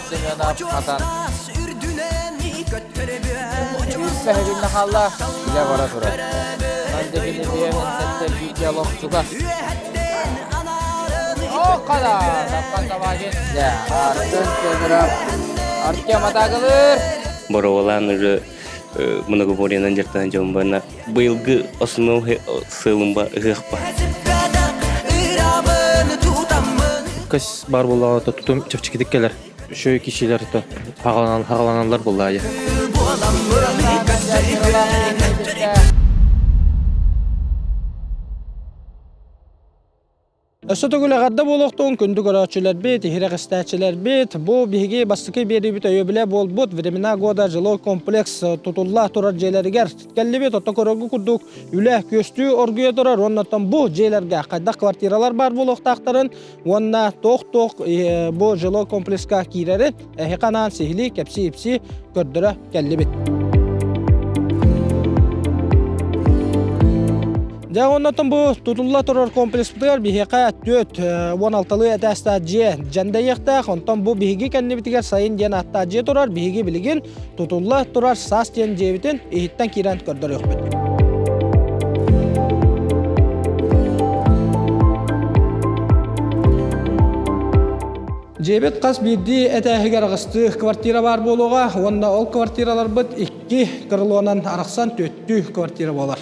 Семенов хатан. Бэһигиннэ хаалла, үлэ бара турар. Мандегини биэһин сэттэ бииргэ олох чугас. О, хала, Таппан Табагин. Дьэ, Артем Федоров. Артем атаакалыыр. Боровалаан уже многоборьенан дьарыктанан дьон барна быйылгы основной сыалымба ыһыахпа. Көс бар буоллаҕа то тутум чэпчэкитик кэлэр. Үчүгэй кишилэр то хаҕаланаллар буоллаайа. Өссө төгүл эҕэрдэ буолуохтун күндү көрөөччүлэрбит, иһирэх истээччилэрбит. Бу биһиги бастакы биэриибит өйөбүлэ буолбут Времена года жилой комплекс тутулла турар дьиэлэригэр кэллибит. Ото көрөргө курдук үлэ күөстүү оргуйа турар. Оннуттан бу дьиэлэргэ хайдах квартиралар баар буолуохтаахтарын уонна туох-туох бу жилой комплекска киирэрин эһиэхэ анаан сиһилии кэпсии-ипсии көрдөрө кэллибит. Дьэ, оннотон бу тутулла турар комплекспытыгар биһиэхэ 4 16-лыы этээстээх дьиэ дьэндэйиэхтээх. Онтон бу биһиги кэннибитигэр сайын диэн ааттаах дьиэ турар. Биһиги билигин тутулла турар саас диэн дьиэбитин иһиттэн киирэн көрдөрүөхпүт. Дьиэбит хас биирдии этээһигэр аҕыстыы квартира баар буолуоҕа уонна ол квартираларбыт икки крылонан арахсан түөртүү квартира буолар.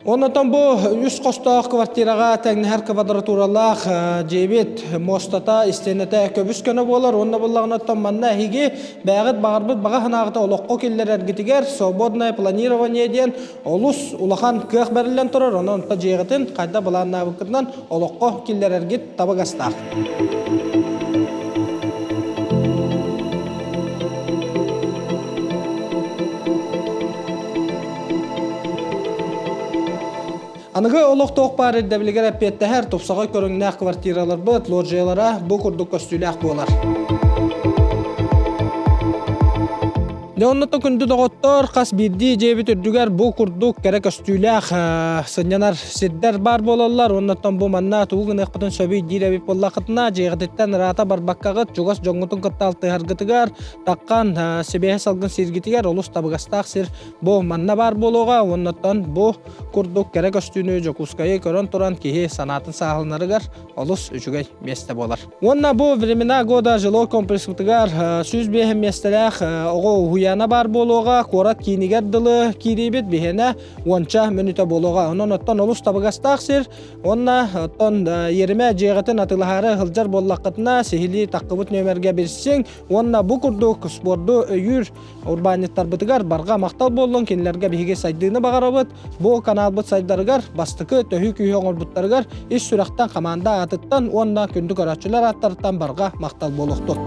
Оннотон бу үс хостоох квартираҕа тэҥнэһэр квадратуралаах дьиэбит муостата, истиэнэтэ көбүс көнө буолар уонна буллаҕына оттон манна эһиги бэйэҕит баҕарбыт баҕа санааҕыта олоххо киллэрэргитигэр свободное планирование диэн олус улахан кыах бэриллэн турар. Онон онто дьиэҕитин хайдах былааннаабыккытынан олоххо киллэрэргит табыгастаах. Аныгы олохтоох баар ирдэбилигэр эппиэттэһэр тупсаҕай көрүҥнээх квартираларбыт лоджиялара бу курдук көстүүлээх буолар. Дьэ оннуттан күндү доҕоттор, хас биирдии дьиэбит үрдүгэр бу курдук кэрэ көстүүлээх сынньанар сирдэр баар буолаллар. Оннуттан бу манна тугу гыныахпытын сөбүй диир эбит буоллаххытына, дьиэҕититтэн ыраата барбаккаҕыт, чугас дьоҥҥутун кытта алтыһаргытыгар, таххан сибиэһэ салгын сииргитигэр олус табыгастаах сир Бу манна баар буолуоҕа уоннаттан бу курдук кэрэ көстүүнү Дьокуускайы көрөн туран киһи санаатын сааһыланарыгар олус үчүгэй миэстэ буолар. Уонна бу времена года жилой комплекспытыгар 105 миэстэлээх оҕо уһуйаана баар буолуоҕа, куорат киинигэр дылы киириибит биһиэнэ уонча мүнүүтэ буолуоҕа. Онон оттон олус табыгастаах сир уонна оттон иэримэ дьиэҕитин атыылаһаары сылдьар буоллаххытына сиһилии таххыбыт нүөмэргэ билсиҥ уонна бу курдук спорду өйүүр Урбаанньыттарбытыгар барҕа махтал буоллун, кинилэргэ биһиги сайдыыны баҕарабыт. Бу каналбыт сайдарыгар бастакы төһүү күүһү оҥорбуттарыгар ис сүрэхтэн хамаанда аатыттан уонна күндү көрөөччүлэр ааттарыттан барҕа махтал буолуохтун.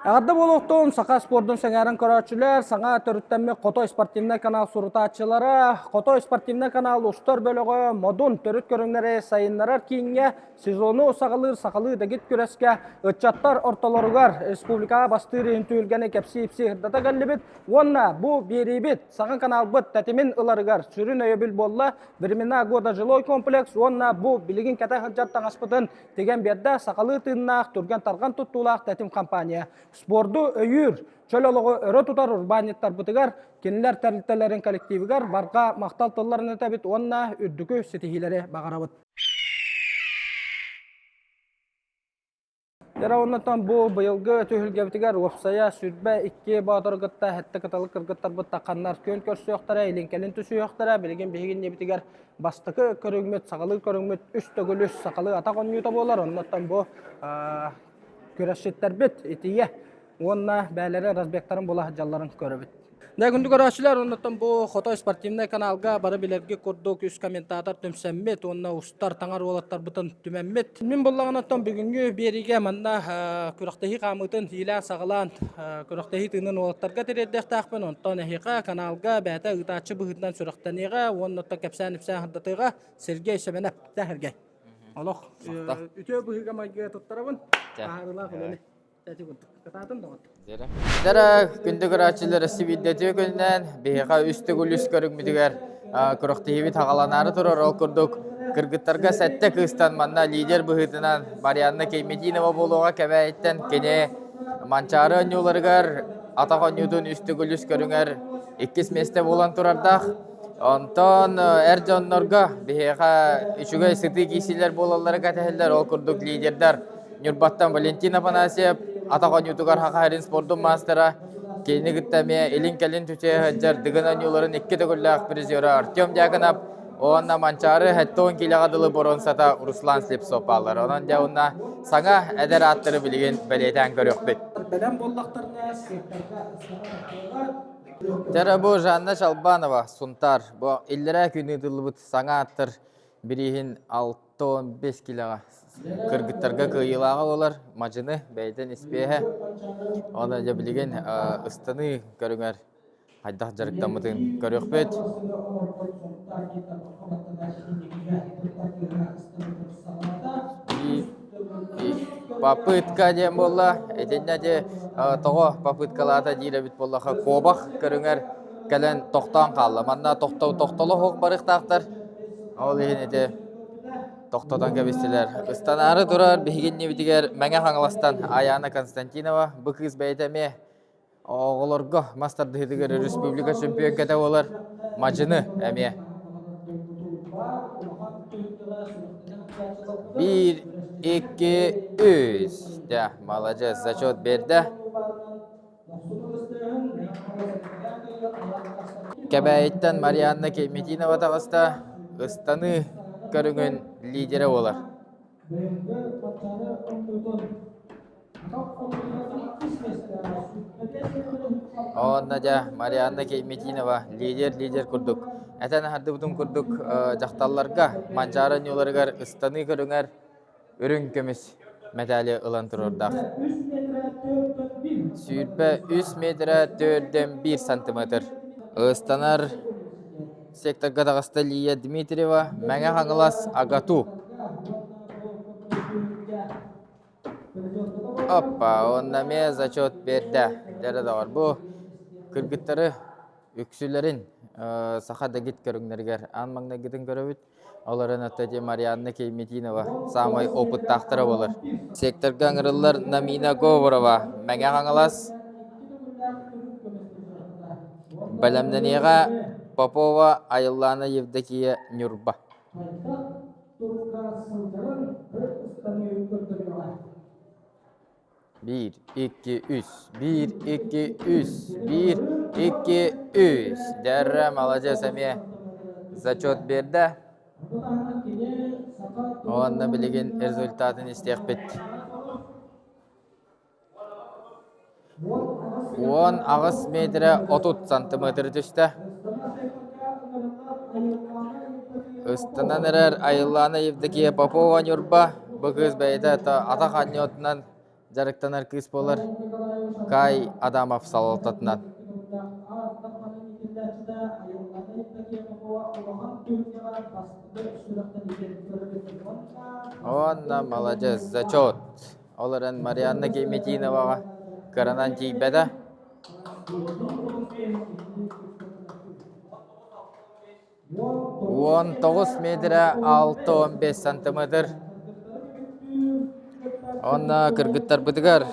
Эҕэрдэ буолуохтун саха спордун сэҥээрэн көрөөччүлэр, саҥа төрүттэммит Хотой спортивнай канал сурутааччылара, Хотой спортивнай канал устар бөлөҕө Модун төрүт көрүҥнэри сайыннарар кииҥҥэ сезону саҕалыыр сахалыы дэгит күрэскэ ыччаттар ортолоругар республикаҕа бастыыр иһин түһүлгэни кэпсии-ипсии сырдата кэллибит уонна бу биэриибит саҥа каналбыт тэтимин ыларыгар сүрүн өйөбүл буолла Времена года жилой комплекс уонна бу билигин кэтэ сылдьар таҥаспытын тигэн биэрдэ сахалыы тыыннаах, түргэн-тарҕан туттуулаах тэтим компания. Спорду өйүүр, чөл олоҕу өрө тутар урбаанньыттарбытыгар, кинилэр тэрилтэлэрин коллективигар барҕа махтал тылларын этэбит уонна үрдүкү ситиһиилэри баҕарабыт. Дьэ оннуттан бу быйылгы түһүлгэбитигэр уопсайа 22 боотуру кытта сэттэ кыталык кыргыттарбыт тахханнар күөн көрсүөхтэрэ, илин-кэлин түсүһүөхтэрэ. Билигин биһиги иннибитигэр бастакы көрүҥмүт, сахалыы көрүҥмүт үс төгүл үс сахалыы атах оонньуута буолар. Оннуттан бу күрэсчиттэрбит итийэ уонна бээлэрэ разбегтарын була сылдьалларын көрөбүт. Дэ күндү көрөөччүлэр, оннуттан бу Хотой спортивнай каналга бары билэрги курдук үс комментатор түмсэммит уонна устар таҥар уолаттарбытын түмэммит. Мин буллаҕынаттан бүгүҥҥү биэриигэ манна күрэхтэһии хаамыытын иилээн-саҕалаан күрэхтэһии тыынын уолаттарга тириэрдиэхтээхпин. Онтон эһиэхэ каналга бэйэтэ ыытааччы быһыытынан сүрэхтэниэҕэ уонна оттон кэпсээн-ипсээн сырдатыаҕа Сергей Семенов. Сергей. Олох үтүө быһыыга майгыга туттарабын. Таһаарыылаах үлэни. Эти курдук. Кытаатын доҕот. Дара күндү көрөөччүлэр сибиирдэтии күнүнэн биһиэхэ үс төгүл үс көрүҥмүтүгэр күрэхтэһиибит хаҕаланаары турар. Ол курдук кыргыттарга сэттэ кыыстан манна лидер быһыытынан Марианна Кейметинова буолуоҕа Кэбээйиттэн кини Манчаары оонньууларыгар атах оонньуутун үс төгүл үс көрүҥэр иккис миэстэ буолан турардаах. Онтон эр дьоннорго биһиэхэ үчүгэй сытыы киисилэр буолаллара кэтэһэллэр. Ол курдук лидердар Ньурбаттан Валентин Афанасьев атах оонньуутугар Саха спордун маастара, кинини кытта эмиэ илин-кэлин түчэйэ сылдьар Дыгын оонньууларын икки төгүллээх призера Артем Дьяконов уонна Манчаары 70 киилэҕэ дылы боруонсата Руслан Слепцов бааллар. Онон дьэ уонна саҥа эдэр ааттары билигин бэлиэтээн көрүөхпүт. Бэлэм буоллахтарына, секторга ыстана Дьэ бу Жанна Чалбанова, Сунтаар. Бу иллэрээ күн ыытыллыбыт саҥа ааттар бирииһин 65 килоҕа кыргыттарга кыайыылааҕа буолар мадьыны бэйэтин испиэһэ. Оны дьэ билигин ыстаныы көрүҥэр хайдах дьарыктаммытын көрүөхпүт. Попытка диэн буолла. Итиннэ де тоҕо попыткалаата диир эбит буоллаха куобах көрүҥэр кэлэн тохтоон хаалла. Манна тохтоло суох барыахтаахтар. Ол иһин ити тохтотон кэбистилэр. Ыстанаары турар биһиги иннибитигэр Мэҥэ Хаҥаластан Аяна Константинова бу кыыс бэйэтэ эмиэ оҕолорго мас тардыһыытыгар республика чөмпүйүөҥкэтэ буолар мадьыны эмиэ. Биир, икки, үс. Дьэ, маладьыас, зачет биэрдэ. Кэбээйиттэн Марианна Кейметинова таҕыста, ыстаныы көрүҥүн лидерэ буолар. Онно дьэ Марианна Кейметинова лидер-лидер курдук. Этэн аһардыбытым курдук дьахталларга Манчаары оонньууларыгар ыстаныы көрүҥэр үрүҥ көмүс мэтээли ылан туруордаах. 23 метрэ 4,1 сантиметр. Ыстанар секторга таҕыста Лия Дмитриева, Мэҥэ Хаҥалас, АГАТУ. Оппа, уонна эмиэ зачет биэрдэ. Дьэ доҕор, бу кыргыттары үксүлэрин саха дэгит көрүҥнэригэр аан маҥнайгытын көрөбүт. Олорон аттати Марианна Кейметинова саамай опыттаахтара буолар. Секторга ыҥырыллар Намина Говорова, Мэҥэ Хаҥалас. Бэлэмнэниэҕэ Попова Айыллаана Евдокия Ньурба. Биир, икки, үс. Биир, икки, үс. Биир, икки, үс. Дьэррэ, маладьыас эмиэ зачет биэрдэ. Уонна билигин результатын истиэхпит. 18 метрэ 30 сантиметр түстэ. Ыстанан эрэр Айыллаана Евдокия Попова Ньурба бу кыыс бэйэтэ атах анньыытынан дьарыктанар кыыс буолар Кай Адамов салалтатынан. Уонна маладьыас, зачет. Ол эрэн Марианна Кейметиноваҕа кыранан тиийбэтэ. 19 метрэ 6-15 сантиметр. Онно кыргыттарбытыгар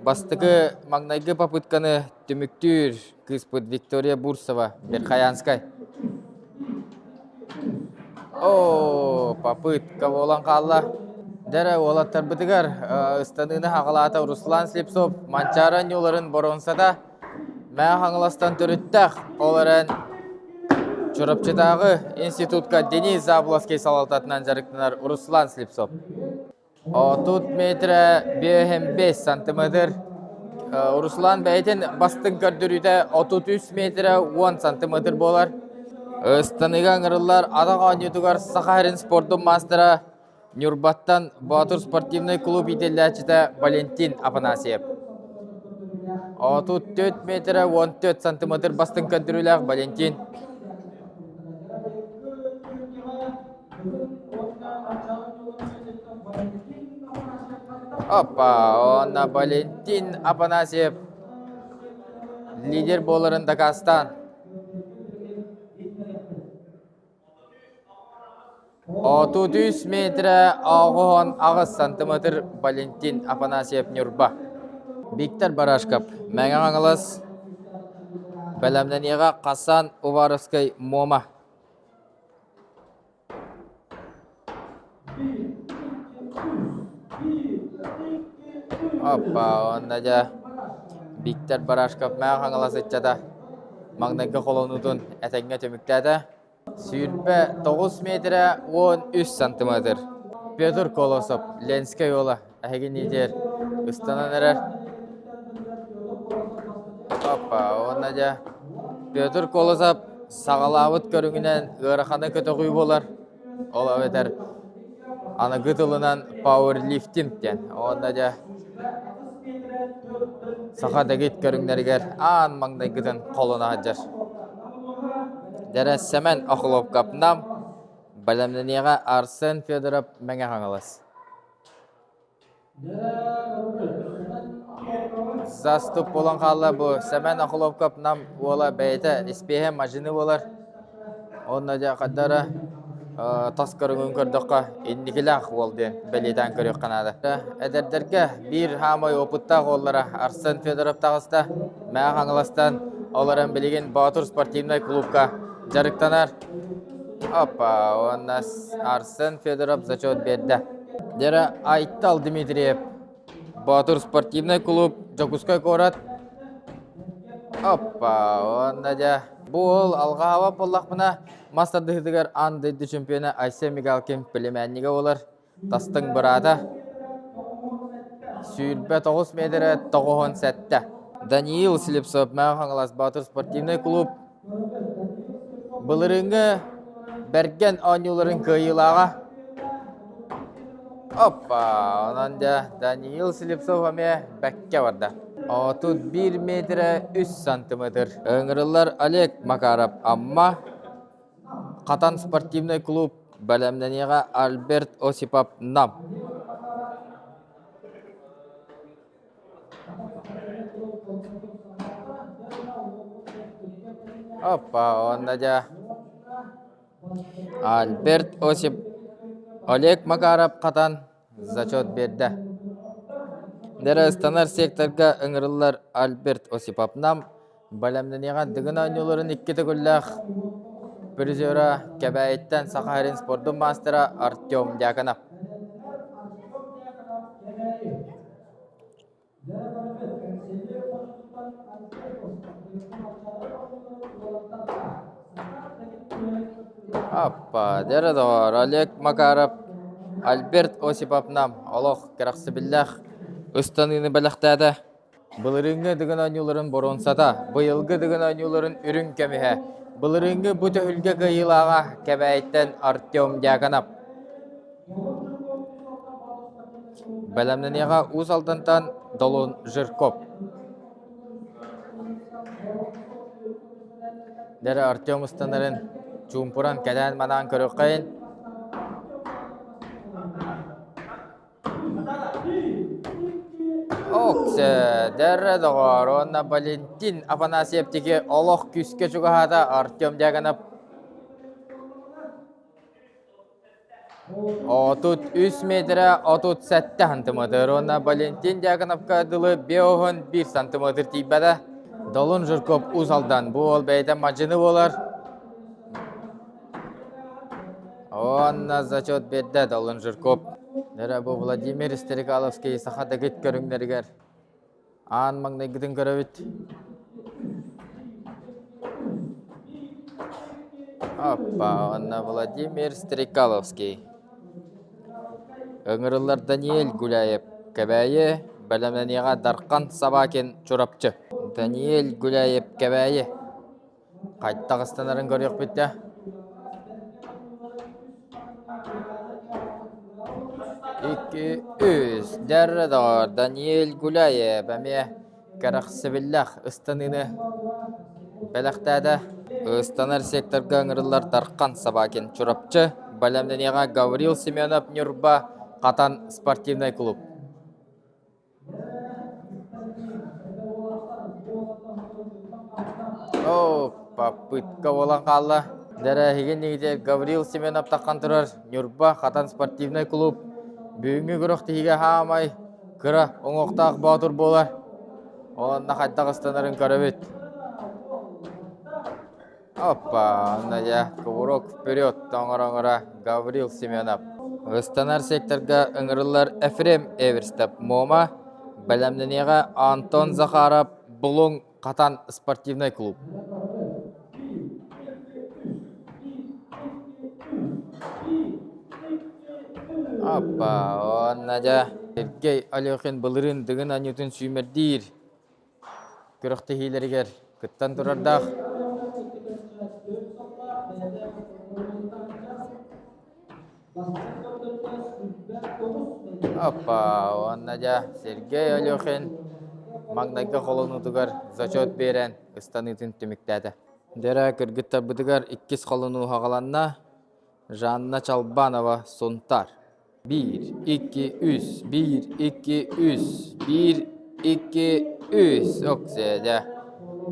бастакы маҥнайгы попытканы түмүктүүр кыыспыт Виктория Бурсова, Верхоянскай. Оо, попытка буолан хаалла. Дьэ уолаттарбытыгар ыстаныыны хаҕалаата Руслан Слепцов Манчаары оонньууларын боруонсата Мэҥэ Хаҥаластан төрүттээх, ол эрэн Чурапчытааҕы институтка Денис Забловский салалтатынан дьарыктанар Руслан Слепцов. 30 метрэ 55 сантиметр. Руслан бэйэтин бастыҥ көрдөрүүтэ 33 метрэ 10 сантиметр буолар. Ыстаныыга ыҥырыллар атах оонньуутугар Саха сирин спордун маастара Ньурбаттан Боотур спортивнай клуб иитиллээччитэ Валентин Афанасьев. 34 метрэ 14 сантиметр бастыҥ көрдөрүүлээх Валентин. Опа, онно Валентин Афанасьев лидер буоларын дакаастаан 33 метрэ 98 сантиметр Валентин Афанасьев Ньурба. Виктор Барашков Мэҥэ Хаҥалас бэлэмнэниэҕэ Хасан Уваровскай Муома. Оппа, уонна дьэ Виктор Барашков Мэҥэ Хаҥалас ыччата маҥнайгы холонуутун этэҥҥэ түмүктээтэ. 29 метрэ 13 сантиметр. Петр Колосов, Ленскэй уола, эһиги лидер ыстанан эрэр. Оппа, уонна дьэ Петр Колосов саҕалаабыт көрүҥүнэн ыараханы көтөҕүү буолар. Ол эбэтэр аныгы тылынан пауэрлифтинг диэн. Уонна дьэ саха дэгит көрүҥнэригэр аан маҥнайгытын холоно сылдьар. Дэрэ Сэмэн Охлопков-Нам бэлэмнэниэҕэ Арсен Федоров Мэҥэ Хаҥалас. Заступ буолан хаалла бу Сэмэн Охлопков Нам уола бэйэтэ испиэһэ мадьыны буолар. Онно дьэ хаддара тас көрүҥүн көрдөххө инникилээх уол диэн бэлиэтээн көрүөххэ наада. Эдэрдэргэ биир хаамай опыттаах уоллара Арсен Федоров таҕыста. Мэҥэ Хаҥаластан олорон билигин Боотур спортивнай клубка дьарыктанар. Опа, уонна Арсен Федоров зачет биэрдэ. Дьэрэ Айтал Дмитриев Боотур спортивнай клуб Дьокуускай куорат. Оппа, уонна дьэ бу уол алҕаһаабат буоллахпына мас тардыһыытыгар аан дойду чемпиона Айсен Мигалкин племяннига буолар. Тастыҥ быраата. 29 метрэ 97. Даниил Слепцов Мэҥэ Хаҥалас Боотур спортивнай клуб Былырыыҥҥы Бэргэн оонньууларын кыайыылааҕа. Оппа, онон дьэ Даниил Слепцов эмиэ бэккэ барда. 31 метрэ 3 сантиметр. Ыҥырыллар Олег Макаров Амма Хатан спортивнай клуб бэлэмнэниэҕэ Альберт Осипов Нам. Оппа, уонна дьэ Альберт Осип Олег Макаров хатан зачет биэрдэ. Дэрэ ыстанар секторга ыҥырыллар Альберт Осипов Нам бэлэмнэниэҕэ Дыгын оонньууларын икки төгүллээх призера Кэбээйиттэн Саха сирин спордун маастара Артем Дьяконов. Аппа, дьэрэ доҕоор, Олег Макаров, Альберт Осипов Нам олох кэрэхсэбиллээх ыстаныыны бэлэхтээтэ. Былырыыҥҥы Дыгын оонньууларын боруонсата, быйылгы Дыгын оонньууларын үрүҥ көмүһэ, былырыыҥҥы бу түһүлгэ кыайыылааҕа Кэбээйиттэн Артем Дьяконов. Бэлэмнэниэҕэ Уус Алдантан Долун Жирков. Дэрэ Артем ыстанарын чуумпуран кэтээн-манаан көрүөххэйин. Оксе, дэрэ доҕоор, уонна Валентин Афанасьев тики олох күүскэ чугаһаата Артем Дьяконов 33 метрэ 37 сантиметр уонна Валентин Дьяконовка дылы 51 сантиметр тиийбэтэ. Долун Жирков Уус Алдан бу уол бэйэтэ мадьыны буолар. Уонна зачет биэрдэ Долун Жирков. Дэрэ бу Владимир Стрекаловский саха дэгит көрүҥнэригэр Аан маҥнайгытын көрөбүт. Оппа, уонна Владимир Стрекаловский. Ыҥырыллар Даниэль Гуляев Кэбээйи, бэлэмнэниэҕэ Дархан Собакин Чурапчы. Даниэль Гуляев Кэбээйи. Хайдах ыстанарын көрүөхпүт да. Икки, үс. Дьэрре доҕор, Даниэль Гуляев эмиэ кэрэхсэбиллээх ыстаныыны бэлэхтээтэ. Ыстанар секторга ыҥырыллар Дархан Собакин Чурапчы. Бэлэмнэниэҕэ Гаврил Семенов Ньурба Хатан спортивнай клуб. Оо, попытка буолан хаалла. Дэрээһигин нигитэ Гаврил Семенов таххан турар Ньурба Хатан спортивнай клуб бүгүҥҥү күрэх тиһигэ хаамай кыра оҥоохтоох боотур буолар. Онно хайдах ыстанарын көрөбүт. Опа, Надя, кувырок вперед, тоҥор-оҥоро Гаврил Семенов. Ыстанар секторга ыҥырыллар Ефрем Эверстов Муома, бэлэмнэниэҕэ Антон Захаров Булуҥ Хатан спортивнай клуб. Опа, Надя. Сергей Алехин былырыын Дыгын анньыытын сүүмэрдиир күрэхтэһиилэригэр кыттан турардаах. Оппа, уонна дьэ Сергей Алехин маҥнайгы холонуутугар зачет биэрэн ыстаныытын түмүктээтэ. Дэрэ кыргыттарбытыгар иккис холонуу хаҕаланна. Жанна Чалбанова, Сунтаар. Биир, икки, үс, биир, икки, үс, биир, икки, үс. Оксиэдэ.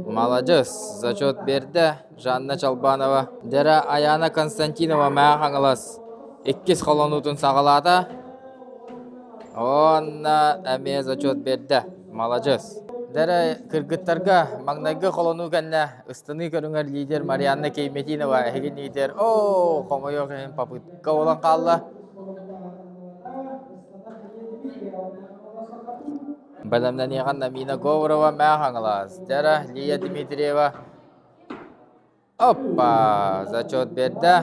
Маладьыс, зачет биэрдэ Жанна Чалбанова. Дэрэ Аяна Константинова Мэҥэ Хаҥалас иккис холонуутун саҕалаата. Уонна эмиэ зачет биэрдэ. Маладьыс. Дэрэ кыргыттарга маҥнайгы холонуу кэннэ ыстаныы көрүҥэр лидер Марианна Кейметинова эһиги лидер оо хомойуох иһин попытка буолан хаалла. Бэлэмнэниэҕин Намина Говорова Мэҥэ Хаҥалас, Дьара Лия Дмитриева Оппа! Зачет биэрдэ.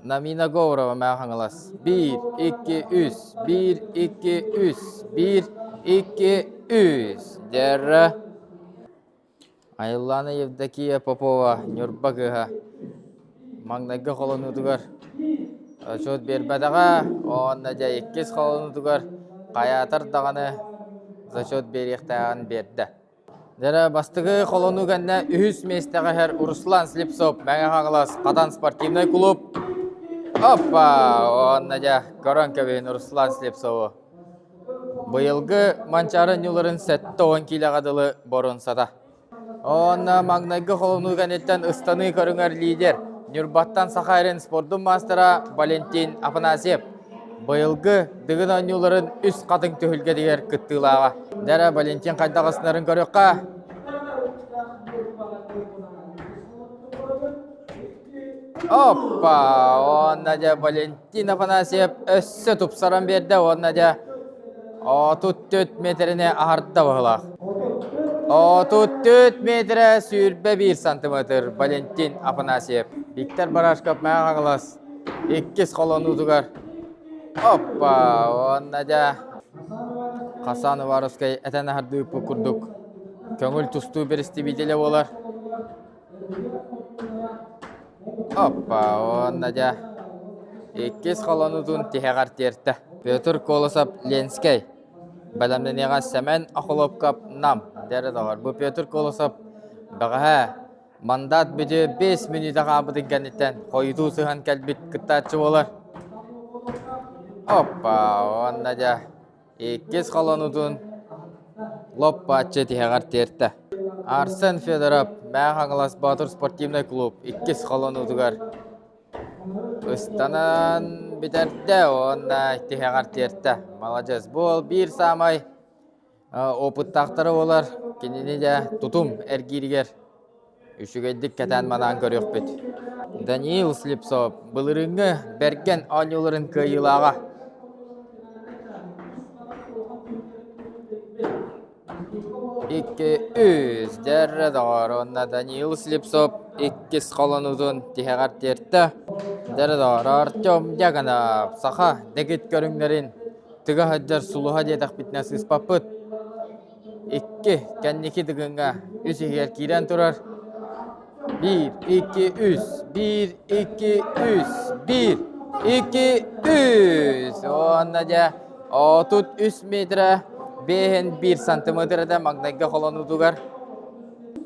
Намина Говорова Мэҥэ Хаҥалас. Биир, икки, үс. Биир, икки, үс. Биир, икки, үс. Дьара Айыллаана Евдокия Попова Ньурба кыыһа маҥнайгы холонуутугар отчуот биэрбэтэҕэ уонна дьэ иккис холонуутугар хайаатар даҕаны зачет биэриэхтээҕин биэрдэ. Дьэ бастакы холонуу кэннэ үһүс миэстэҕэ иһэр Руслан Слепцов Мэҥэ Хаҥалас Хатан спортивнай клуб. Оппа! Уонна дьэ көрөн кэбиһин Руслан Слепцову. Быйылгы Манчаары ньуларын 70 киилэҕэ дылы боруонсата. Онно маҥнайгы холонуу кэнниттэн ыстаныы көрүҥэр лидер Ньурбаттан Саха эрин спордун маастара Валентин Афанасьев быйылгы Дыгын оонньууларын үс хатыҥ түһүлгэтигэр кыттыылааҕа. Дьэ Валентин хайдах ыстанарын көрүөххэ. Оппа! Уонна дьэ Валентин Афанасьев өссө тупсаран биэрдэ уонна дьэ 34 метрини аһарда быһылаах. 34 метрэ 21 сантиметр Валентин Афанасьев. Виктор Барашков Мэҥэ Хаҥалас иккис холонуутугар. Оппа! Уонна дьэ Хасан Уваровскай этэн аһардыыппыт курдук көҥүл тустуу перестибителэ буолар. Оппа, уонна дьэ иккис холонуутун тиһэҕэр тиэртэ. Петр Колосов Ленскэй. Бэлэмнэниэҕэ Сэмэн Охлопков Нам. Дэрэ доҕор, бу Петр Колосов бэҕэһээ мандат бүтүө 5 мүнүүтэ хаалбытын кэнниттэн хойутуу сыһан кэлбит кыттааччы буолар. Оппа, уонна дьэ Иккис холонуутун лоп-бааччы тиһэҕэр тиэртэ. Арсен Федоров Мэҥэ Хаҥалас Боотур спортивнай клуб иккис холонуутугар ыстанан бүтэрдэ уонна тиһэҕэр тиэртэ. Маладьыас. Бу ол биир саамай опыттаахтара буолар. Кинини дьэ тутум эргииригэр Үчүгэйдик кэтээн-манаан көрүөхпүт. Даниил Слепцов былырыыҥҥы Бэргэн оонньууларын кыайыылааҕа. Икки, үс, дьэррэ доҕор уонна Даниил Слепцов иккис холонуутун тиһэҕэр тиэртэ. Дьэрэ доҕор Артем Дьяконов саха дэгит көрүҥнэрин тыга сылдьар сулуһа диэтэхпитинэ сыыспаппыт. Икки, кэнники Дыгыҥҥа үс иһигэр киирэн турар. Биир, икки, үс, биир, икки, үс, биир, икки, үс. Уонна дьэ 33 метрэ 5 сантиметр этэ маҥнайгы холонуутугар.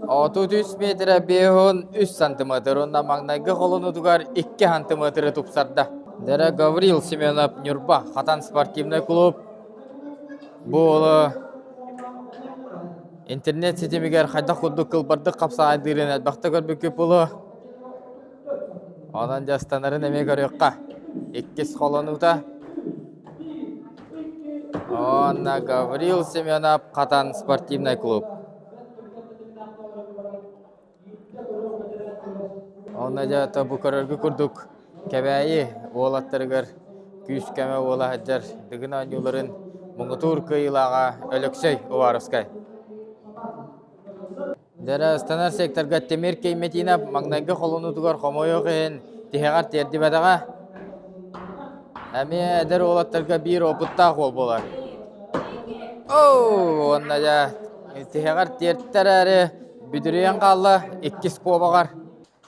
33 метрэ 53 сантиметр уонна маҥнайгы холонуутугар 2 сантиметры тупсарда. Дэрэ Гаврил Семенов Ньурба Хатан спортивнай клуб бу уолу интернет ситимигэр хайдах курдук кылбардык хапсаҕайдыырын элбэхтэ көрбүккүт буолуо. Онон дьастанарын эмиэ көрүөххэ. Иккис холонуута. Уонна Гаврил Семенов Хатан спортивнай клуб. Онно дьэ ото бу көрөргө курдук Кэбээйи уолаттарыгар күүс-көмө буола сылдьар Дыгын оонньууларын муҥутуур кыайыылааҕа Өлөксөй Уваровскай. Дьэрэ ыстанар секторга Тимир Кейметинов маҥнайгы холонуутугар хомойуох иһин тиһэҕэр тиэрдибэтэҕэ. Эмиэ эдэр уолаттарга биир опыттаах уол буолар. Оо, уонна дьэ тиһэҕэр тиэртэ эрээри бүдүрүйэн хаалла иккис куобаҕар.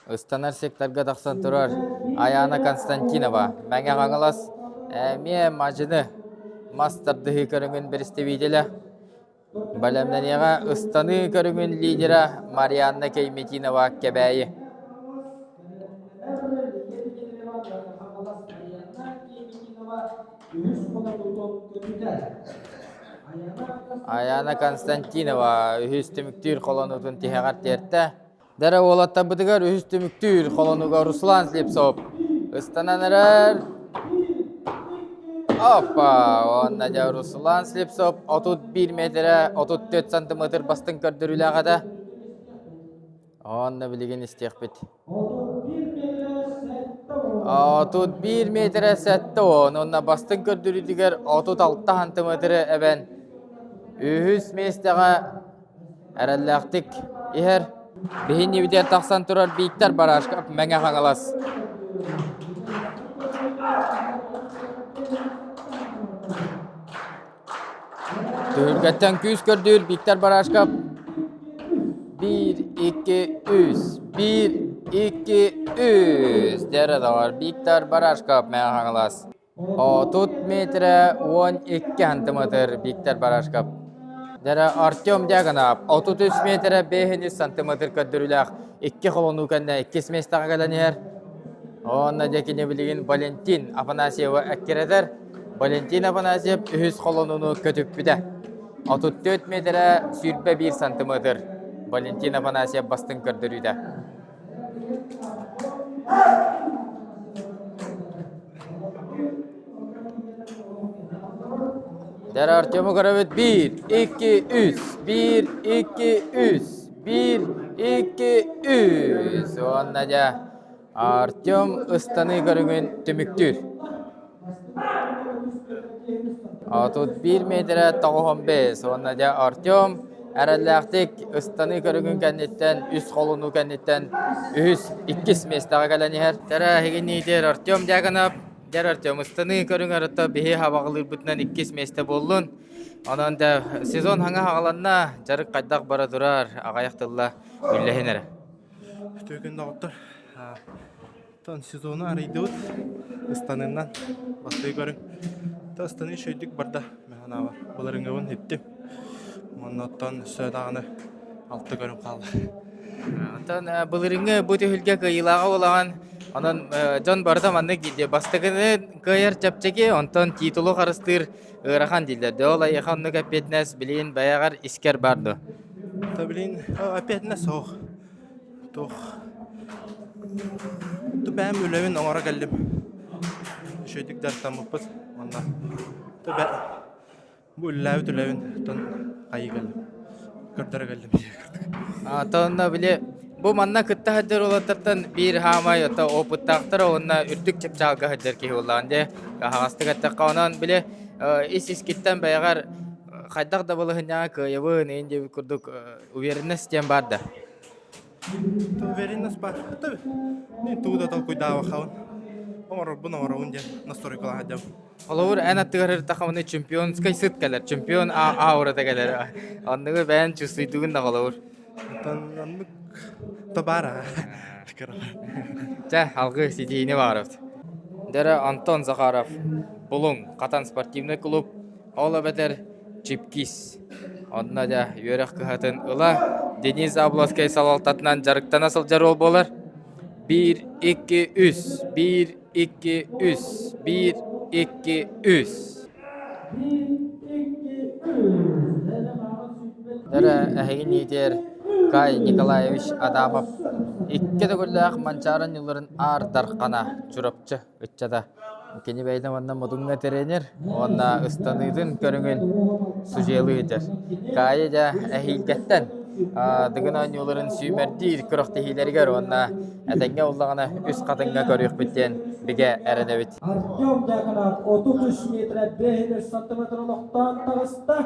Ыстанар секторга тахсан турар Аяна Константинова, Мэҥэ Хаҥалас эмиэ мадьыны мас тардыһыы көрүҥүн бэрэстэбиитэлэ. Бэлэмнэниэҕэ ыстаныы көрүҥүн лидера Марианна Кейметинова Кэбээйи. Аяна Константинова үһүс түмүктүүр холонуутун тиһэҕэр тиэртэ. Дэрэ уолаттарбытыгар үһүс түмүктүүр холонуга Руслан Слепцов ыстанан эрэр. Опа! Уонна дьэ Руслан Слепцов 31 метрэ 34 сантиметр бастыҥ көрдөрүүлээх этэ. Уонна билигин истиэхпит. 31 метрэ 70 уонна бастыҥ көрдөрүүтүгэр 36 сантиметры эбэн үһүс миэстэҕэ эрэллээхтик иһэр. Биһиннибитигэр тахсан турар Бииктэр Барашков Мэҥэ Хаҥалас. Түһүлгэттэн күүс көрдүүр Виктор Барашков. 1, 2, 3. 1, 2, 3. Дэрэ доҕор Виктор Барашков Мэҥэ Хаҥалас. 30 метрэ 12 сантиметр Виктор Барашков. Дэрэ Артем Дьяконов 33 метрэ 5 сантиметр көрдөрүүлээх икки холонуу кэннэ иккис миэстэҕэ кэлэн иһэр. Онно дьэ кини билигин Валентин Афанасьевы эккирэтэр. Валентин Афанасьев үһүс холонууну көтүппүтэ. 34 метрэ 21 сантиметр. Валентин Афанасьев бастыҥ көрдөрүүтэ. Дэр Артему көрөбүт 1, 2, 3, 1, 2, 3, 1, 2, 3. Уонна дьэ Артем ыстаныы көрүҥүн түмүктүүр. 31 метрэ 95 уонна дьэ Артем эрэллээхтик ыстаныы көрүҥүн кэнниттэн үс холунуу кэнниттэн үһүс иккис миэстэҕэ кэлэн иһэр. Тэрээһигин Артем Дьяконов Дьэр Артем ыстаныы көрүҥэр ото биһи хабаҕалыырбытынан иккис миэстэ буоллун. Онон да сезон хаҥа хаҕаланна, дьарык хайдах бара турар, аҕайах тылла үллэһин эрэ. Үтүө күн доҕоттор. Тон сезону арыйдыбыт. Ыстаныынан бастыы көрүҥ. Та ыстаныы үчүгэйдик барда. Мин санаабар. Былырыҥҥыбын иттим. Уонна оттон өссө даҕаны алта көрүҥ хаалла. Онтон былырыҥҥы бу түһүлгэ кыайыылааҕа буолаҕын. Онон дьон барыта маннык диир. Бастакыны кыайар чэпчэки, онтон титулу харыстыыр ыарахан дииллэр. Дьэ ол эйиэхэ оннук эппиэтинэс билигин бэйэҕэр искэр бар дуо? Та билигин эппиэтинэс суох. Туох бэйэм үлэбин оҥоро кэллим. Үчүгэйдик дьарыктаммыппыт уонна бу үлэлээбит үлэбин оттон хайыы кэллим. Көрдөрө кэллим. Онно били бу манна кытта сылдьар уолаттартан биир хаамай ото опыттаахтара уонна үрдүк чыпчаалга сылдьар киһи буоллаҕын дии. Аһаҕастык эттэххэ онон били ис искиттэн бэйэҕэр хайдах да балаһынньаҕа кыайабын иин диэбит курдук уверенность диэн баар да? Уверенность баар. Мин тугу да толкуйдаабаххабын. Оҥорорбун оҥоробун диэн настройкалаах сылдьабын. Холобур, эн аттыгар ыртаххына чемпионскай сыт кэлэр, чемпион аурата кэлэр. Оннугу бэйэн чувствуйдугун да холобур. Оттон оннук то баар аа. Чэ, алгыы ситиини баҕарабыт. Дэрэ Антон Захаров, Булуҥ, Хатан спортивный клуб Ол эбэтэр Чипкис. Онно дьэ үөрэх кыһатын ыла Денис Заблоцкай салалтатынан дьарыктана сылдьар уол буолар. Биир, икки, үс, биир, 2, 3. 1, 2, 3. Эрэ эһигин иитиэр Кай Николаевич Адамов икки төгүллээх Манчаары ньыларын Аар Дархана Чурапчы ыччата. Кини бэйэтэ уонна Модуҥҥа тренер уонна ыстаныытын көрүҥүн судьуйалыы сылдьар. Каайа дьэ эһиилгэттэн Дыгын оонньууларын сүүмэрдиир күрэхтэһиилэригэр уонна этэҥҥэ буллаҕына Үс Хатыҥҥа көрүөхпүт диэн бигэ эрэнэбит. Артем Дьяконов 33 метр 5 сантиметр олохтоон таҕыста.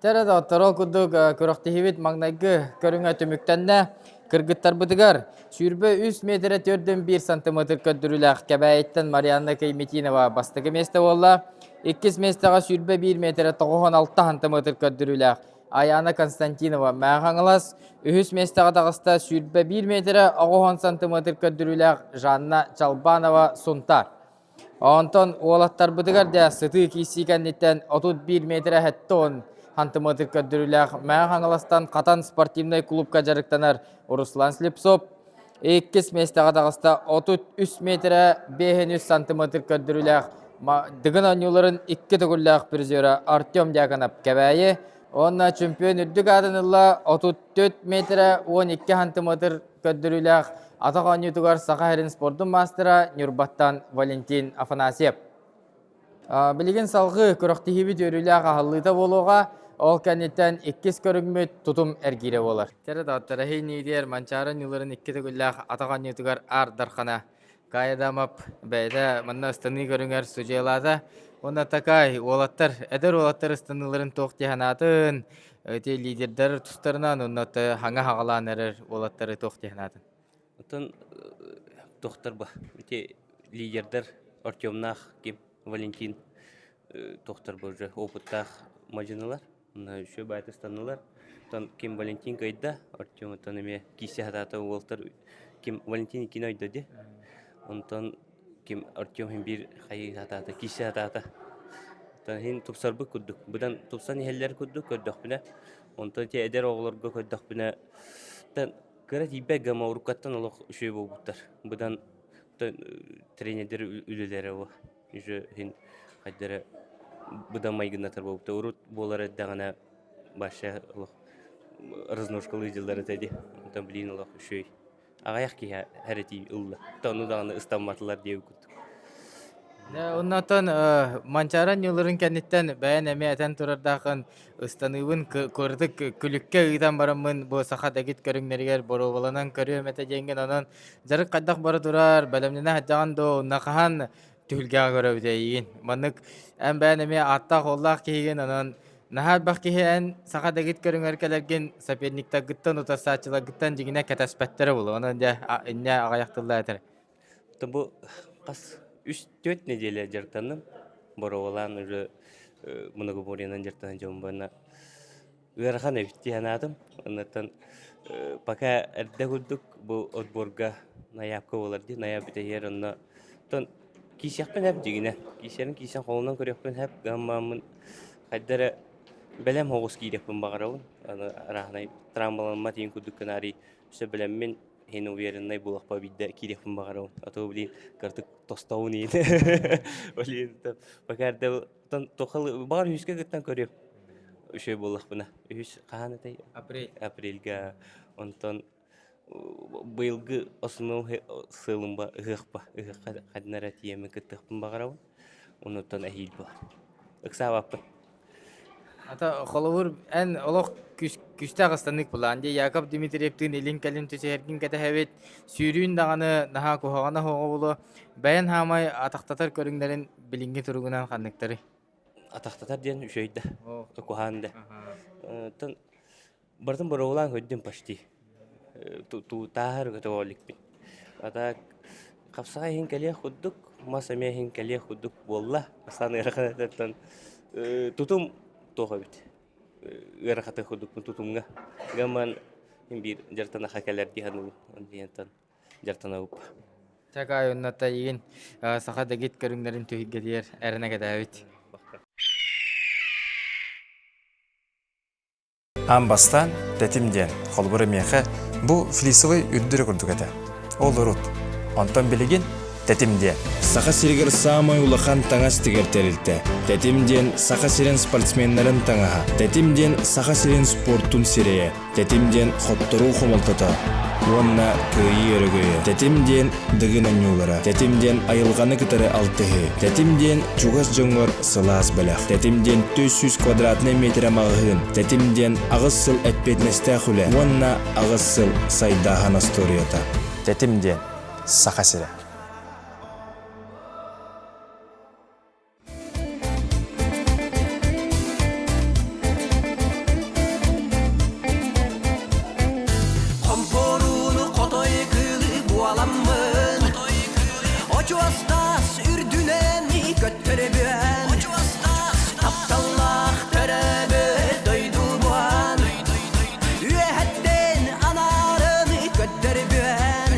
Тэрэ доҕоттор, ол курдук күрэхтэһиибит маҥнайгы көрүҥэ түмүктэннэ. Кыргыттарбытыгар 23 метрэ 4,1 сантиметр көрдөрүүлээх Кэбээйиттэн Марианна Кейметинова бастакы миэстэ буолла. Иккис миэстэҕэ 21 метрэ 96 сантиметр көрдөрүүлээх Аяна Константинова Мэҥэ Хаҥалас, үһүс миэстэҕэ таҕыста 21 метрэ 90 сантиметр көрдөрүүлээх Жанна Чалбанова Сунтаар. Онтон уолаттарбытыгар дьэ сытыы киирсии кэнниттэн 31 метрэ 70 хантымыатыр көрдөрүүлээх Мэҥэ Хаҥаластан Хатан спортивнай клубка дьарыктанар Руслан Слепцов иккис миэстэҕэ таҕыста 33 метрэ 5 сантиметр көрдөрүүлээх Дыгын оонньууларын икки төгүллээх призера Артем Дьяконов Кэбээйи уонна чемпион үрдүк аатын ылла 34 метрэ 12 сантиметр көрдөрүүлээх атах оонньуутугар Саха сирин спордун маастара Ньурбаттан Валентин Афанасьев. Билигин салгыы күрэхтэһиибит үөрүүлээх аһыллыыта буолуоҕа. Ол кэнниттэн иккис көрүҥмүт тутум эргиирэ буолар. Чэрэ доҕоттор, эһиниитигэр Манчаары ньыларын икки төгүллээх атах оонньуутугар Аар Дархана Кай Адамов бэйэтэ манна ыстаныы көрүҥэр судьуйалаата. Уонна такай уолаттар, эдэр уолаттар ыстаныыларын туох дии санаатын, ити лидердэр тустарынан уонна хаҥа хаҕалаан эрэр уолаттары туох дии санаатын? Оттон тохтор ба ити лидердэр Артемнаах ким Валентин тохтор бу уже опыттаах мадьынылар еще баайта ыстаннылар. Оттон ким Валентин кыайда, Артем оттон эмиэ киирсэ сатаата уолтар ким Валентин иккини ойдо дии. Онтон ким Артем иһин биир хайыы сатаата, киирсэ сатаата. Оттон иһин тупсарбыт курдук, быдан тупсан иһэллэр курдук көрдөхпүнэ. Онтон ити эдэр оҕолорго көрдөхпүнэ, кыра тиийбэт гына уруккаттан олох үчүгэй буолбуттар. Быдан тренердэр үлэлэрэ бу. Уже иһин хайдара быдан майгыннатар буолбута. Урут буолар эрдэҕинэ вообще олох разножкалыы дьыллар этэ дии. Онтон билигин олох үчүгэй. Аҕыйах киһи хэрэтии ылла. Ону даҕаны ыстамматылар диэбит курдук. Оннотон Манчаара ньыларын кэнниттэн бэйэн эмиэ этэн турардаахын ыстаныыбын кырдык күлүккэ ыытан бараммын бу саха дэгит көрүҥнэригэр боруобаланан көрүөм этэ диэҥҥин онон дьарык хайдах бара турар бэлэмнэнэ сылдьаҕын дуо уонна хаһан түһүлгэҕэ көрөбүт эйигин маннык эн бэйэн эмиэ ааттаах-уоллаах киһигин онон наһаа элбэх киһи эн саха дэгит көрүҥэр кэлэргин соперниктаргыттан утарсааччыларгыттан дьиҥинэ кэтэспэттэрэ буолуо онон дьэ инньэ аҕыйах тыллаах этэр Бу хас үс-түөрт нэдиэлэ дьарыктанным. Боруобалаан уже многоборьенан дьарыктанан дьон уонна ыарахан эбит дии санаатым. Оннуттан пока эрдэ курдук бу отборга найаапка буолар дии. Найаап бүтэһиэр онно оттон киисиэхпин сөп дьиҥинэ. Киисэрин киисэн холунан көрүөхпүн сөп. Гаммааммын хайда эрэ бэлэм оҕус киириэхпин баҕарабын. Аны арааһынай травмаламмат иһин курдук гынаары өссө бэлэммин иһин увереннай буолуохпа биирдэ киириэхпин баҕарабын. А то блин кырдык тостовун иһин. Блин, пока эрдэ баҕар үһүскэ кыттан көрүөм. Үчүгэй буоллахпына. Үһүс хаһан этэй? Апрель. Апрельга. Онтон быйылгы основной сыалым ба ыһыахпа. Ыһыахха ханна эрэ тиийэммин кыттыахпын баҕарабын. Онуттан эһиил буолар. Ыксаабаппын. Ата холобур эн олох күстээх ыстанык былаан дии Яков Дмитриевтыын илин-кэлин түсүһэргин кэтэһэбит. Сүүрүүн даҕаны наһаа куһаҕана суоҕа буолуо. Бэйэн хаамай атахтатар көрүҥнэрин билиҥҥи туругунан ханныктарый? Атахтатар диэн үчүгэй да, куһаҕан да. Оттон барытын боруобалаан көрдүм почти. Тааһар көтөҕө иликпин. А так хапсаҕай иһин кэлиэх курдук, мас эмиэ иһин кэлиэх курдук буолла. Бастаан ыарахан этэ тутум туох эбит. Ыарахаты курдукпун тутумҥа. Гамман биир дьартанаха кэлэр дии саныыбын. Диэнтэн дьартанабып. Чакай онно игин саха дэгит көрүҥнэрин түһүлгэтигэр эрэнэ кэтээбит. Аан бастаан тэтим диэн, холобура миэхэ Бу флисовый үрдүрэ курдук этэ. Ол урут. Онтон билигин Тэтим диэн. Саха сиригэр саамай улахан таҥас тигэр тэрилтэ. Тэтим диэн Саха сирин спортсменнарын таҥаһа. Тэтим диэн Саха сирин спортун сирэйэ. Тэтим диэн хотторуу хомолтото уонна кыайыы өрөгөйө. Тэтим диэн Дыгын оонньуулара. Тэтим диэн айылҕаны кытары алтыһыы. Тэтим диэн чугас дьоҥҥор сылаас бэлэх. Тэтим диэн 400 квадратнай метрэ маҕаһыын. Тэтим диэн аҕыс сыл эппиэтинэстээх үлэ уонна аҕыс сыл сайдааһын остуоруйата. Тэтим диэн Саха сирэ. Хомпорууну хотой кыылы буоламмын Очуостаас үрдүнэн көттөрөбүөн Тапталлаах төрөбүт дойдубуан Үөһэттэн анаарын көттөрбүөн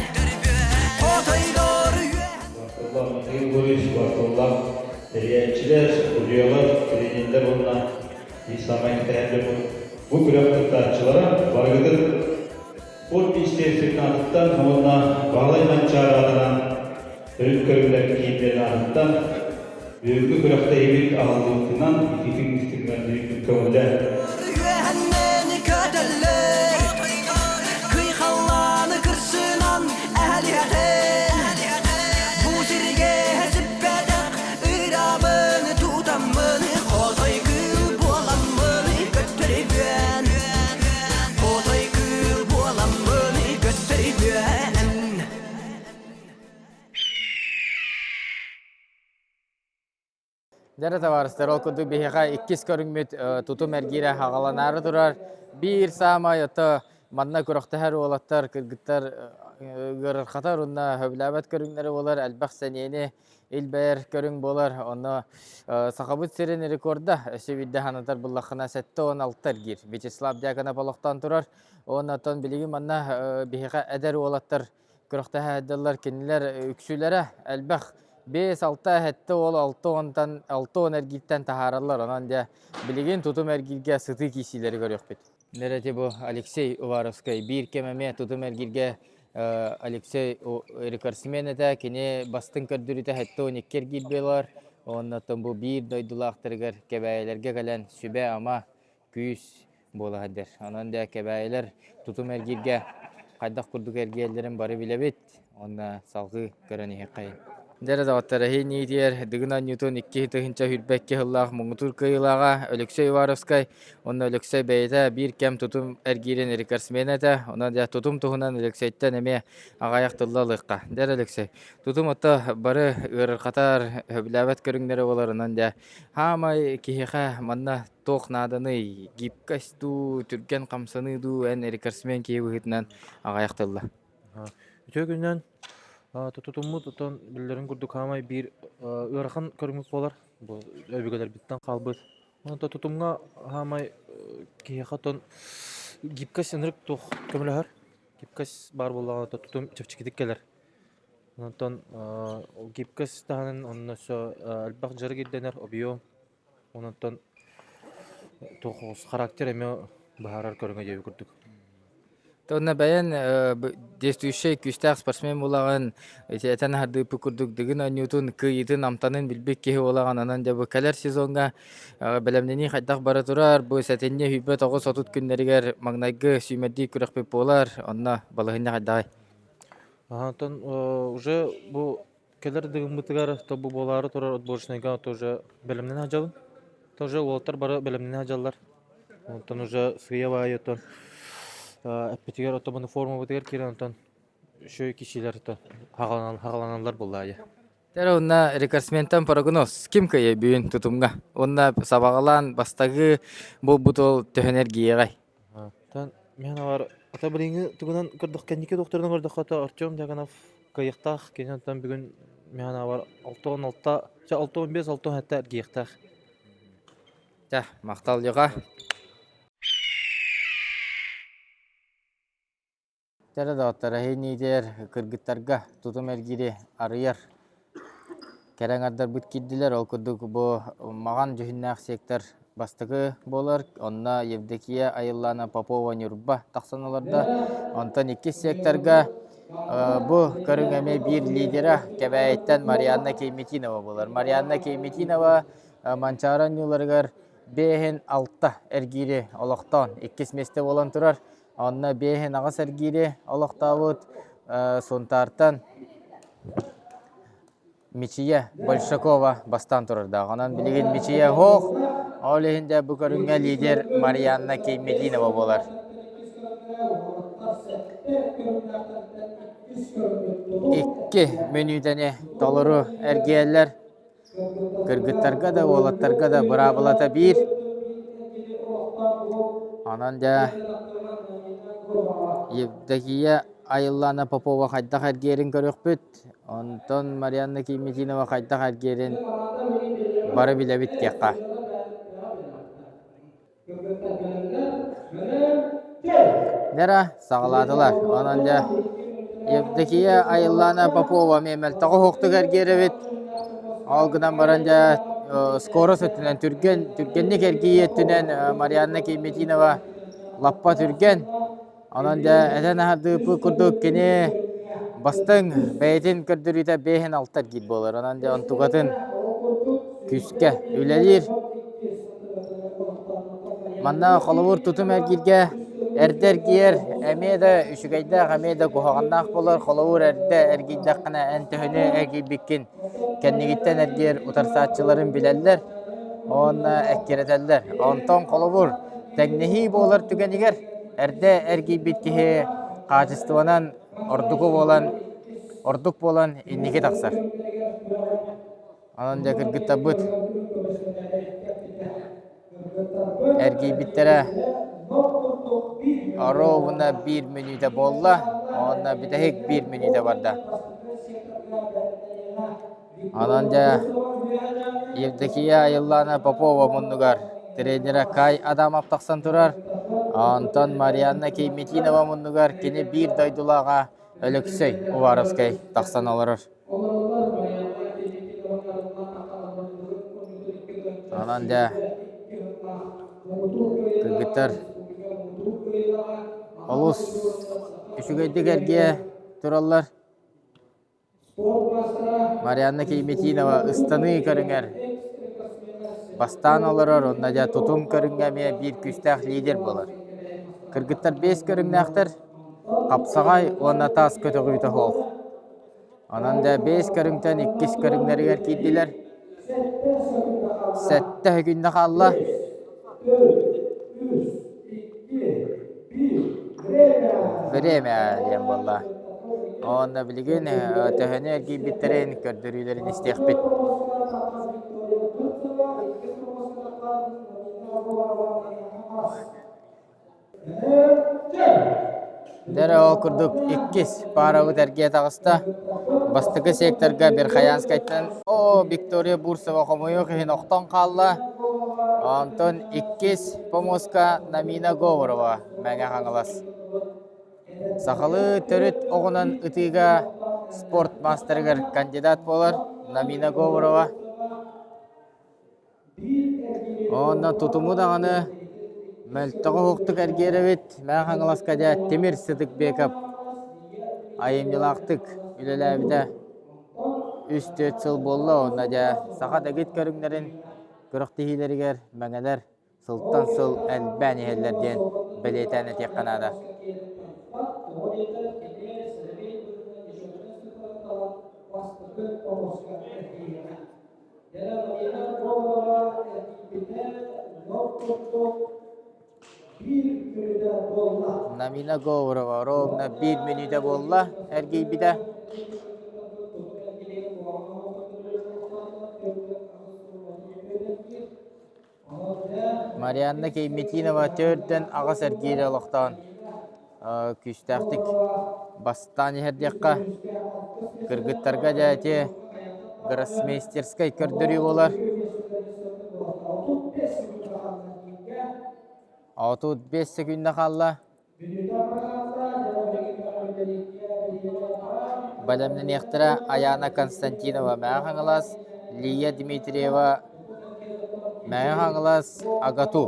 Хотойдор Михаил Гурьевич Баркаллаах тэрийээччилэр, судьуйалар, тренердэр уонна биир саамай кэтэһэр дьоммут бу күрэх кыттааччылара барыгытын спорт министиэристибэтин аатыттан уонна Баһылай Манчаары аатынан төрүт көрүҥнэр кииннэрин аатыттан бүгүҥҥү күрэхтэһиибит аһыллыбытынан итиитин-истиҥнэн көҥүлэ. Үөһэннэн көтөллөр Кыйхаллааны кырсынан эһэлиһэтин Бу сиргэ сиппэтэх ырабын тутаммын Хотой кыыл буоламмын көттөрүбүөн Хотой кыыл буоламмын көттөрүбүөн Дьэ табаарыстар, ол курдук биһиэхэ иккис көрүҥмүт тутум эргиирэ хаҕаланаары турар. Биир саамай ото манна күрэхтэһэр уолаттар, кыргыттар ыарырҕатар уонна сөбүлээбэт көрүҥнэрэ буолар, элбэх сэниэни илбэйэр көрүҥ буолар. Онно Сахабыт сирин рекорда өссө биирдэ санатар буллаххына 76 эргиир. Вячеслав Дьяконов олохтоон турар. Уонна оттон билигин манна биһиэхэ эдэр уолаттар күрэхтэһэ сылдьаллар. Кинилэр үксүлэрэ элбэх 5-6 сэттэ уол алта уонтан 60 эргииртэн таһаараллар. Онон дьэ билигин тутум эргииргэ сытыы киирсиилэри көрүөхпүт. Нэрэти бу Алексей Уваровскай биир кэм эмиэ тутум эргииргэ Алексей рекордсмен этэ. Кини бастыҥ көрдөрүүтэ 72 эргиир буолар. Оннуттан бу биир дойдулаахтарыгар Кэбээйилэргэ кэлэн сүбэ-ама күүс буола сылдьар. Онон дьэ Кэбээйилэр тутум эргииргэ хайдах курдук эргийэллэрин бары билэбит. Уонна салҕыы көрөн иһиэххэйин. Дьэ доҕоттор, эһиил иитиэр Дыгын оонньуутун 2022 сыллаах муҥутуур кыайыылааҕа Өлөксөй Уваровскай уонна Өлөксөй бэйэтэ биир кэм тутум эргиирин рекордсмен этэ. Онон дьэ тутум туһунан Өлөксөйтөн эмиэ аҕыйах тылла ылыахха. Дьэ Өлөксөй, тутум ото бары ыарырҕатар, сөбүлээбэт көрүҥнэрэ буоларынан дьэ хаамай киһиэхэ манна туох нааданый, гибкость дуу, түргэн хамсаныы дуу эн рекордсмен киһи быһыытынан аҕыйах тылла. Үтүө күнүнэн тутуммут оттон биллэрин курдук хаамай биир ыарахан көрүҥмүт буолар. Бу өбүгэлэрбиттэн хаалбыт. Онон тутумҥа хаамай киһиэхэ оттон гибкость ынырык туох көмөлөһөр. Гибкость баар буоллаҕына тутум чэпчэкитик кэлэр. Онтон гибкость таһынан онно өссө элбэх дьарык ирдэнэр, объем. Онтон туох характер эмиэ быһаарар көрүҥэ диэбит курдук. Уонна бэйэн действующай күүстээх спортсмен буолаҕын, ити этэн аһардыыппыт курдук Дыгын оонньуутун, кыайыытын амтанын билбит киһи буолаҕын. Онон дьэ бу кэлэр сезоҥҥа бэлэмнэнии хайдах бара турар, бу сэтинньи 29-30 күннэригэр маҥнайгы сүүмэрдиир күрэхпит буолар, онно балаһыанньа хайдаҕый? Онтон уже бу Кэлэр дыгыммытыгар то бу буолаары турар отборочнайга тоже бэлэмнэнэ сылдьабын. Тоже уолаттар бары бэлэмнэнэ сылдьаллар. Онтон уже сыыйа баайы оттон эппитигэр оттон формабытыгар киирэн онтон үчүгэй киһилэр хаҕаланаллар буоллаайы. Тэр уонна рекордсментэн прогноз ким кыайа бүгүн тутумга? Уонна сабаҕалаан бастакы буолбут ол төһөн эргийиэҕэй? Оттон мин бар ата билиҥҥи тугунан көрдөх кэнники докторынан көрдөххө то Артем Дьяконов кыайыахтаах кини онтон бүгүн мин бар 66 65 67 эргийиэхтээх. Чэ, махтал Леха. Тэрэ доҕоттор, эһиниитигэр кыргыттарга тутум эргиири арыйар кэрэ аҥардарбыт киирдилэр. Ол курдук бу маҕан дьүһүннээх сектор бастакы буолар. Онно Евдокия Айыллаана Попова Ньурба тахсан олордо. Онтон иккис секторга бу көрүҥ эмиэ биир лидера Кэбээйиттэн Марианна Кейметинова буолар. Марианна Кейметинова Манчаары оонньууларыгар биэһин алта эргиири олохтоон иккис миэстэ буолан турар. Онно биэһин аҕыс эргиири олохтообут Сунтаартан Мичийэ Большакова бастаан турардаах. Онон билигин Мичийэ оһох, ол иһин дьэ бу көрүҥҥэ лидер Марианна Кейметинова буолар. Икки мүнүүтэни толору эргийэллэр. Кыргыттарга да, уолаттарга да быраабылата биир. Онон дьэ Евдокия Айыллаана Попова хайдах эргийэрин көрүөхпүт. Онтон Марианна Кимитинова хайдах эргийэрин бары билэбит диэххэ. Нера саҕалаатылар. Онон дьэ Евдокия Айыллаана Попова эмиэ мөлтөҕө уһуктук эргийэр эбит. Ол гынан баран дьэ скорость өттүнэн түргэн, түргэнник эргийии өттүнэн Марианна Кимитинова лаппа түргэн. Онон дьэ этэн аһардыыппыт курдук кини бастыҥ бэйэтин көрдөрүүтэ биэһин алта эргиир буолар. Онон дьэ онтукатын күүскэ үлэлиир. Манна холобур тутум эргииргэ эрдэ эргийэр эмиэ да үчүгэйдээх, эмиэ да куһаҕаннаах буолар. Холобур эрдэ эргийдэххинэ эн төһөнү эргийбиккин кэннигиттэн эргийэр утарсааччыларын билэллэр уонна эккирэтэллэр. Онтон холобур тэҥнэһии буолар түгэнигэр Эрдэ эргийбит киһи хаачыстыбанан ордуку буолан, ордук буолан инники тахсар. Онон дьэ кыргыттарбыт эргийбиттэрэ оруобуна биир мүнүүтэ буолла уонна бүтэһик биир мүнүүтэ барда. Онон дьэ Евдокия Айыллаана Попова муннугар тренерэ Кай Адамов тахсан турар. Онтон Марианна Кейметинова муннугар кини биир дойдулааҕа Өлөксөй Уваровскай тахсан олорор. Онон дьэ кыргыттар олус үчүгэйдик эргийэ тураллар. Марианна Кейметинова ыстаныы көрүҥэр бастаан олорор уонна дьэ тутум көрүҥҥэ эмиэ биир күүстээх лидер буолар. Кыргыттар биэс көрүҥнээхтэр, хапсаҕай уонна таас көтөҕүүтэ суох. Онон дьэ биэс көрүҥтэн иккис көрүҥнэригэр киирдилэр. Сэттэ күннэ хаалла. Время диэн буолла. Уонна билигин төһөнү эргийбиттэрин көрдөрүүлэрин истиэхпит. Дьэ ол курдук иккис паарабыт эргийэ таҕыста. Бастакы секторга Верхоянскайтан о Виктория Бурцева хомойуох иһин охтон хаалла. Онтон иккис помоска Намина Говорова Мэҥэ Хаҥалас. Сахалыы төрүт оҕунан ытыыга спорт маастарыгар кандидат буолар Намина Говорова. Уонна тутуму даҕаны мөлтөҕө уһуктук эргийэр эбит. Мэҥэ Хаҥаласка дьэ Тимир Сытыкбеков айымньылаахтык үлэлээбитэ үс-түөрт сыл буолла. Уонна дьэ саха дэгит көрүҥнэрин күрэхтэһиилэригэр мэҥэлэр сылтан сыл элбээн иһэллэр диэн бэлиэтээн этиэххэ наада. Намина Говорова ровно биир мүнүүтэ буолла эргийбитэ. Марианна Кейметинова төрдөн аҕыс эргиири олохтоон күүстээхтик бастаан иһэр диэххэ кыргыттарга дьэ ити гроссмейстерскай көрдөрүү буолар. 35 секунда хаалла. Бэлэмнэниэхтэрэ Айаана Константинова Мэҥэ Хаҥалас, Лия Дмитриева. Мэҥэ Хаҥалас АГАТУ.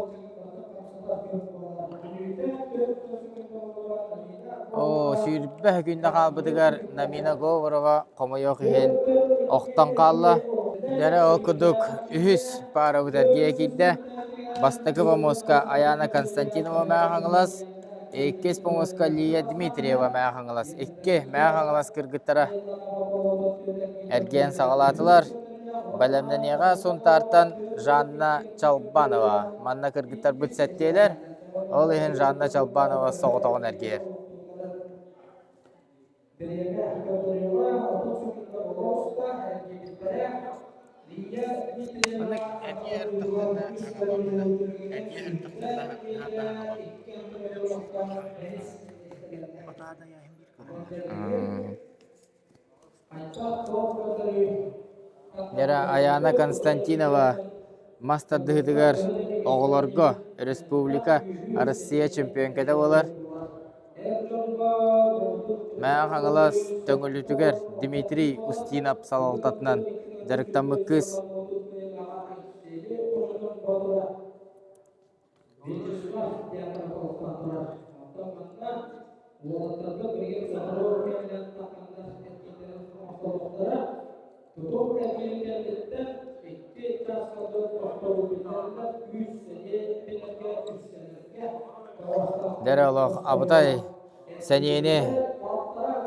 Оо, 20 күндэ хаалбытыгар Намина Говорова хомойуох иһин охтон хаалла. Дьэрэ ол курдук үһүс паарабыт эргийэ киирдэ. Бастакы помоска Аяна Константинова Мэҥэ Хаҥалас, иккис помоска Лия Дмитриева Мэҥэ Хаҥалас. Икки Мэҥэ Хаҥалас кыргыттара эргийэн саҕалаатылар. Бэлэмнэниэҕэ Сунтаартан Жанна Чалбанова. Манна кыргыттарбыт сэттиэлэр. Ол иһин Жанна Чалбанова соҕотоҕун эргийэр. Маннык эргийэ эрдэхтэринэ аҕабаммына, эргийэ эрдэхтэринэ аҕабам. Лера Аяна Константинова мас тардыһыытыгар оҕолорго республика Россия чемпионката буолар. Мэҥэ Хаҥалас Төҥүлүтүгэр Дмитрий Устинов салалтатынан дьарыктаммыт кыыс. Дьэ олох абытай сэниэни,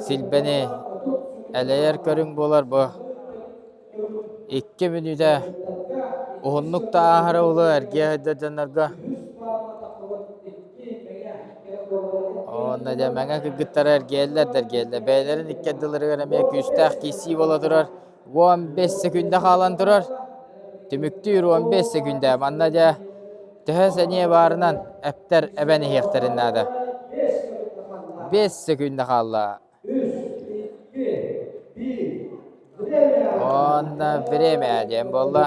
силбэни элэйэр көрүҥ буолар бу. Икки мүнүүтэ уһуннук да ааһара буолуо эргийэ сылдьар дьоннорго. Уонна дьэ мэҥэ кыргыттара эргийэллэр да эргийэллэр. Бэйэлэрин икки ардыларыгар эмиэ күүстээх киирсии буола турар. 15 секүндэ хаалан турар. Түмүктүүр 15 секүндэ. Манна дьэ төһө сэниэ баарынан эптэр эбэн иһиэхтэрин наада. 5 секүндэ хаалла. Уонна время диэн буолла.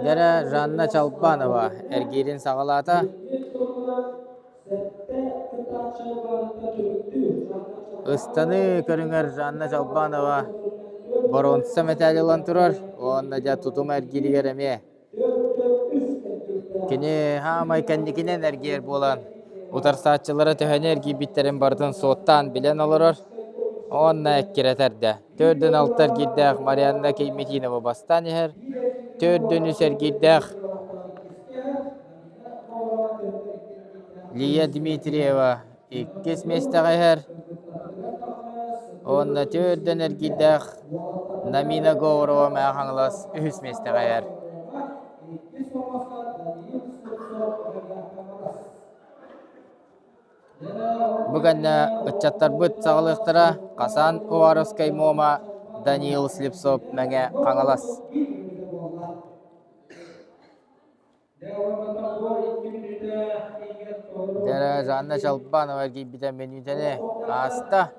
Дьэрэ Жанна Чалбанова эргиирин саҕалаата. Ыстаныы көрүҥэр Жанна Чалбанова боруонса мэтээл ылан турар уонна дьэ тутум эргииригэр эмиэ Кини хаамай кэнникинэн эргийэр буолан, утарсааччылара төһөнү эргийбиттэрин барытын суоттаан билэн олорор уонна эккирэтэрдэ. Төрдүн алта эргиирдээх Марианна Кейметинова бастаан иһэр, төрдүн үс эргиирдээх Лия Дмитриева иккис миэстэҕэ иһэр уонна төрдүн эргиирдээх Намина Говорова Мэҥэ Хаҥалас үһүс миэстэҕэ иһэр. Бу кэннэ ыччаттарбыт саҕалыахтара Хасан Уваровскай Муома, Даниил Слепцов Мэҥэ Хаҥалас. Дьэ, Жанна Чалбанова эргийбитэ мүнүүтэни ааста.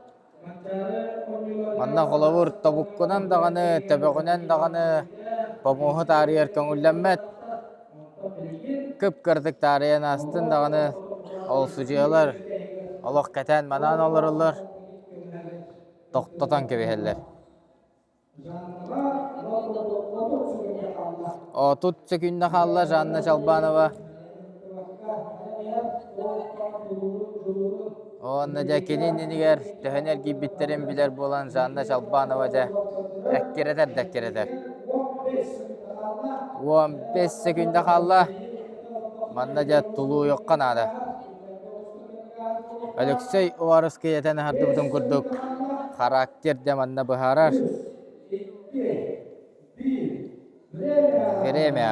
Манна холобур тобуккунан даҕаны, төбөҕүнэн даҕаны помуоһу таарыйар көҥүллэммэт. Кып-кыратык таарыйан аастын даҕаны, ол судьуйалар олох кэтээн-манаан олороллор, тохтотон кэбиһэллэр. 30 сөкүүндэ хаалла Жанна Чалбанова. Уонна дьэ кини иннигэр төһөнү эргийбиттэрин билэр буолан Жанна Чалбанова дьэ эккирэтэр да эккирэтэр. 15 сөкүүндэ хаалла. Манна дьэ тулуйуохха наада. Алексей Уваровский этэн аһардыбытын курдук характер дьэ манна быһаарар. Время.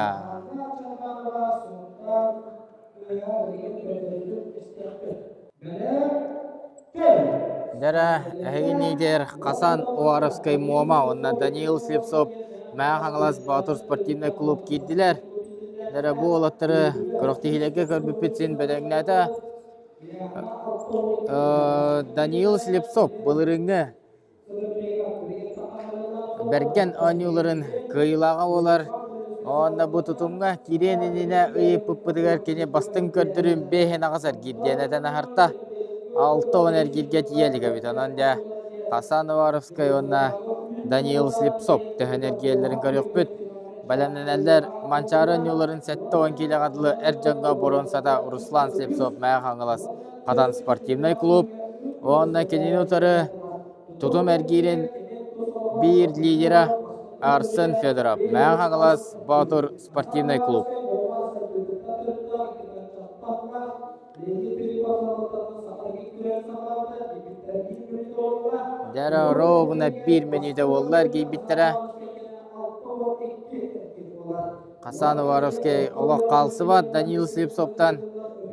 Дьэрэ, эһиги лидер Хасан Уваровскай Муома уонна Даниил Слепцов Мэҥэ Хаҥалас Боотур спортивнай клуб киирдилэр. Дьэрэ, бу уолаттары күрэхтэһиилэргэ көрбүппүт син бэдэҥнээтэ. Даниил Слепцов былырыыҥҥы Бэргэн оонньууларын кыайыылааҕа буолар. Уонна бу тутумҥа киириэн иннинэ ыйыппыппытыгар кини бастыҥ көрдөрүүм биэһин аҕыс эргиир диэн этэн аһарта. 60 эргииргэ тиийэ илик эбит. Онон дьэ Хасан Уваровскай уонна Даниил Слепцов төһөн эргийэллэрин көрүөхпүт. Бэлэмнэнэллэр Манчаары оонньууларын 70 киилэҕэ дылы эр дьоҥҥо боруонсата Руслан Слепцов Мэҥэ Хаҥалас Хатан спортивнай клуб уонна кинини утары тутум эргиирин биир лидера Арсен Федоров Мэҥэ Хаҥалас Боотур спортивнай клуб. Дьэ ровно биир мүнүүтэ буолла эргийбиттэрэ. Хасан Уваровский олох хаалсыбат Данил Слепцовтан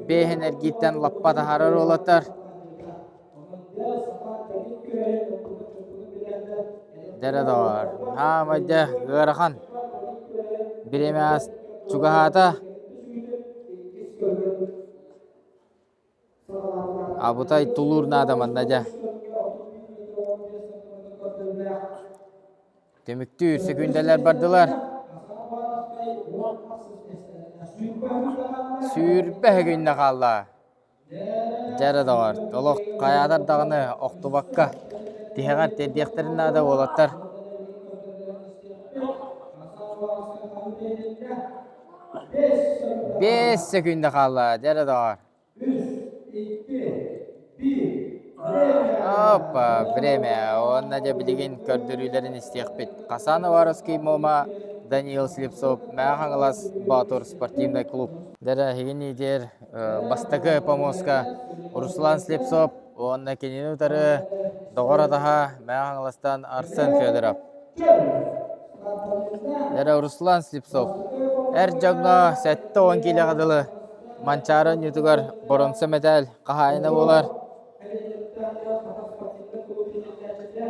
бэһин эргииттэн лаппа таһаарар уолаттар. Дэрэ доҕор, хаамай дьэ ыарахан. Бириэмэ чугаһаата. Абытай тулуур наада манна дьэ. Түмүктүүр сөкүүндэлэр бардылар. Сүүрбэ күннэ хаалла. Дьэ эрэ доҕор, олох хайаатар даҕаны охтубакка тиһэҕэр тиэрдиэхтэрин наада уолаттар. Биэс сөкүүндэ хаалла, дьэ эрэ доҕор. Опа, время. Уонна дьэ билигин көрдөрүүлэрин истиэхпит. Хасан Уваровский Мома, Даниил Слепцов, Мэҥэ Хаҥалас Боотур спортивный клуб. Дэрэ эһигин иитиэр бастакы помоска Руслан Слепцов уонна кинини утары доҕор атаһа Мэҥэ Хаҥаластан Арсен Федоров. Дэрэ Руслан Слепцов эр дьоҥҥо 70 киилэҕэ дылы Манчаары оонньуутугар боруонса мэтээл хаһаайына буолар.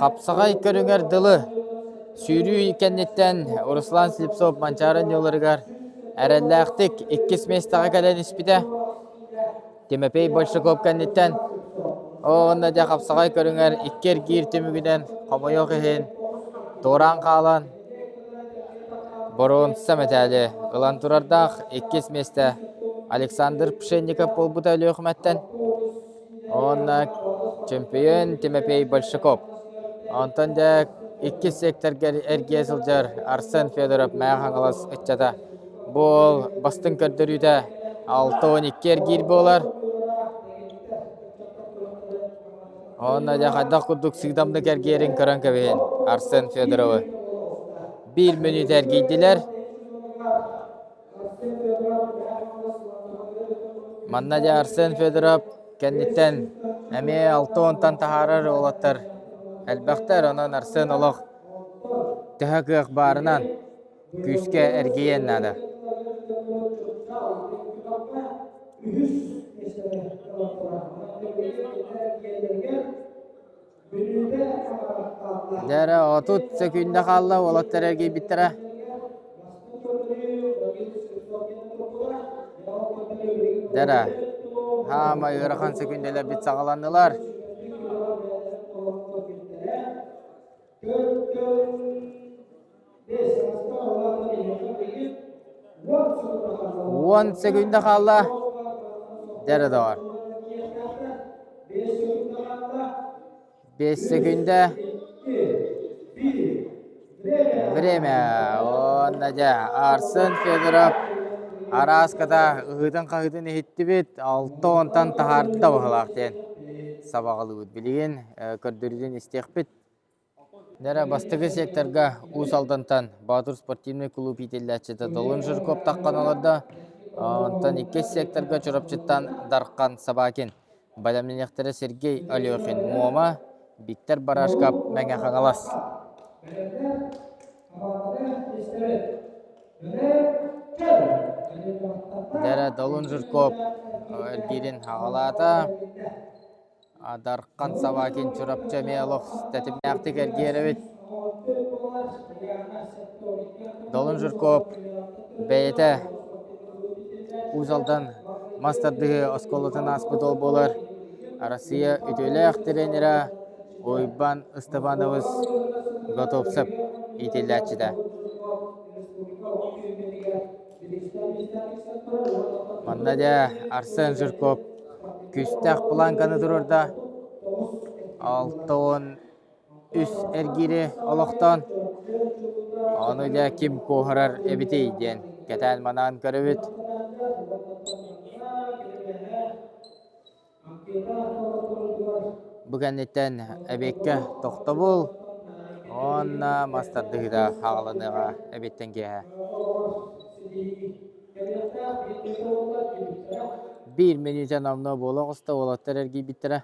Хапсаҕай көрүҥэр дылы сүүрүү кэнниттэн Руслан Слепцов Манчаары оонньууларыгар эрэллээхтик иккис миэстэҕэ кэлэн испитэ. Тимофей Большаков кэнниттэн уонна дьэ хапсаҕай көрүҥэр икки эргиир түмүгүнэн хомойуох иһин туораан хаалан Боруонса мэтээли ылан турардаах иккис миэстэ Александр Пшенников буолбута Өлүөхүмэттэн уонна чөмпүйүөн Тимофей Большаков. Онтон дьэ иккис секторга эргийэ сылдьар Арсен Федоров Мэҥэ Хаҥалас ыччата. Бу уол бастыҥ көрдөрүүтэ 62 эргиир буолар. Уонна дьэ хайдах курдук сыыдамнык эргийэрин көрөн кэбиһин Арсен Федоровы. Биир мүнүүтэ эргийдилэр. Манна дьэ Арсен Федоров кэнниттэн эмиэ алта уонтан таһаарар уолаттар элбэхтэр. Онон Арсен олох төһө кыах баарынан күүскэ эргийиэн наада. Дьэ эрэ 30 сөкүүндэ хаалла уолаттар эргийбиттэрэ. Дьэ эрэ хаамай ыарахан сөкүүндэлэрбит саҕаланнылар. Уон сөкүүндэ хаалла. Дьэ эрэ доҕор. Биэс сөкүүндэ. Время. Уонна дьэ Арсен Федоров арааската ыһыытын-хаһыытын иһиттибит. Алта уонтан таһаарда быһыылаах диэн сабаҕалыыбыт. Билигин көрдөрүүтүн истиэхпит. Нера бастакы секторга Уус Алдантан Боотур спортивнай кулууп иитиллээччитэ Долун Жирков таххан олордо. Онтон иккис секторга Чурапчыттан Дархан Собакин. Бэлэмнэниэхтэрэ Сергей Алехин Муома, Виктор Барашков Мэҥэ Хаҥалас. Дэрэ Долун Жирков эргиирин аҕалаата. Дархан Собакин Чурапчы эмиэ олох тэтимнээхтик эргийэр эбит. Долун Жирков бэйэтэ Уус Алдан мас тардыһыы оскуолатын ааспыт уол буолар. Россия үтүөлээх тренерэ Уйбан Ыстапанович Готовцев иитиллээччитэ. Манна дьэ Арсен Жирков күүстээх планканы туруорда. 63 эргиири олохтоон. Ону дьэ ким куоһарар эбитий диэн кэтээн-манаан көрөбүт. Бу кэнниттэн эбиэккэ тохтобул уонна мас тардыһыыта хааланыаҕа эбиэттэн киэһэ. Биир мүнүүтэ номнуо буола оҕуста, уолаттар эргийбиттэрэ.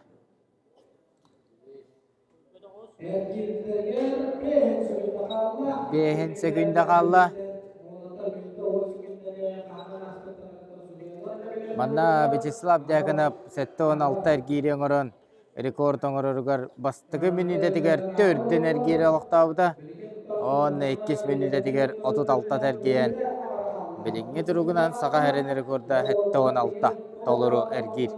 Биэһин сөкүүндэ хаалла. Манна Вячеслав Дьяконов 76 эргиири оҥорон рекорд оҥороругар бастакы мүнүүтэтигэр төрдүн эргиири олохтообута. Уонна иккис мүнүүтэтигэр 36 эргийэн билиҥҥи туругунан Саха сирин рекорда 76 толору эргиир.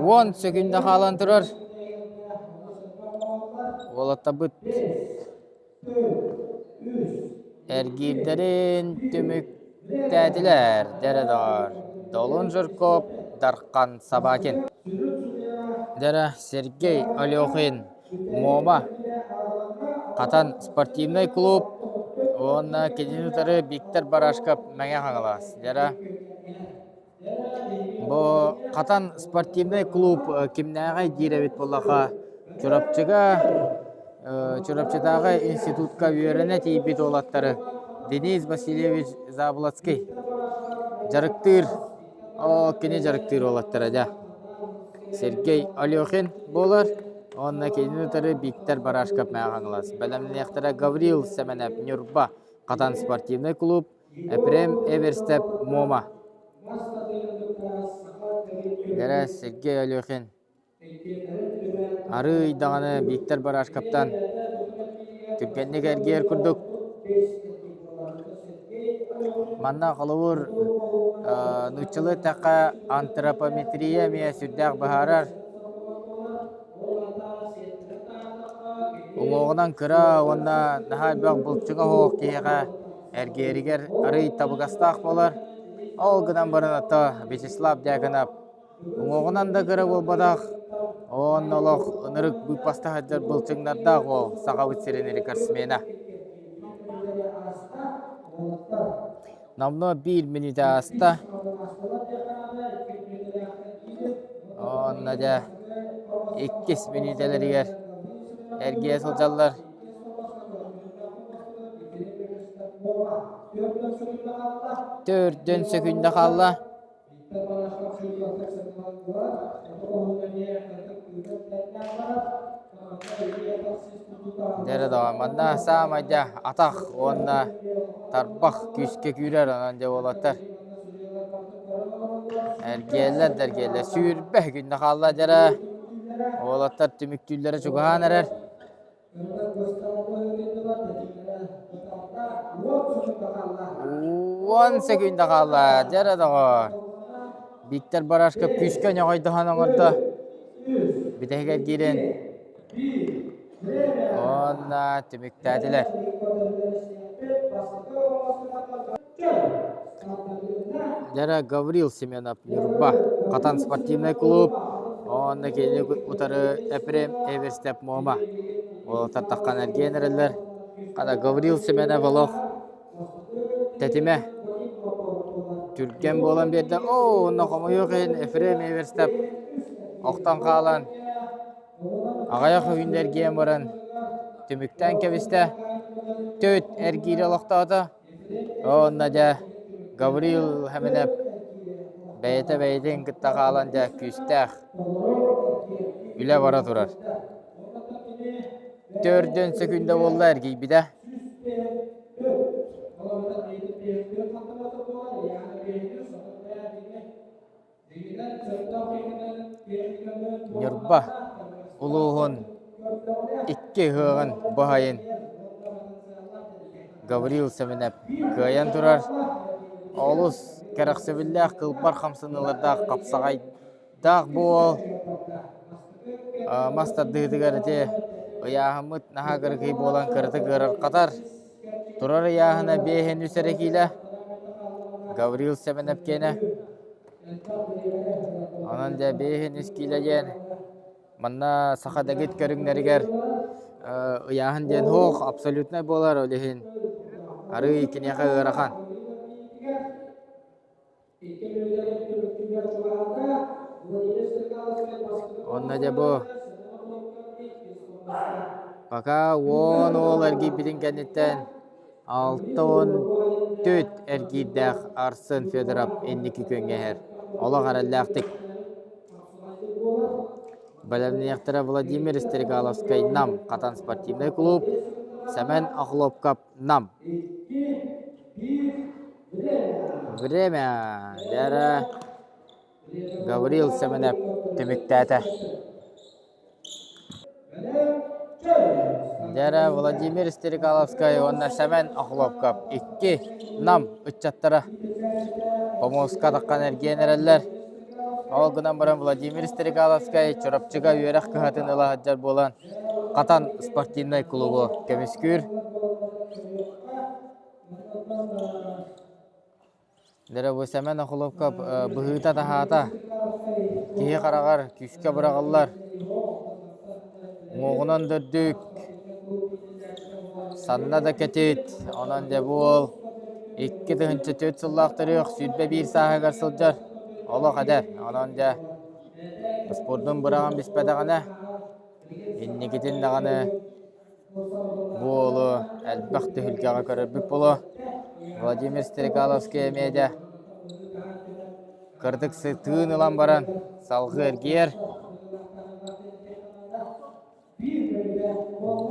Уон сөкүүндэ хаалан турар. Уолаттарбыт Эргиирдэрин түмүктээтилэр, дэрэ доҕоор, Долун Жирков, Дархан Собакин. Дэрэ Сергей Алехин, Муома, Хатан спортивнай клуб уонна кинини утары Виктор Барашков Мэҥэ Хаҥалас. Дэрэ Бу Хатан спортивнай клуб кимнээҕий диир эбит буоллаха, Чурапчыга Чурапчытааҕы институтка үөрэнэ тиийбит уолаттары Денис Васильевич Заблоцкий дьарыктыыр, оо кини дьарыктыыр уолаттара дьэ. Сергей Алехин буолар уонна кинини утары Виктор Барашков Мэҥэ Хаҥалас. Бэлэмниэхтэрэ Гаврил Сэмэнэп Ньурба Хатан спортивнай клуб Епрем Эверстеп Муома. Дэрэ Сергей Алехин арыый даҕаны Виктор Барашковтан түргэнник эргийэр курдук. Манна холобур нууччалыы эттэххэ антропометрия эмиэ сүрдээх быһаарар. Уҥуоҕунан кыра уонна наһаа элбэх былчыҥа оһох киһиэхэ эргиэригэр арыый табыгастаах буолар. Ол гынан баран ото Вячеслав Дьяконов уҥуоҕунан да кыра буолбатах, уонна олох ынырык быыппаста сылдьар былчыҥнардаах уол Сахабыт сирин рекордсмена. Номнуо биир мүнүүтэ ааста. Уонна дьэ иккис мүнүүтэлэригэр эргийэ сылдьаллар. Төрдүн сөкүүндэ хаалла. Дьэ доҕоор, манна саамай дьэ атах уонна тарбах күүскэ күүрэр, онон дьэ уолаттар эргийэллэр да эргийэллэр. Сүүрбэ күннэ хаалла дьэрэ. Уолаттар түмүктүүллэрэ чугаһаан эрэр. Уон сөкүүндэ хаалла, дьэ эрэ доҕоор. Виктор Барашков күүскэ ньоҕойдоһон оҥордо. Бүтэһигэр киирэн уонна түмүктээтилэр. Дьара Гаврил Семенов Ньурба Хатан спортивнай клуб уонна кини утары Епрем Эверстеп Муома уолаттар таххан эргийэн эрэллэр. Хата Гаврил Семенов олох тэтимэ түргэн буолан биэрдэ. Оо, онно хомойуох иһин Ефрем Эверстеп охтон хаалан аҕыйах үүннэ эргийэн баран түмүктээн кэбистэ. Төрт эргиири олохтоото. Уонна дьэ Гаврил Хэмэнэп бэйэтэ бэйэтин кытта хаалан дьэ күүстээх үлэ бара турар. Төрдүн сөкүүндэ буолла эргийбитэ. Ньурба улууһун икки ыһыаҕын баһайын Гаврил Сэмэнэп кыайан турар. Олус кэрэхсэбиллээх кылбар хамсаныылардаах хапсаҕайдаах буол. Мас тардыһыытыгар ити ыйааһыммыт наһаа кыракый буолан кыратык ыарырҕатар. Турар ыйааһына биэһин үс эрэ киилэ. Гаврил Сэмэнэп киэнэ. Онон дьэ биэһин үс киилэ диэн манна саха дэгит көрүҥнэригэр ыйааһын диэн суох абсолютнай буолар ол иһин арыый киниэхэ ыарахан. Онно дьэ бу пока уон уол эргийбитин кэнниттэн 64 эргиирдээх Арсен Федоров инники күөҥҥэ иһэр. Олох эрэллээхтик бэлэмниэхтэрэ Владимир Стрекаловскай Нам Хатан спортивнай клуб, Сэмэн Охлопков Нам. Время Дьэ Гаврил Сэмэнэп түмүктээтэ. Дьэ Владимир Стрекаловскай уонна Сэмэн Охлопков икки Нам ыччаттара помоска таххан эргийэн эрэллэр. Ол гынан баран Владимир Стрекаловскай Чурапчыга үөрэх кыһатын ыла сылдьар буолан Хатан спортивнай клубу көмүскүүр. Дьэ бу Сэмэн Охлопков быһыыта-таһаата киһи хараҕар күүскэ быраҕыллар. Уҥуоҕунан да үрдүк, санна да кэтит, онон дьэ бу уол 2004 сыллаах төрүөх 21 сааһыгар сылдьар, олох эдэр. Онон дьэ спордун быраҕан биспэтэҕинэ, инникитин даҕаны Бу уолу элбэх түһүлгэҕэ көрөрбүт буолуо. Владимир Стрекаловский эмиэ дьэ кырдык тыын ылан баран салгыы эргийэр.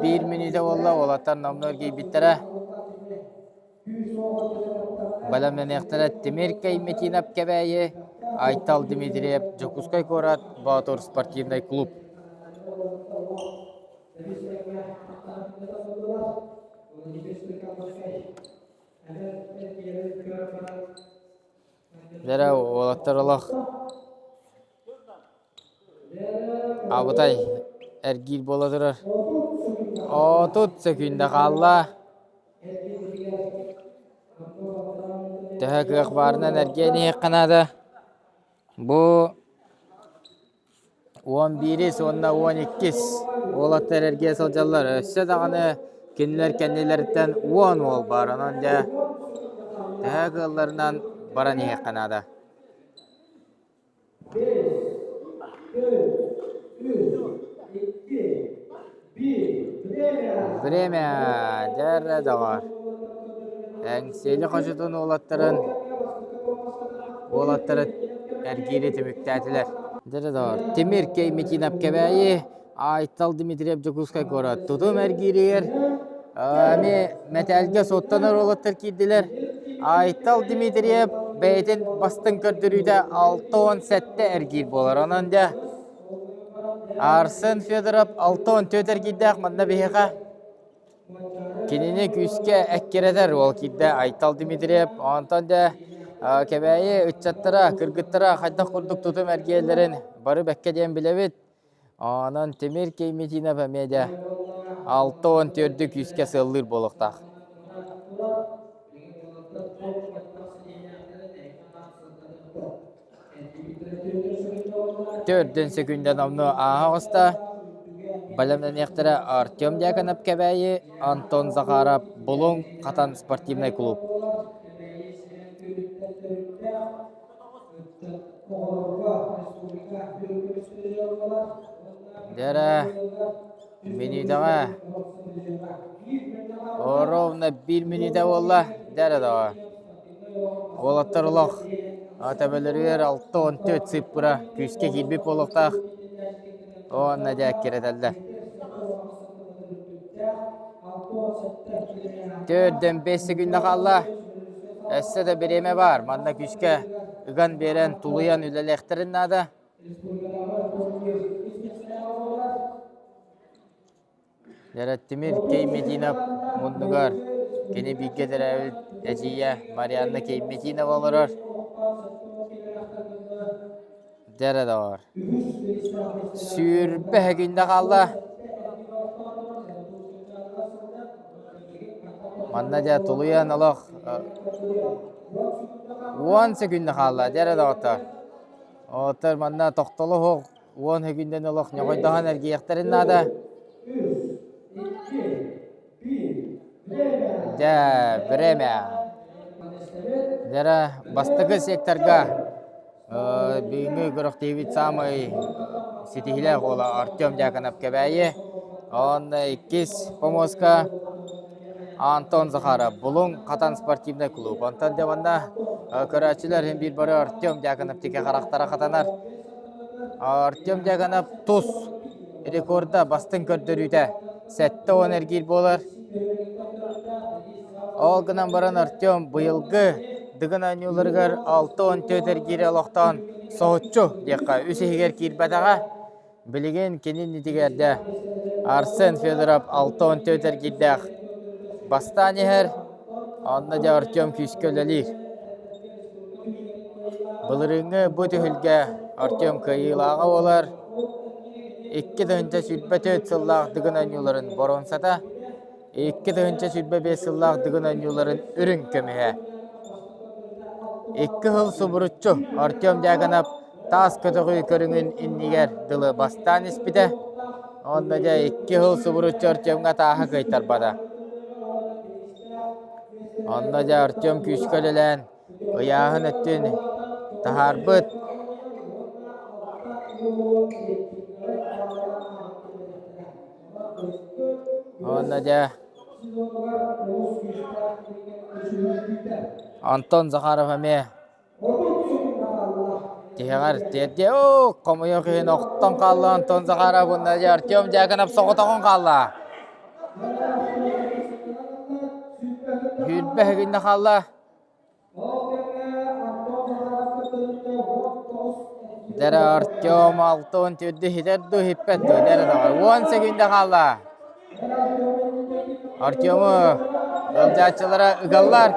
Биир мүнүүтэ буолла, уолаттар номнуо эргийбиттэрэ. Бэлэмнэниэхтэрэ Тимир Кейметинов Кэбээйи, Айтал Дмитриев Дьокуускай куорат Боотур спортивнай клуб. Дьэ уолаттар олох абытай эргиир буола турар. 30 сөкүүндэ хаалла. Төһө кыах баарынан эргийэн иһиэххэ наада. Бу Уон биирис уонна уон иккис уолаттар эргийэ сылдьаллар. Өссө даҕаны кинилэр кэннилэриттэн уон уол баар. Онон дьэ төһө кыалларынан баран иһиэххэ наада. Время дьэ доҕор. Эҥсиэли хочотун уолаттарын уолаттара эргиири түмүктээтилэр. Дьэ доҕор, Тимир Кейметинов Кэбээйи, Айтал Дмитриев Дьокуускай куорат тутум эргииригэр эмиэ мэтээлгэ суоттанар уолаттар киирдилэр. Айтал Дмитриев бэйэтин бастыҥ көрдөрүүтэ 67 эргиир буолар. Онон дьэ Арсен Федоров 64 эргиирдээх манна биһиэхэ Кинини күүскэ эккирэтэр уол киирдэ Айтал Дмитриев. Онтон дьэ Кэбээйи ыччаттара, кыргыттара хайдах курдук тутум эргиэллэрин бары бэккэ диэн билэбит. Онон Тимир Кейметинов эмиэ дьэ 64-дү күүскэ сыаллыыр буолуохтаах. Төрдүн сөкүүндэ номнуо ааһа оҕуста. Бэлэмнэниэхтэрэ Артем Дьяконов Кэбээйи, Антон Захаров Булуҥ Хатан спортивнай клуб. Дьэрэ мүнүүтэҕэ ровно биир мүнүүтэ буолла. Дьэрэ доҕор. Уолаттар олох төбөлөрүгэр 64 сыыппыра күүскэ киирбит буолуохтаах. Уонна дьэ эккирэтэллэр. Төрдөн бэс секунда хаалла. Өссө да бириэмэ баар. Манна күүскэ ыган биэрэн, тулуйан үлэлиэхтэрин наада. Дьэ, Тимир Кейметинов муннугар кини бииргэ төрөөбүт эдьиийэ Марианна Кейметинова олорор. Дьэ доҕор. Сүүрбэ күндэ хаалла. Манна дьэ тулуйан олох 10 секунда хаалла дьэ эрэ доҕоттор. Оттор манна тохтоло суох 10 секунданы олох ньоҕойдоһон эргийиэхтэрин наада. Дьэ, время. Дьэ бастакы секторга бүгүҥҥү күрэхтэһиибит саамай ситиһиилээх уола Артем Дьяконов Кэбээйи. Уонна иккис помоска Антон Захаров, Булуҥ Хатан спортивнай клуб. Онтон дьэ манна көрөөччүлэр иһин биир бары Артем Дьяконов тике харахтара хатанар. Артем Дьяконов тус рекорда бастыҥ көрдөрүүтэ 70 эргиир буолар. Ол гынан баран Артем быйылгы Дыгын оонньууларыгар 64 эргиири олохтоон соһуччу диэххэ үс иһигэр киирбэтэҕэ. Билигин кини иннитигэр дэ Арсен Федоров 64 эргиирдээх бастаан иһэр. Онно дьэ Артем күүскэ үлэлиир. Былырыыҥҥы бу түһүлгэ Артем кыайыылааҕа буолар. 2024 сыллаах Дыгын оонньууларын боруонсата, 2025 сыллаах Дыгын оонньууларын үрүҥ көмүһэ. Икки сыл субуруччу Артем Дьяконов таас көтөҕүү көрүҥүн иннигэр дылы бастаан испитэ. Онно дьэ икки сыл субуруччу Артемҥа тааһа кыайтарбата. Онно дьэ Артем күүскэ үлэлээн ыйааһын өттүн таһаарбыт. Уонна дьэ Антон Захаров эмиэ тиһэҕэр тиэрдиэ оо хомойуох иһин охтон хаалла Антон Захаров уонна дьэ Артем Дьяконов соҕотоҕун хаалла. Сүүрбэ сэгиннэ хаалла. Дэрэ Артем алтын түрдү хитэр дуу хиппэт дуу дэрэ доҕор. Уон секунда хаалла. Артему ыалдьааччылара ыгаллар.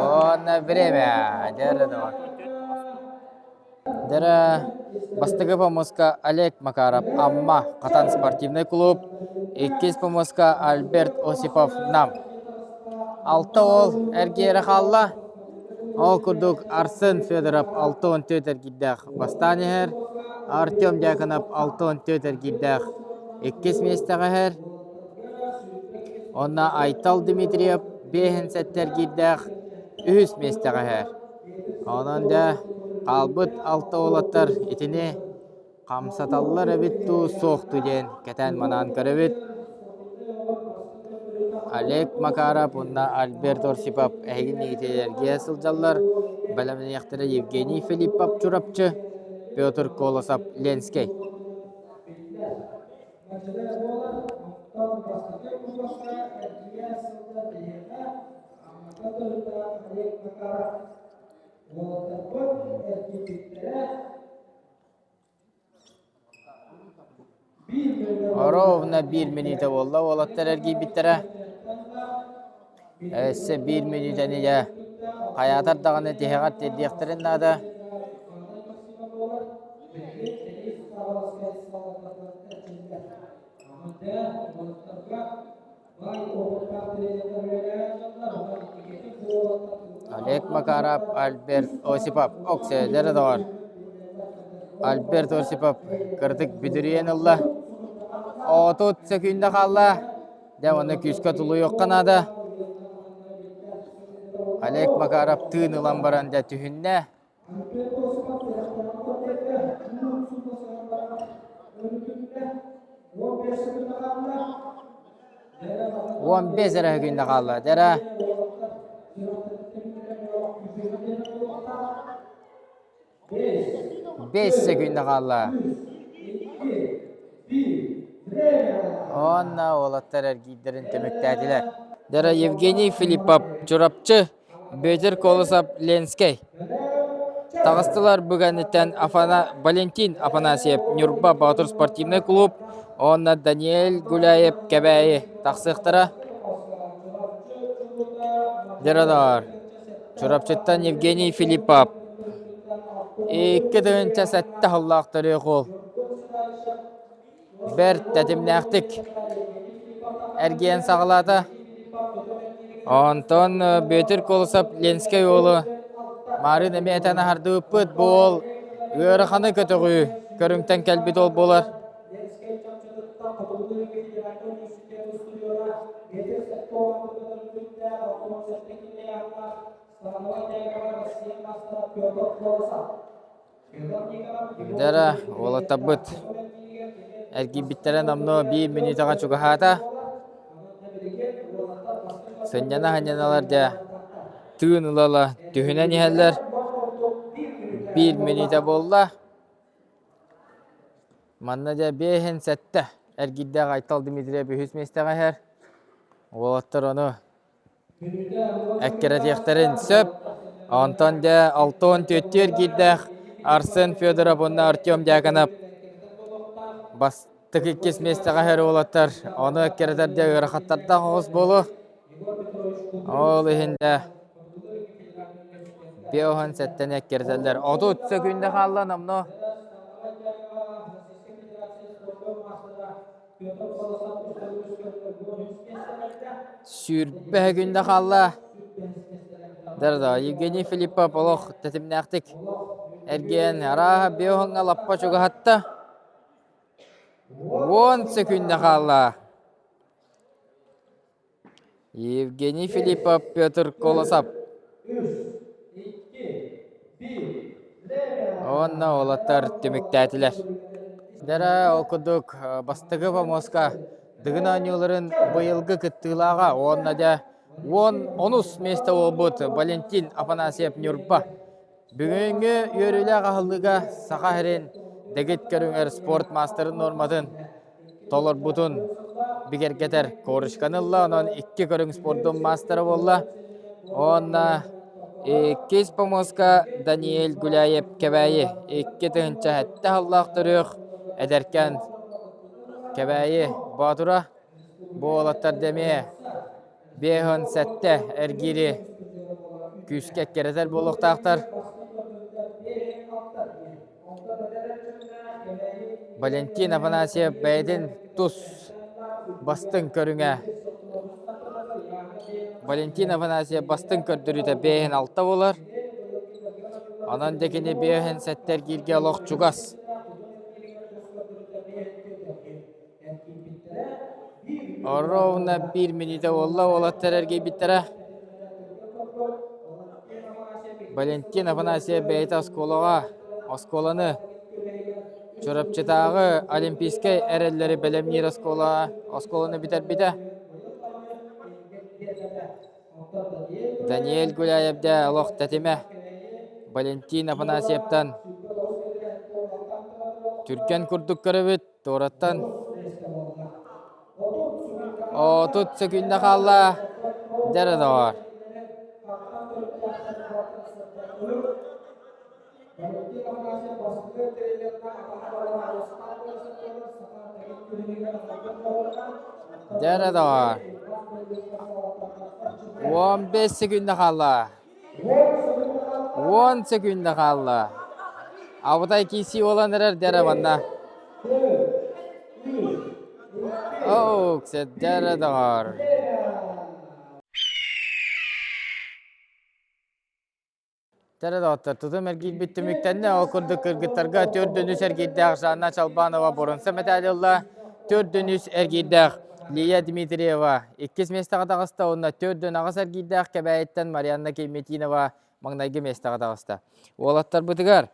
Уонна время. Дэрэ доҕор. Дьэрэ, бастакы помоска Олег Макаров, Амма, Хатан спортивнай клуб, иккис помоска Альберт Осипов, Нам. Алта уол эргиэрэ хаалла. Ол курдук Арсен Федоров 64 эргиирдээх бастаан иһэр, Артем Дьяконов 64 эргиирдээх иккис миэстэҕэ иһэр. Онно Айтал Дмитриев 57 эргиирдээх үһүс миэстэҕэ иһэр. Онон дьэ хаалбыт алта уолаттар итини хамсаталлар эбит дуу, суох дуу диэн кэтээн-манаан көрөбүт. Олег Макаров уонна Альберт Осипов эһигини итилэргэ сылдьаллар. Бэлэмнэниэхтэрэ Евгений Филиппов Чурапчы, Петр Колосов Ленскэй. Ровно биир мүнүүтэ буолла уолаттар эргийбиттэрэ. Өссө биир мүнүүтэни дьэ хайаатар даҕаны тиһэҕэр тиэрдиэхтэрин наада. Олег Макаров, Альберт Осипов, Оксиэлэр доҕор. Альберт Осипов кыратык бүдүрүйэн ылла. 30 сөкүүндэ хаалла. Дьэ, уонна күүскэ тулуйуохха наада. Олег Макаров тыын ылан баран дьэ түһүннэ. 15 эрэ күннэ хаалла. Дьэрэ 5 секунда хаалла. Уонна уолаттар эргиирдэрин түмүктээтилэр. Дьэрэ Евгений Филиппов Чурапчы Бүөтүр Колосов Ленскэй. Таҕыстылар бу кэнниттэн Афана... Валентин Афанасьев Ньурба Боотур спортивнай клуб уонна Даниэль Гуляев Кэбээйи тахсыахтара. Дьаралар. Чурапчыттан Евгений Филиппов. 2007 сыллаах төрүөх уол. Бэрт тэтимнээхтик. эргийэн саҕалаата. Онтон Бүөтүр Колосов Ленскэй уолу Маарыын эмиэ этэн аһардыбыппыт. Бу уол ыараханы көтөҕүү көрүҥтэн кэлбит уол буолар. Дьэ уолаттарбыт эргийбиттэрэ номнуо биир мүнүүтэҕэ чугаһаата. Сынньана-сынньаналар дьэ тыын ыла-ыла түһүнэн иһэллэр. Биир мүнүүтэ буолла. Манна дьэ 5-7 эргийдээх Айтал Дмитриев үһүс миэстэҕэ иһэр. Уолаттар ону Эккирэтиэхтэрин сөп. Онтон дьэ 64 эргиирдээх Арсен Федоров уонна Артем Дьяконов бастакы иккис миэстэҕэ иһэр уолаттар. Ону эккирэтэргэ ыарахаттардаах оҕус буолуо. Ол иһин дьэ 57-ни эккирэтэллэр. 30 сөкүүндэ хаалла номнуо. 20 күндэ хаалла. Да, Евгений Филиппов олох тэтимнээхтик эргийэн арааһа биоһоҥҥо лаппа чугаһатта. 10 сөкүүндэ хаалла. Евгений Филиппов, Петр Колосов. Уонна уолаттар түмүктээтилэр. Дара ол курдук бастакы помоска Дыгын оонньууларын быйылгы кыттыылааҕа уонна дьэ уон онус миэстэ буолбут Валентин Афанасьев Ньурба Бүгүҥҥү үөрүүлээх аһыллыыга Саха сирин дэгит көрүҥэр спорт маастарын нуорматын толорбутун бигэргэтэр корочканы ылла. Онон икки көрүҥ спордун маастара буолла. Уонна иккис помоска Даниэль Гуляев Кэбээйи 2007 сыллаах төрүөх эдэркээн Кэбээйи Боотура бу уолаттар эмиэ 57 эргиири күүскэ эккирэтэр буолуохтаахтар. Валентин Афанасьев бэйэтин тус бастыҥ көрүҥэ Валентин Афанасьев бастыҥ көрдөрүүтэ 5-6 буолар. Онон да кини 5-7 эргииргэ олох чугас. Ровно биир мүнүүтэ буолла, уолаттар эргийбиттэрэ. Валентин Афанасьев бэйэтэ оскуолаҕа, оскуоланы Чурапчытааҕы Олимпийскай эрэллэри бэлэмниир оскуола, оскуоланы бүтэрбитэ. Даниэль Гуляев дэ олох тэтимэ Валентин Афанасьевтан түргэн курдук көрөбүт. Туораттан 30 сөкүүндэ хаалла. Дьэ доҕоор. Дьэ доҕоор. 15 сөкүүндэ хаалла. 10 сөкүүндэ хаалла. Абытай киирсии буолан эрэр дьэрэ манна. Оок, дьэрэ доҕоор. Дьэрэ доҕоттор, тутум эргийбит түмүктэннэ. Ол курдук кыргыттарга төрдүн үс эргиирдээх Жанна Чалбанова боруонса мэтээли ылла. Төрдүн үс эргиирдээх Лия Дмитриева иккис миэстэҕэ таҕыста уонна төрдүн аҕыс эргиирдээх Кэбээйиттэн Марианна Кейметинова маҥнайгы миэстэҕэ таҕыста. Уолаттарбытыгар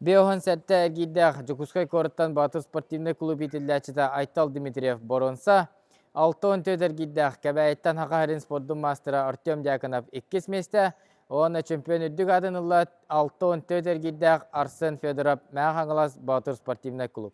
57 эргиирдээх Дьокуускай куораттан Баатыр спортивнай клуб иитиллээччитэ Айтал Дмитриев боруонса, 64 эргиирдээх Кэбээйиттэн Саха сирин спордун маастара Артем Дьяконов иккис миэстэ уонна чемпион үрдүк аатын ылла 64 эргиирдээх Арсен Федоров Мэҥэ Хаҥалас Боотур спортивнай клуб.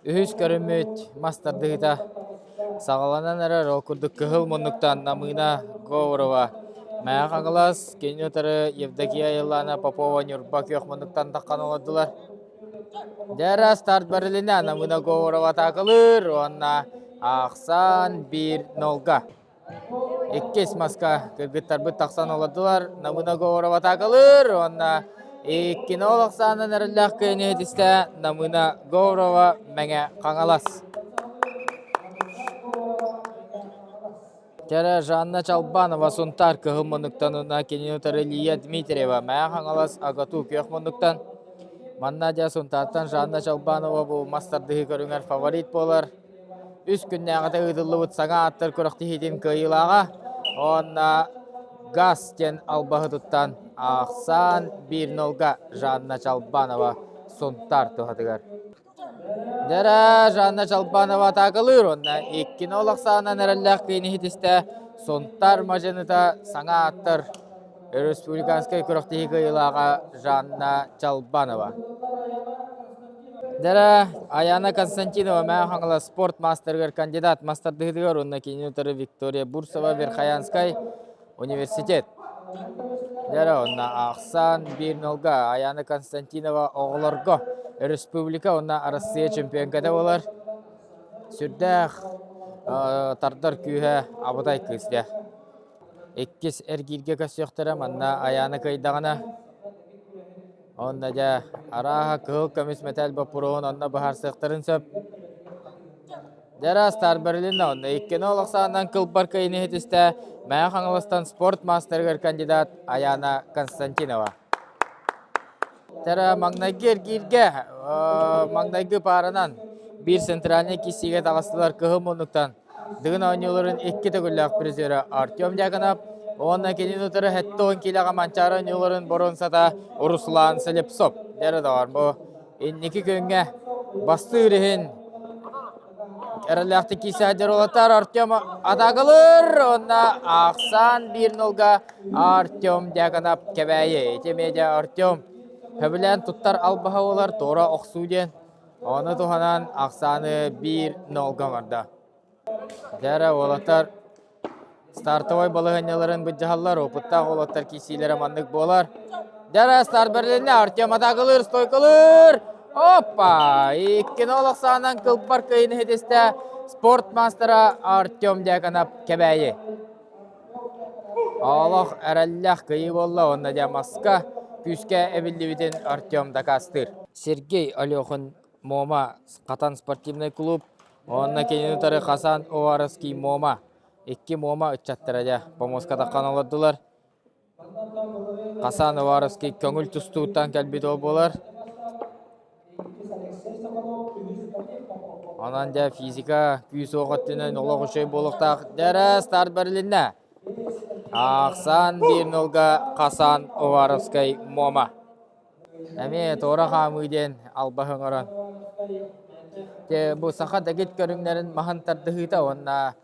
Үһүс көрүммүт мас тардыһыыта саҕаланан эрэр. Ол курдук кыһыл муннуктан Намыына Говорова Мэҥэ Хаҥалас, кини утары Евдокия Айыллаана Попова Ньурба күөх муннуктан таххан олордулар. Дьэ старт барылына Намына Говорова атаакалыыр уонна ахсаан 1-0-га. Иккис маска кыргыттарбыт тахсан олордулар. Намына Говорова атаакалыыр уонна 2-0 ахсаанынан эрэллээх кыайыыны ситистэ Намына Говорова Мэҥэ Хаҥалас. Кэрэ Жанна Чалбанова Сунтаар кыһыл муннуктан уонна кинини утары Лия Дмитриева Мэҥэ Хаҥалас АГАТУ күөх муннуктан. Манна дьэ Сунтаартан Жанна Чалбанова бу мас тардыһыы көрүҥэр фаворит буолар. Үс күннээҕитэ ыытыллыбыт саҥа ааттар күрэхтэһиитин кыайыылааҕа уонна ГАЗ диэн албаһы туттан ахсаан 1-0-га Жанна Чалбанова Сунтаар туһатыгар. Дьэрэ Жанна Чалбанова атаакалыыр уонна 2-0 ахсаанынан эрэллээх кыайыыны ситистэ Сунтаар мадьыныта саҥа ааттар Республиканскай күрэхтэһии кыайыылааҕа Жанна Чалбанова. Дьэрэ Аяна Константинова Мэҥэ Хаҥалас спорт маастарыгар кандидат мастардыһыытыгар уонна кинини утары Виктория Бурцева Верхоянскай университет. Дьэрэ уонна ахсаан 1-0-га Аяна Константинова оҕолорго республика уонна Арассыыйа чемпионката буолар. Сүрдээх тардар күүһэ абытай кыыс дьэ. Иккис эргииргэ көрсүөхтэрэ манна Аяна кыайдаҕына Онно дьэ, арааһа кыһыл көмүс мэтээл боппуруоһун онно быһаарсыахтарын сөп. Дьэ, Стар Берлинна онно иккини олохсаанынан кылбар кыайыыны ситистэ Мэҥэ Хаҥаластан спорт маастарыгар кандидат Аяна Константинова. Тэрэ маҥнайгы эргииргэ маҥнайгы пааранан биир центральнай киссиигэ таҕыстылар кыһыл муннуктан Дыгын оонньууларын икки төгүллээх призера Артем Дьяконов уонна кинини утары 70 киилэҕэ Манчаары оонньууларын боруонсата Руслан Слепцов. Дьэ доҕор, бу инники күҥҥэ бастыыр иһин эрэллээхтик киирсэ сылдьар уолаттар Артем атаакалыыр уонна ахсаан 1-0-га Артем Дьяконов Кэбээйи. Ити эмиэ Артем сөбүлээн туттар албаһа буолар туора охсуу диэн Ону туһанан ахсааны 1-0-га оҥордо. Дьэ уолаттар стартовай балаһыанньаларын былдьаһаллар, опыттаах уолаттар киирсиилэрэ маннык буолар. Дьэ старт бэрилиннэ, Артем атаакалыыр, стойкалыыр! Опа! 2-0 ахсаанынан кылбар кыайыыны ситистэ спорт маастара Артем Дьяконов Кэбээйи. Олох эрэллээх кыайыы буолла уонна дьэ маска күүскэ эбиллибитин Артем дакаастыыр. Сергей Алехин Муома Хатан спортивнай клуб уонна кинини утары Хасан Уваровский Муома. Икки Муома ыччаттара дьэ помоска таххан олордулар. Хасан Уваровский көҥүл тустууттан кэлбит ол буолар. Онон дьэ физика күүс-уох өттүнэн олох үчүгэй буолуохтаах. Дьэ старт бэрилиннэ. Ахсаан 1-0-га Хасан Уваровскай Муома. Эмиэ туора хаамыы диэн албаһы оҥорон. Дьэ, бу саха дэгит көрүҥнэрин маһын тардыһыыта уонна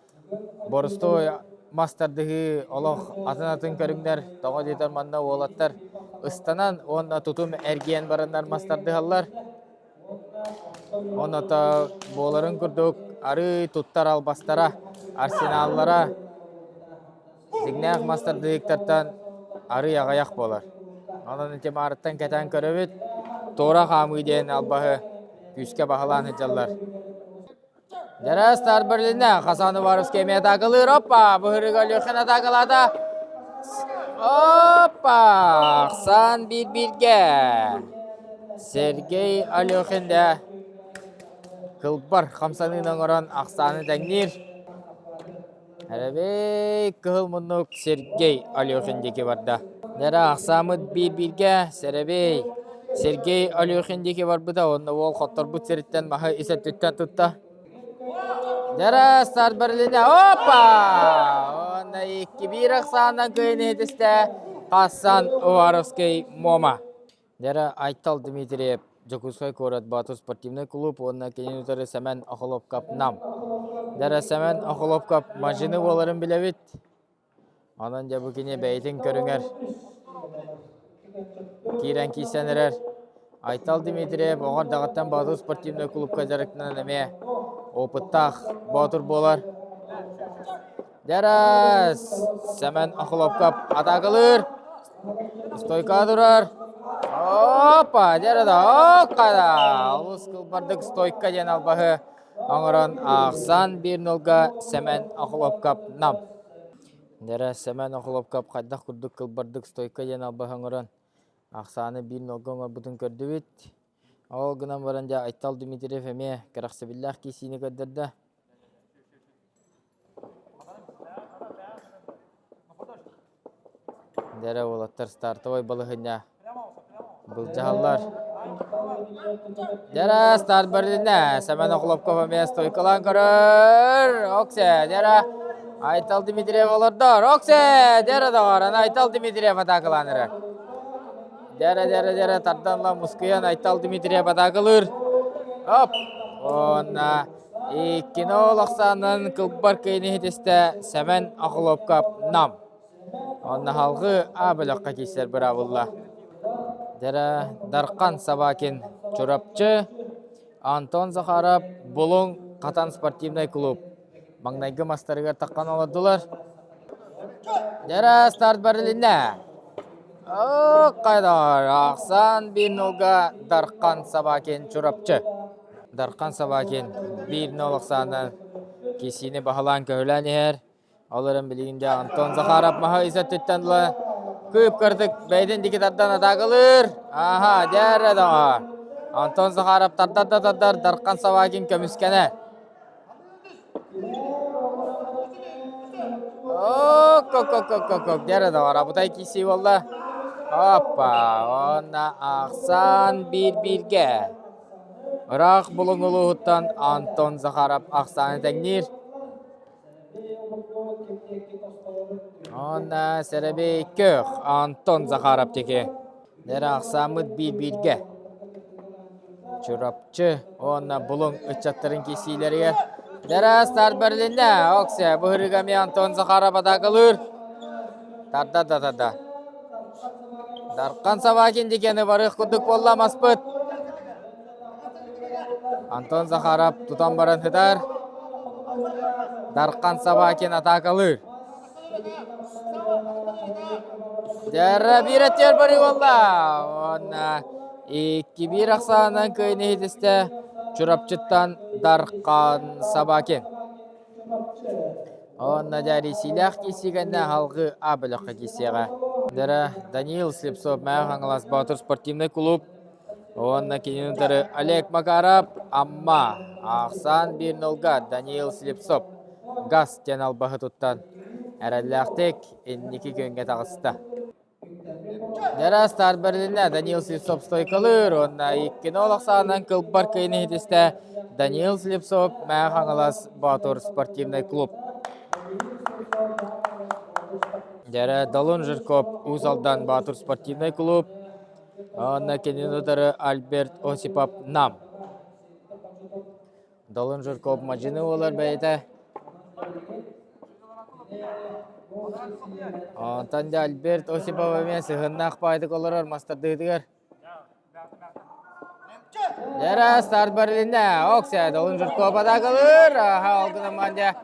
боростуой мас тардыһыы олох атын-атын көрүҥнэр. Тоҕо диэтэр манна уолаттар ыстанан уонна тутум эргийэн бараннар мас тардыһаллар. Онно буоларын курдук арыый туттар албастара, арсеналлара Дьиҥнээх мас тардыһыктартан арый аҕыйах буолар. Онон ити маарыттан кэтээн көрөбүт, туора хаамыы диэн албаһы күүскэ баһылаан сылдьаллар. Дьэрэ Стар Берлиннэ Хасан Уваровский эмиэ атаакалыыр. Оппа! Быһырыга Алехин атаакалаата. Оппа! Ахсаан биир-бииргэ. Сергей Алехин да кылбар хамсаныыны оҥорон ахсааны тэҥниир. Эрэбэй кыһыл муннук Сергей Алехин диэки барда. Нэрэ ахсааммыт биир-бииргэ Сэрэбэй Сергей Алехин диэки барбыта уонна уол хотторбут сириттэн маһы ис өттүттэн тутта. Нэрэ старт бэрилиннэ. Опа! Уонна 2-1 ахсаанынан кыайыыны ситистэ Хасан Уваровский Муома. Дьэрэ Айтал Дмитриев Дьокуускай куорат Боотур спортивнай кулууп уонна кинини утары Сэмэн Охлопков Нам. Дьэрэ Сэмэн Охлопков мадьыны буоларын билэбит. Онон дьэ бу кини бэйэтин көрүҥэр киирэн киирсэн эрэр. Айтал Дмитриев оҕо эрдэҕиттэн Боотур спортивнай кулуупка дьарыктанан эмиэ опыттаах боотур буолар. Дьэрэ Сэмэн Охлопков атаакалыыр. Стойка турар. Опа, дьэ да, оккада! Олус кылбардык стойка диэн албаһы оҥорон аахсан биир нолга Сэмэн Охлопков Нам. Дьэ Сэмэн Охлопков хайдах курдук кылбардык стойка диэн албаһы оҥорон ахсааны биир нолга оҥорбутун көрдүбүт. Ол гынан баран дьэ Айтал Дмитриев эмиэ кэрэхсэбиллээх киирсиини көрдөрдө. Дьэ уолаттар стартовай балаһыанньа былдьаһаллар. Дьэ старт бэрилиннэ. Семен Охлопков эмиэ стойкалаан көрөр. Оксе, дьэ Айтал Дмитриев олордор. Оксе, дьэ доҕор, аны Айтал Дмитриев атаакалаан эрэр. Дьэ дьэ дьэ тардан ла мускуйан Айтал Дмитриев атаакалыыр. Оп! Уонна иккини ол ахсаанынан кылбар кыйын иһитистэ Сэмэн Охлопков Нам. Онно халгыы А бөлөххө киирсэр быраабылла. Дьэрэ Дархан Собакин Чурапчы, Антон Захаров Булуҥ Хатан спортивнай клуб. Маҥнайгы мастарыгар таххан олордулар. Дьэрэ старт барилиннэ. Хайдар ахсан биир нолга Дархан Собакин Чурапчы. Дархан Собакин биир нол ахсаанынан киисиини баһылаан көһүлээн иһэр. Ол эрэн билигин дьэ Антон Захаров маһы ис өттүттэн ыла кыып-кырдык бэйэтин диэки тардан атаакалыыр. Аха, дьэ эрэ доҕоор. Антон Захаров тардар да тардар, Дархан Собакин көмүскэнэр. Ок-ок-ок-ок-ок, дьэ эрэ доҕоор, абытай киирсии буолла. Оппа, уонна ахсаан биир-бииргэ. Ыраах Булуҥ улууһуттан Антон Захаров ахсааны тэҥниир. Уонна сэрэбиэй көх Антон Захаров диэки. Нэрэ ахсааммыт биир-бииргэ. Чурапчы уонна Булуҥ ыччаттарын киирсиилэригэр Нэрэ старт бэрилиннэ. Оксе быһырыга эмиэ Антон Захаров атаакалыыр. Тарда да тарда. Дархан Собакин дикени барыах курдук буолла маспыт. Антон Захаров тутан баран сытар. Дархан Собакин атаакалыыр. Дьэрэ биир өттүгэр барыы буолла. Уонна 2-1 ахсаанынан кыайыыны иһитистэ Чурапчыттан Дархан Собакин. Уонна дьэ эрийсиилээх киирсии кэннэ салгыы А бөлөххө киирсиэҕэ. Дьэрэ Даниил Слепцов Мэҥэ Хаҥалас Боотур спортивнай клуб Уонна кинини утары Олег Макаров, Амма, ахсаан биир нолга Даниил Слепцов газ диэн албаһы туттан эрэллээхтик инники күөҥҥэ таҕыста. Дьара старт бэрилиннэ Даниил Слепцов стойкалыыр уонна иккини ол ахсаанынан кылбар кыйын иһитистэ Даниил Слепцов Мэҥэ Хаҥалас Боотур спортивнай клуб. Дьэрэ Долун Жирков Уус Алдан Боотур спортивнай клуб Уонна кинини утары Альберт Осипов Нам. Долун Жирков мадьыны буолар бэйэтэ. Онтон дьэ Альберт Осипов эмиэ сыһыннаах баайдык олорор мастардыытыгар. Дьэрэ старт барилиннэ. Оксе Долун Жирков атаакалыыр. Аха, ол гынан дьэ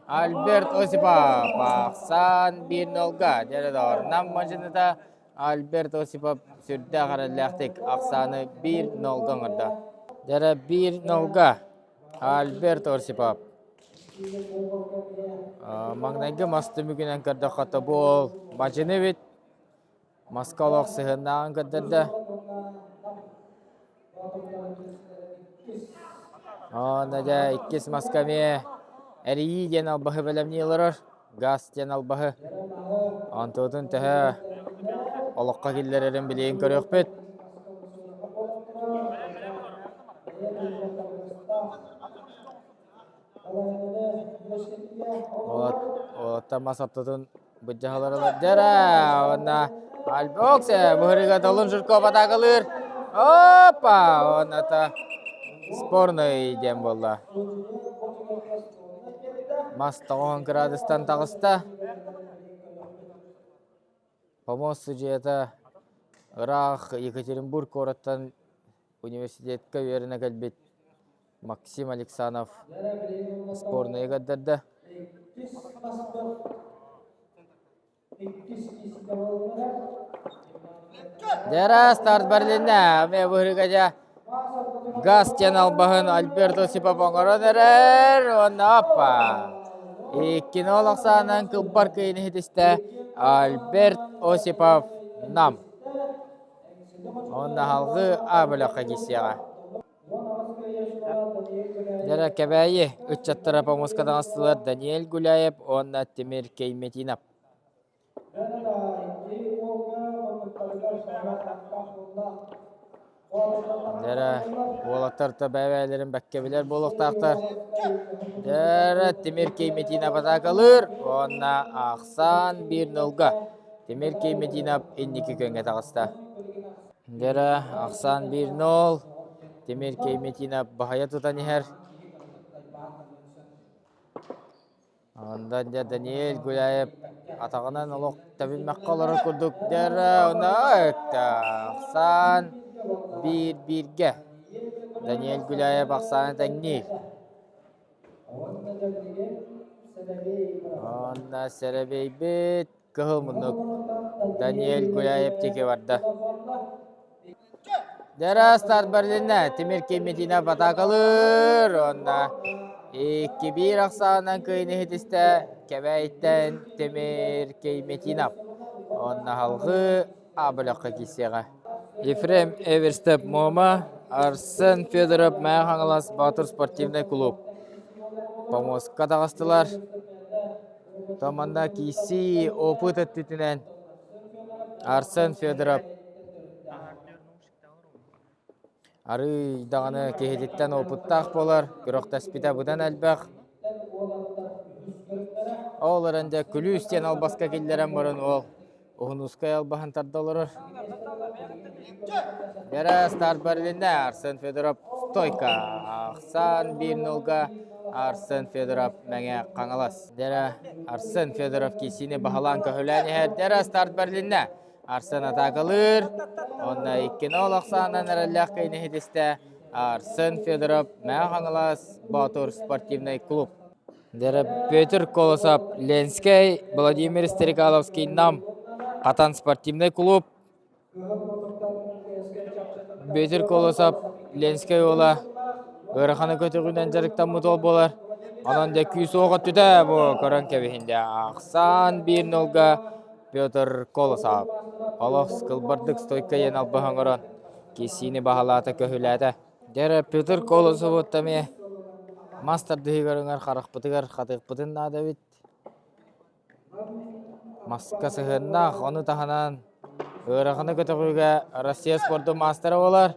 Альберт Осипов ахсан биир нолга. Дьэрэ доҕор Нам мадьыныта Альберт Осипов сүрдээх эрэллээхтик ахсааны биир нолга оҥордо. Дьэрэ биир нолга Альберт Осипов. Маҥнайгы мас түмүгүнэн көрдөххө тобуол бадьыны эбит. Маска олох сыһыаннааҕын көрдөрдө. Уонна дьэ иккис маска эмиэ эрийии диэн албаһы бэлэмнии олорор. Газ диэн албаһы. Онтуутун төһө олоххо киллэрэрин билигин көрүөхпүт. Уолаттар мас ортотун Быдьаһалар ылардара уонна Альбоксе быһырыга Долун Жирков атаакалыыр. Опа! Уонна спорный диэн буолла. Мас тоҕуһун кыраадыстан таҕыста. Помост судьуйата ыраах Екатеринбург куораттан университетка үөрэнэ кэлбит Максим Алексанов спорнайы көрдөрдө. Дьэ старт бэрилиннэ. Эмиэ быһыыга дьэ газ диэн албаһын Альберт Осипов оҥорон эрэр уонна оппа! Иккини ол ахсаанынан кылбар кыйын иһитистэ Альберт Осипов Нам. Уонна салгыы А бөлөххө киирсиэҕэ. Дьэ Кэбээйи ыччаттара помуска таҥастылар Даниэль Гуляев уонна Тимир Кейметинов. Дьэрэ, уолаттар да бэйэ-бэйэлэрин бэккэ билэр буолуохтаахтар. Дьэрэ, Тимир Кейметинов атаакалыыр уонна ахсаан биир нолга. Тимир Кейметинов инники күөҥҥэ таҕыста. Дьэрэ, ахсаан 1-0. Тимир Кейметинов баһыйа тутан иһэр. Онтон дьэ Даниэль Гуляев атаҕынан олох тэбиммэххэ олорор курдук дьэ онно ахсаан биир бииргэ Даниэль Гуляев ахсааны тэҥниир. Онно сэрэбиэйбит Кыһыл муннук Даниэль Гуляев диэки барда. Дьэ Берлиннэ Тимир Кимитинов атаакалыыр уонна 2-1 ахсаанынан кыайыыны иһитистэ Кэбээйиттэн Тимир Кейметинов. Уонна салҕыы А бөлөххө киирсиэҕэ. Ефрем Эверстеп Муома, Арсен Федоров Мэҥэ Хаҥалас Боотур спортивнай клуб. Помостка таҕыстылар. Томанна киирсии опыт өттүтүнэн Арсен Федоров арыый даҕаны киһититтэн опыттаах буолар, күрэхтэспитэ быдан элбэх. Ол эрэн дьэ күлүүс диэн албаска киллэрэн баран уол Уһунускай албаһын тарда олорор. Бэрэ старт барилиннэ Арсен Федоров стойка. Ахсаан 1-0-га Арсен Федоров Мэҥэ Хаҥалас. Дэрэ Арсен Федоров киисиини баһылаан көһүлээн иһэр. Дэрэ старт барилиннэ. Арсен атаакалыыр. Онно 2-0 ахсаанынан эрэллээх кыайыыны иһитистэ. Арсен Федоров Мэҥэ Хаҥалас Боотур спортивнай клуб. Дьэ, Петр Колосов, Ленскэй, Владимир Стрекаловский, Нам, Хатан спортивнай клуб. Петр Колосов, Ленскэй уола ыараханы көтөҕүүнэн дьарыктаммыт уол буолар. Онон дьэ күүс уох өттүтэ бу көрөн кэбиһин дьэ ахсаан биир нолга Петр Колосов. Олох кылбардык стойка диэн албаһы оҥорон киссиини баһылаата көһүлээтэ. Дьэ эрэ Петр Колосову эмиэ мас тардыһыыгар ыҥар харахпытыгар хатыахпытын наада эбит. Маска сыһыаннаах, ону таһынан ыараханы көтөҕүүгэ Россия спордун маастара буолар.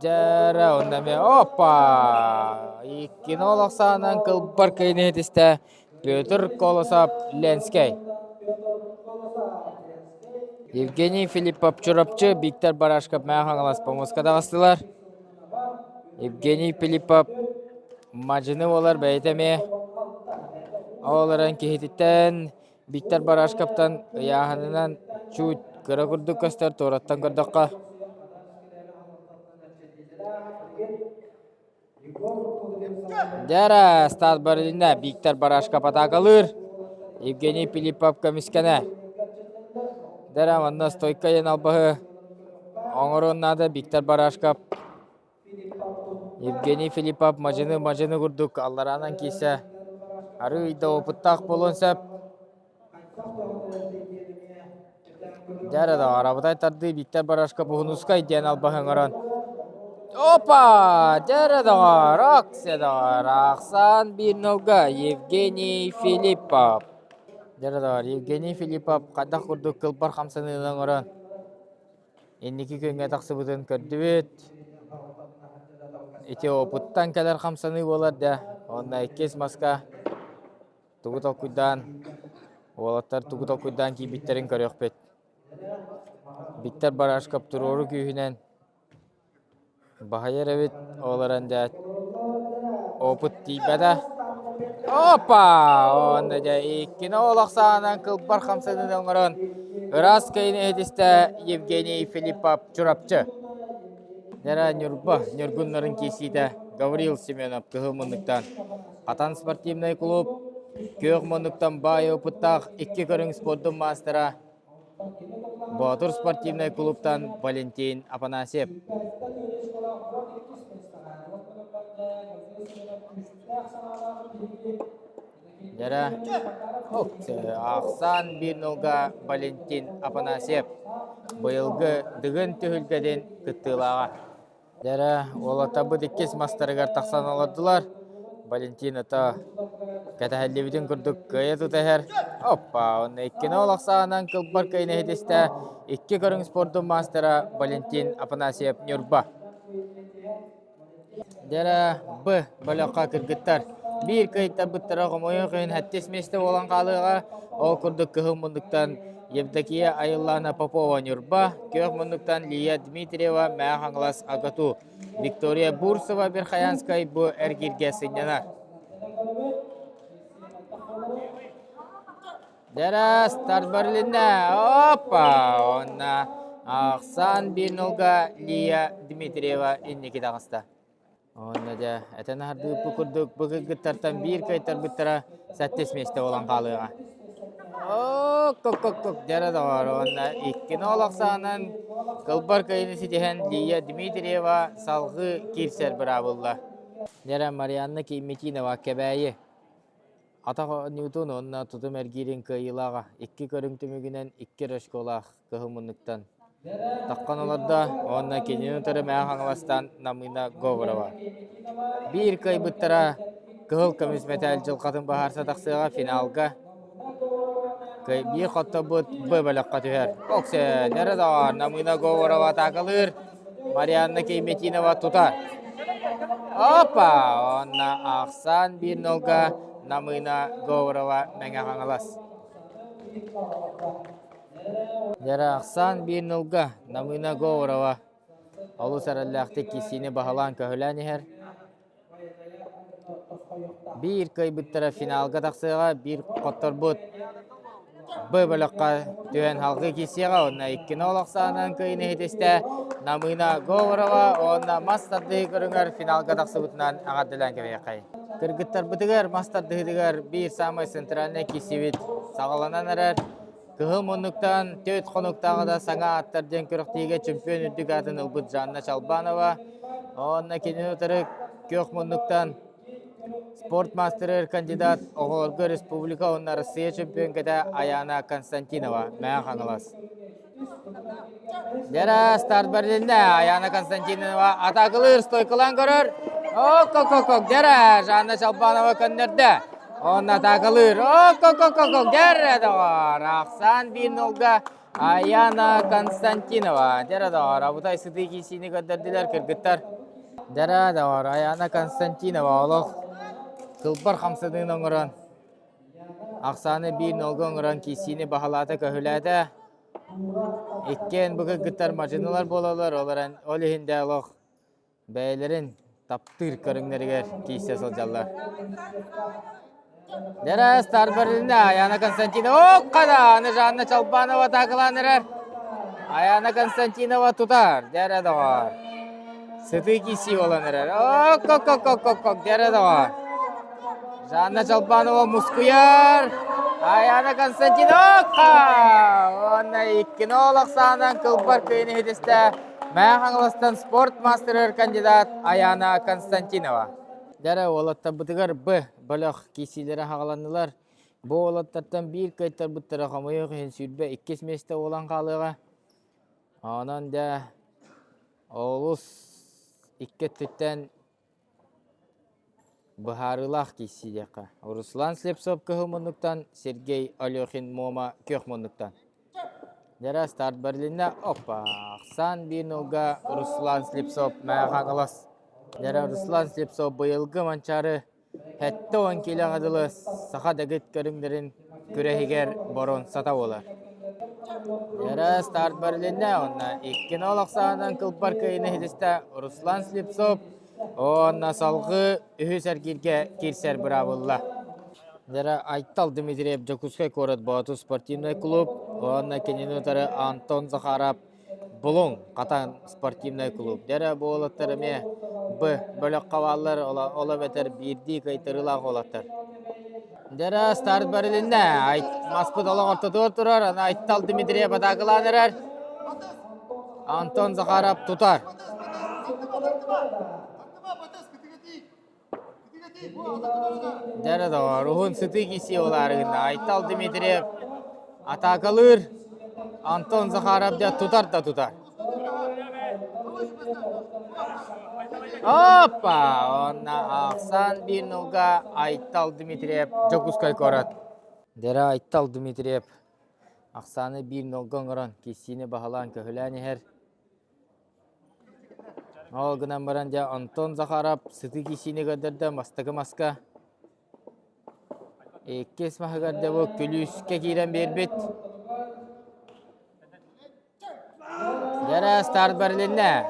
Дьэ эрэ онно эмиэ опа! Иккини олох саанан кылбар кыйыны иһитистэ Петр Колосов Ленскэй. Евгений Филиппов Чурапчы, Виктор Барашков Мэҥэ Хаҥалас помоска таҕыстылар. Евгений Филиппов мадьыны буолар бэйэтэ эмиэ. Ол эрэн киһититтэн Виктор Барашковтан ыйааһынынан чуть кыра курдук көстөр туораттан көрдөххө. Дьэ Стас Бородина, Виктор Барашков атаакалыыр. Евгений Филиппов көмүскэнэ. Дьэ манна стойка диэн албаһы оҥоруон наада Виктор Барашков. Евгений Филиппов мадьыны мадьыны курдук аллараанан киирсэ арыый да опыттаах буолуон сөп. Дьэ эрэ доҕоор, абытай тардыы Виктор Барашков Уһунускай диэн албаһы оҥорон Опа! Дьэ эрэ доҕоор, оксе доҕоор, ахсаан биир нолга Евгений Филиппов. Дьэ эрэ доҕоор, Евгений Филиппов хайдах курдук кылбар хамсаныыны оҥорон инники күөҥҥэ тахсыбытын көрдүбүт. Ити опыттан кэлэр хамсаныы буолар да, уонна иккис маска Тугу толкуйдаан, уолаттар тугу толкуйдаан киирбиттэрин көрүөхпүт. Биттэр Барашков туруору күүһүнэн баһыйар эбит, ол эрэн дьэ опыт тиийбэтэ. Опа! Уонна дьэ иккини олох саанан кылбар хамсаныыны оҥорон ыраас кэйини иһитистэ Евгений Филиппов Чурапчы. Дьэ Ньурба Ньургуннарын киирсиитэ Гаврил Семенов кыһыл муннуктан Хатан спортивнай клуб күөх муннуктан баай опыттаах икки көрүҥ спордун маастара. Боотур спортивнай клубтан Валентин Афанасьев. Дьэрэ, ахсаан биир нолга Валентин Афанасьев быйылгы Дыгын түһүлгэтин кыттыылааҕа. Дьэрэ, уолаттарбыт иккис мастарыгар тахсан олордулар. Валентин ото кэтэһэллибитин курдук кыайа тута иһэр. Оппа, онно иккини ол ахсаанынан кылбар кыайын иһитистэ икки көрүҥ спордун маастара Валентин Афанасьев Ньурба. Дьэрэ Б бөлөххө кыргыттар биир кыайтарбыттара хомойуох иһин сэттис миэстэ буолан хаалыаҕа. Ол курдук кыһыл муннуктан Евдокия Айыллаана Попова Ньурба, күөх муннуктан Лия Дмитриева Мэҥэ Хаҥалас АГАТУ, Виктория Бурцева Верхоянскай бу эргииргэ сынньанар. Дэрэ, старт барылынна. Опа! Онна ахсаан биир нолга Лия Дмитриева инники таҕыста. Онно дьэ, этэн аһардыыппыт курдук бу кыргыттартан биир кыайтарбыттара сэттис миэстэ буолан хаалыаҕа. Ок-кок-кок-кок, дьэрэ доҕоор, уонна иккини ол ахсаанан кылбар кыайыыны ситиһэн Лия Дмитриева салҕыы киирсэр быраабылла. Дьэрэ Марианна Киймитинова Кэбээйи Атах оонньуутун уонна тутум эргиирин кыайыылааҕа икки көрүҥ түмүгүнэн икки эрэ очколаах кыһыл муннуктан таххан олордо уонна кинини утары Мэҥэ Хаҥаластан Намыына Говорова. Биир кыайбыттара кыһыл көмүс мэтээл дьылҕатын быһаарса тахсыаҕа финалга биир хотторбут Б бөлөххө түһэр. Оксен эрэ доҕоор Намыына Говорова атаакалыыр Марианна Кейметинова тутар. Опа! Уонна ахсаан биир нолга Намыына Говорова Мэҥэ Хаҥалас. Дьэрэ ахсаан биир нолга Намыына Говорова олус эрэллээхтик киссиини баһылаан-көһүлээн иһэр. Биир кыайбыттара финалга тахсыаҕа, биир хотторбут Б бөлөххө түһэн салгыы киирсиэҕэ уонна иккини ол ахсаанынан кыайыыны иһитистэ Намыына Говорова уонна мас тардыһыы көрүҥэр финалга тахсыбытынан эҕэрдэлээн кэбиһиэххэй. Кыргыттарбытыгар мас тардыһыытыгар биир саамай центральнай киирсибит саҕаланан эрэр. Кыһыл муннуктан түөрт хонуктааҕы да саҥа ааттар диэн күрэхтэһиигэ чемпион үрдүк аатын ылбыт Жанна Чалбанова уонна кинини утары күөх муннуктан спорт маастарыгар кандидат оҕолорго республика уонна Россия чемпионката Аяна Константинова Мэҥэ Хаҥалас. Дьэрэ старт бэрилиннэ. Аяна Константинова атаакалыыр стойкалаан көрөр. Ок-ок-ок-ок, дьэрэ Жанна Чалбанова көннөрдө. Онно атаакалыыр. Ок-ок-ок-ок, дьэрэ доҕор. Ахсаан биир нолга Аяна Константинова. Дьэрэ доҕор, абытай сытыы киирсиини көрдөрдүлэр кыргыттар. Дьэрэ доҕор, Аяна Константинова олох кылбар хамсаныын оҥорон Ахсааны биир нолга оҥорон киирсиини баһылаата, көһүлээтэ. Иккиэн бу кыргыттар мадьынылар буолаллар, ол эрэн ол иһин да олох бэйэлэрин таптыыр көрүҥнэригэр киирсэ сылдьаллар. Дьэрэ, Старберлина, Аяна Константинова, ок аны Жанна Чалбанова атаакалаан эрэр. Аяна Константинова тутар, дьэрэ доҕор. Сытыы киирсии буолан эрэр. Ок-ок-ок-ок-ок, дьэрэ доҕор. Жанна Чалбанова мускуйар. Аяна Константиновка! Уонна иккини ол ахсаанан кылбар кыйын иһитистэ Мэҥэ Хаҥаластан спорт мастерыгар кандидат Аяна Константинова. Дьэрэ уолаттарбытыгар Б бөлөх киирсиилэрэ хаҕаланнылар. Бу уолаттартан биир кыайтарбыттара хомойуох иһин 22 миэстэ буолан хаалыаҕа. Онон дьэ олус икки өттүттэн Быһаарыылаах киирсии диэххэ. Руслан Слепцов кыһыл муннуктан, Сергей Алехин Муома күөх муннуктан. Дьэрэ старт бэрилиннэ. Опа! Ахсаан биир нолга Руслан Слепцов Мэҥэ Хаҥалас. Дьэрэ Руслан Слепцов быйылгы Манчаары 70 киилэҕэ дылы саха дэгит көрүҥнэрин күрэһигэр боруонсата буолар. Дьэрэ старт бэрилиннэ. Уонна 2-0 ахсаанынан кылбар кыайыыны иһитистэ Руслан Слепцов Уонна салгыы үһүс эргииргэ киирсэр быраабылла. Дьэрэ Айтал Дмитриев Дьокуускай куорат Боотур спортивнай клуб уонна кинини утары Антон Захаров Булуҥ Хатан спортивнай клуб. Дьэрэ бу уолаттар эмиэ Б бөлөххө бааллар, ол эбэтэр биирдии кыайтарыылаах уолаттар. Дьэ старт барилиннэ. Маспыт олох ортотугар турар. Аны Айтал Дмитриев атаакалаан эрэр. Антон Захаров тутар. Дьэ доҕор, уһун сытыы киси олаарыгынна. Айтал Дмитриев атаакалыыр. Антон Захаров дьэ тутар да тутар. Опа! Онно ахсаан биир нулга Айтал Дмитриев Дьокуускай куорат. Дэрэ Айтал Дмитриев ахсааны биир нулга оҥорон киссиини баһылаан көһүлээн иһэр. Ол гынан баран дьэ Антон Захаров сытыы киссиини көрдөрдө бастакы маска. Иккис маһыгар дьэ бу күлүүскэ киирэн биэрбит. Дьэрэ старт бэрилиннэ.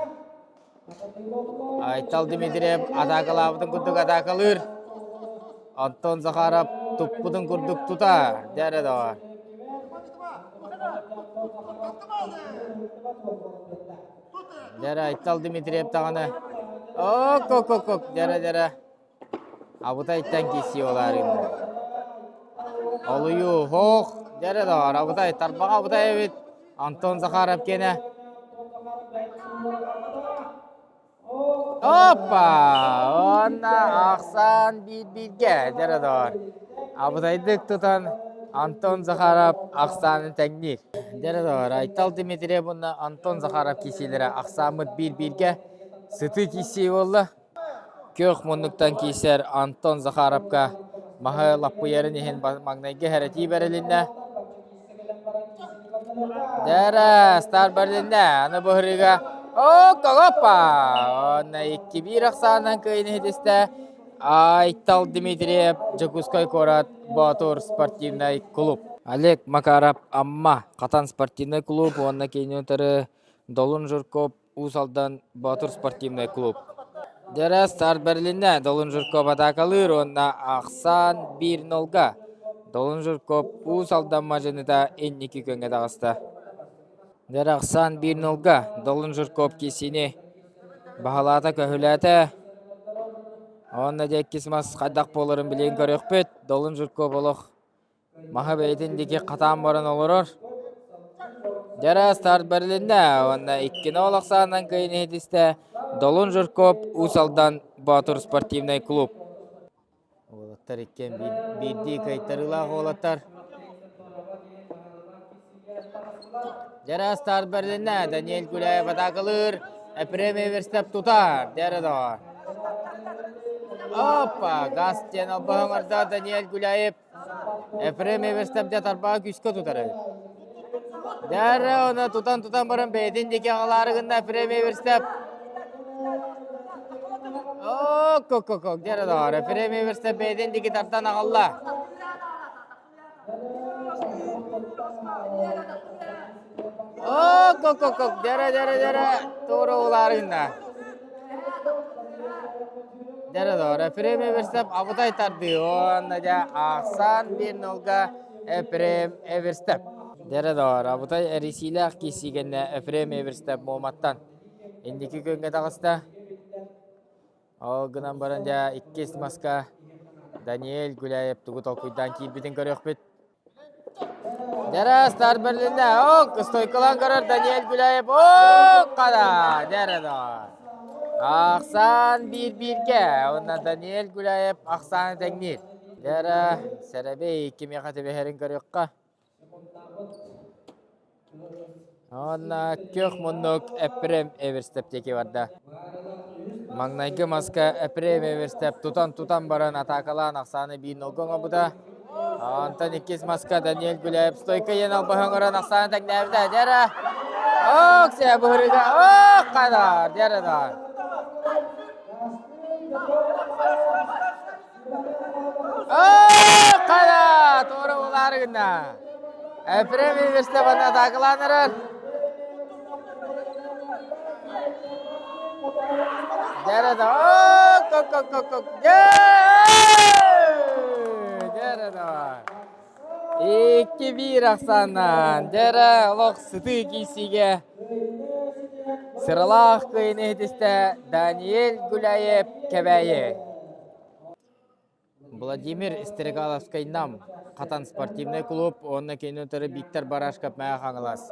Айтал Дмитриев атаакалаабытын курдук атаакалыыр. Антон Захаров туппутун курдук тутар. Дьэрэ доҕор. Дьэрэ Айтал Дмитриев даҕаны. Ок, ок, ок, ок, дьэрэ, дьэрэ. Абытайтан киирсии буолаарыҥ. Олуйуу, һоох, дьэрэ доҕор, абытай, тарбаҕа абытай эбит. Антон Захаров киэнэ. Опа! Уонна ахсаан биир-бииргэ, дьэрэ доҕор. Абытайдык тутан Антон Захаров ахсаанын тэҥниир. Дьэрэ доҕор, Айтал Дмитриев уонна Антон Захаров киирсиилэрэ ахсааммыт биир-бииргэ сытыы киирсии буолла. Күөх муннуктан киирсэр Антон Захаровка маһы лаппыйарын иһин маҥнайгы хэрэтии бэрилиннэ. Дэрэ, старт бэрилиннэ. Аны быһырыыга Опа! Онно 2-1 ахсаанынан кыайыыны иһитистэ. Айтал Дмитриев, Дьокуускай куорат, Боотур спортивнай клуб. Олег Макаров, Амма, Хатан спортивнай клуб уонна кини утары Долун Жирков Уус Алдан Боотур спортивнай клуб. Дьэрэ старт бэрилиннэ. Долун Жирков атаакалыыр уонна ахсаан 1-0-га. Долун Жирков Уус Алдан мадьыныта инники күөҥҥэ таҕыста. Дьэрэ ахсаан 1-0-га. Долун Жирков киисини баһылаата көһүлээтэ. Уонна дьэ иккис мас хайдах буоларын билигин көрүөхпүт. Долун Жирков олох Маһы бэйэтин диэки хатаан баран олорор. Дьэрэ старт бэрилиннэ уонна иккини ол ахсаанынан кыайан иһитистэ Долун Жирков Уус Алдан Боотур спортивнай клуб. Уолаттар иккиэн биирдии кыайтарыылаах уолаттар. Дьэрэ старт бэрилиннэ Даниэль Гуляев атаакалыыр. Епрем Эверстеп тутар. Дьэрэ доҕор. Опа! Газ диэн албаһы Даниэль Гуляев Ефрем Эверстов дьэ тарбаҕа күүскэ тутар эбит. Дьэ оны тутан-тутан баран бэйэтин диэки аҕалаары гынна Ефрем Эверстов. Ок-ок-ок, дьэ доҕор, Ефрем Эверстов бэйэтин диэки тардан аҕалла. Ок-ок-ок, дьэрэ, дьэрэ, дьэрэ, туора улаары гынна. Дьэрэ доҕор, Ефрем Эверстов абытай тардыы уонна дьэ ахсаан биир нолга Ефрем Эверстов. Дьэрэ доҕор, абытай эрийсиилээх киирсии кэннэ Ефрем Эверстов Муоматтан инники күөҥҥэ таҕыста. Ол гынан баран дьэ иккис маска Даниэль Гуляев тугу толкуйдаан киирбитин көрүөхпүт. Дьэрэ старт бэрилиннэ. Ок, стойкалаан көрөр Даниэль Гуляев. Ок, хара, дьэрэ доҕор. Ахсаан биир-бииргэ. Уонна Даниэль Гуляев ахсааны тэҥниир. Дьэрэ, сэрэбэй кимиэхэ түбэһэрин көрүөххэ. Уонна күөх муннук Эпрем Эверстеп диэки барда. Маҥнайгы маска Эпрем Эверстеп тутан-тутан баран атаакалаан ахсааны биир нолга оҥорбута. Онтон иккис маска Даниэль Гуляев стойка иэн албаһы оҥорон ахсааны тэҥнээбитэ. Дьэрэ! Ок, сэ быһырыга! Ок, хадар! Дьэрэ да! Хара! Туора булаары гынна. Ефрем Ивестеваны атаакалаан эрэр. Дьэрэ да ок ок ок ок Дьэрэ да 2-1 ахсааннаан дьэрэ олох сытыы киирсиигэ сыралаах кыайыыны иһитистэ Даниэль Гуляев Кэбээйи. Владимир Стрекаловскай Нам Хатан спортивнай клуб уонна кини утары Виктор Барашков Мэҥэ Хаҥалас.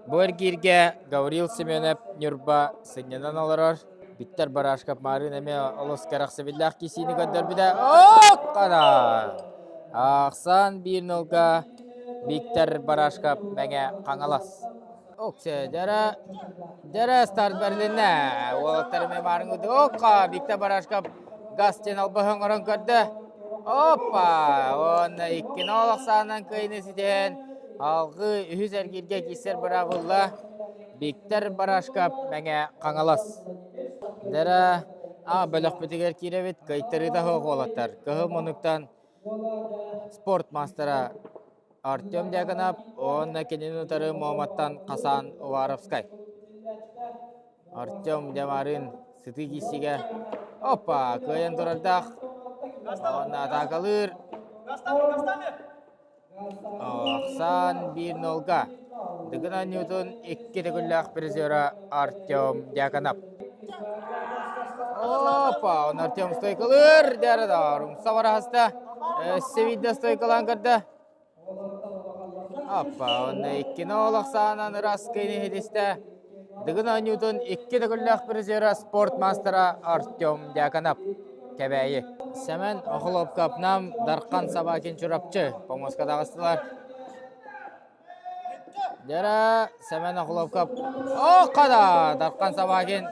Бу эргииргэ Гаврил Семенов Ньурба сынньанан олорор. Виктор Барашков маарыын эмиэ олус кэрэхсэбиллээх киисиини көрдөрбүтэ. Оккана! Ахсаан биир нолга Виктор Барашков Мэҥэ Хаҥалас. Оксе, дьэрэ, дьэрэ старт бэрилиннэ. Уолаттар эмиэ маарыҥ Окка, Виктор Барашков Гастин албаһы оҥорон көрдө. Опа! Уонна иккини ол ахсаанынан кыайыыны ситиһэн, алгыы үһүс эргииргэ киирсэр быраабылла Виктор Барашков Мэҥэ Хаҥалас. Дьэрэ, а бөлөхпүтүгэр киирэбит, кыайтарыыта суох уолаттар. Кыһыл муннуктан спорт маастара Артем Дьяконов уонна кинини утары Муоматтан Хасан Уваровскай. Артем Дьамарын сытыы киирсиигэ опа кыайан турардаах уонна атаакалыыр Ахсаан биир нолга Дыгын оонньуутун икки төгүллээх призера Артем Дьяконов. Опа, он Артем стойкалыыр, дәрі умса бараһаста. Өссө биирдэ стойкалаан көрдө. Аппа, уонна иккини ол ахсаанан ыраас кыайыыны иһитистэ. Дыгын оонньуутун икки төгүллээх призера спорт маастара Артем Дьяконов. Кэбээйи. Сэмэн Охлопков Нам, Дархан Собакин Чурапчы помоска таҕыстылар. Дьэрэ Сэмэн Охлопков Оккада Дархан Собакин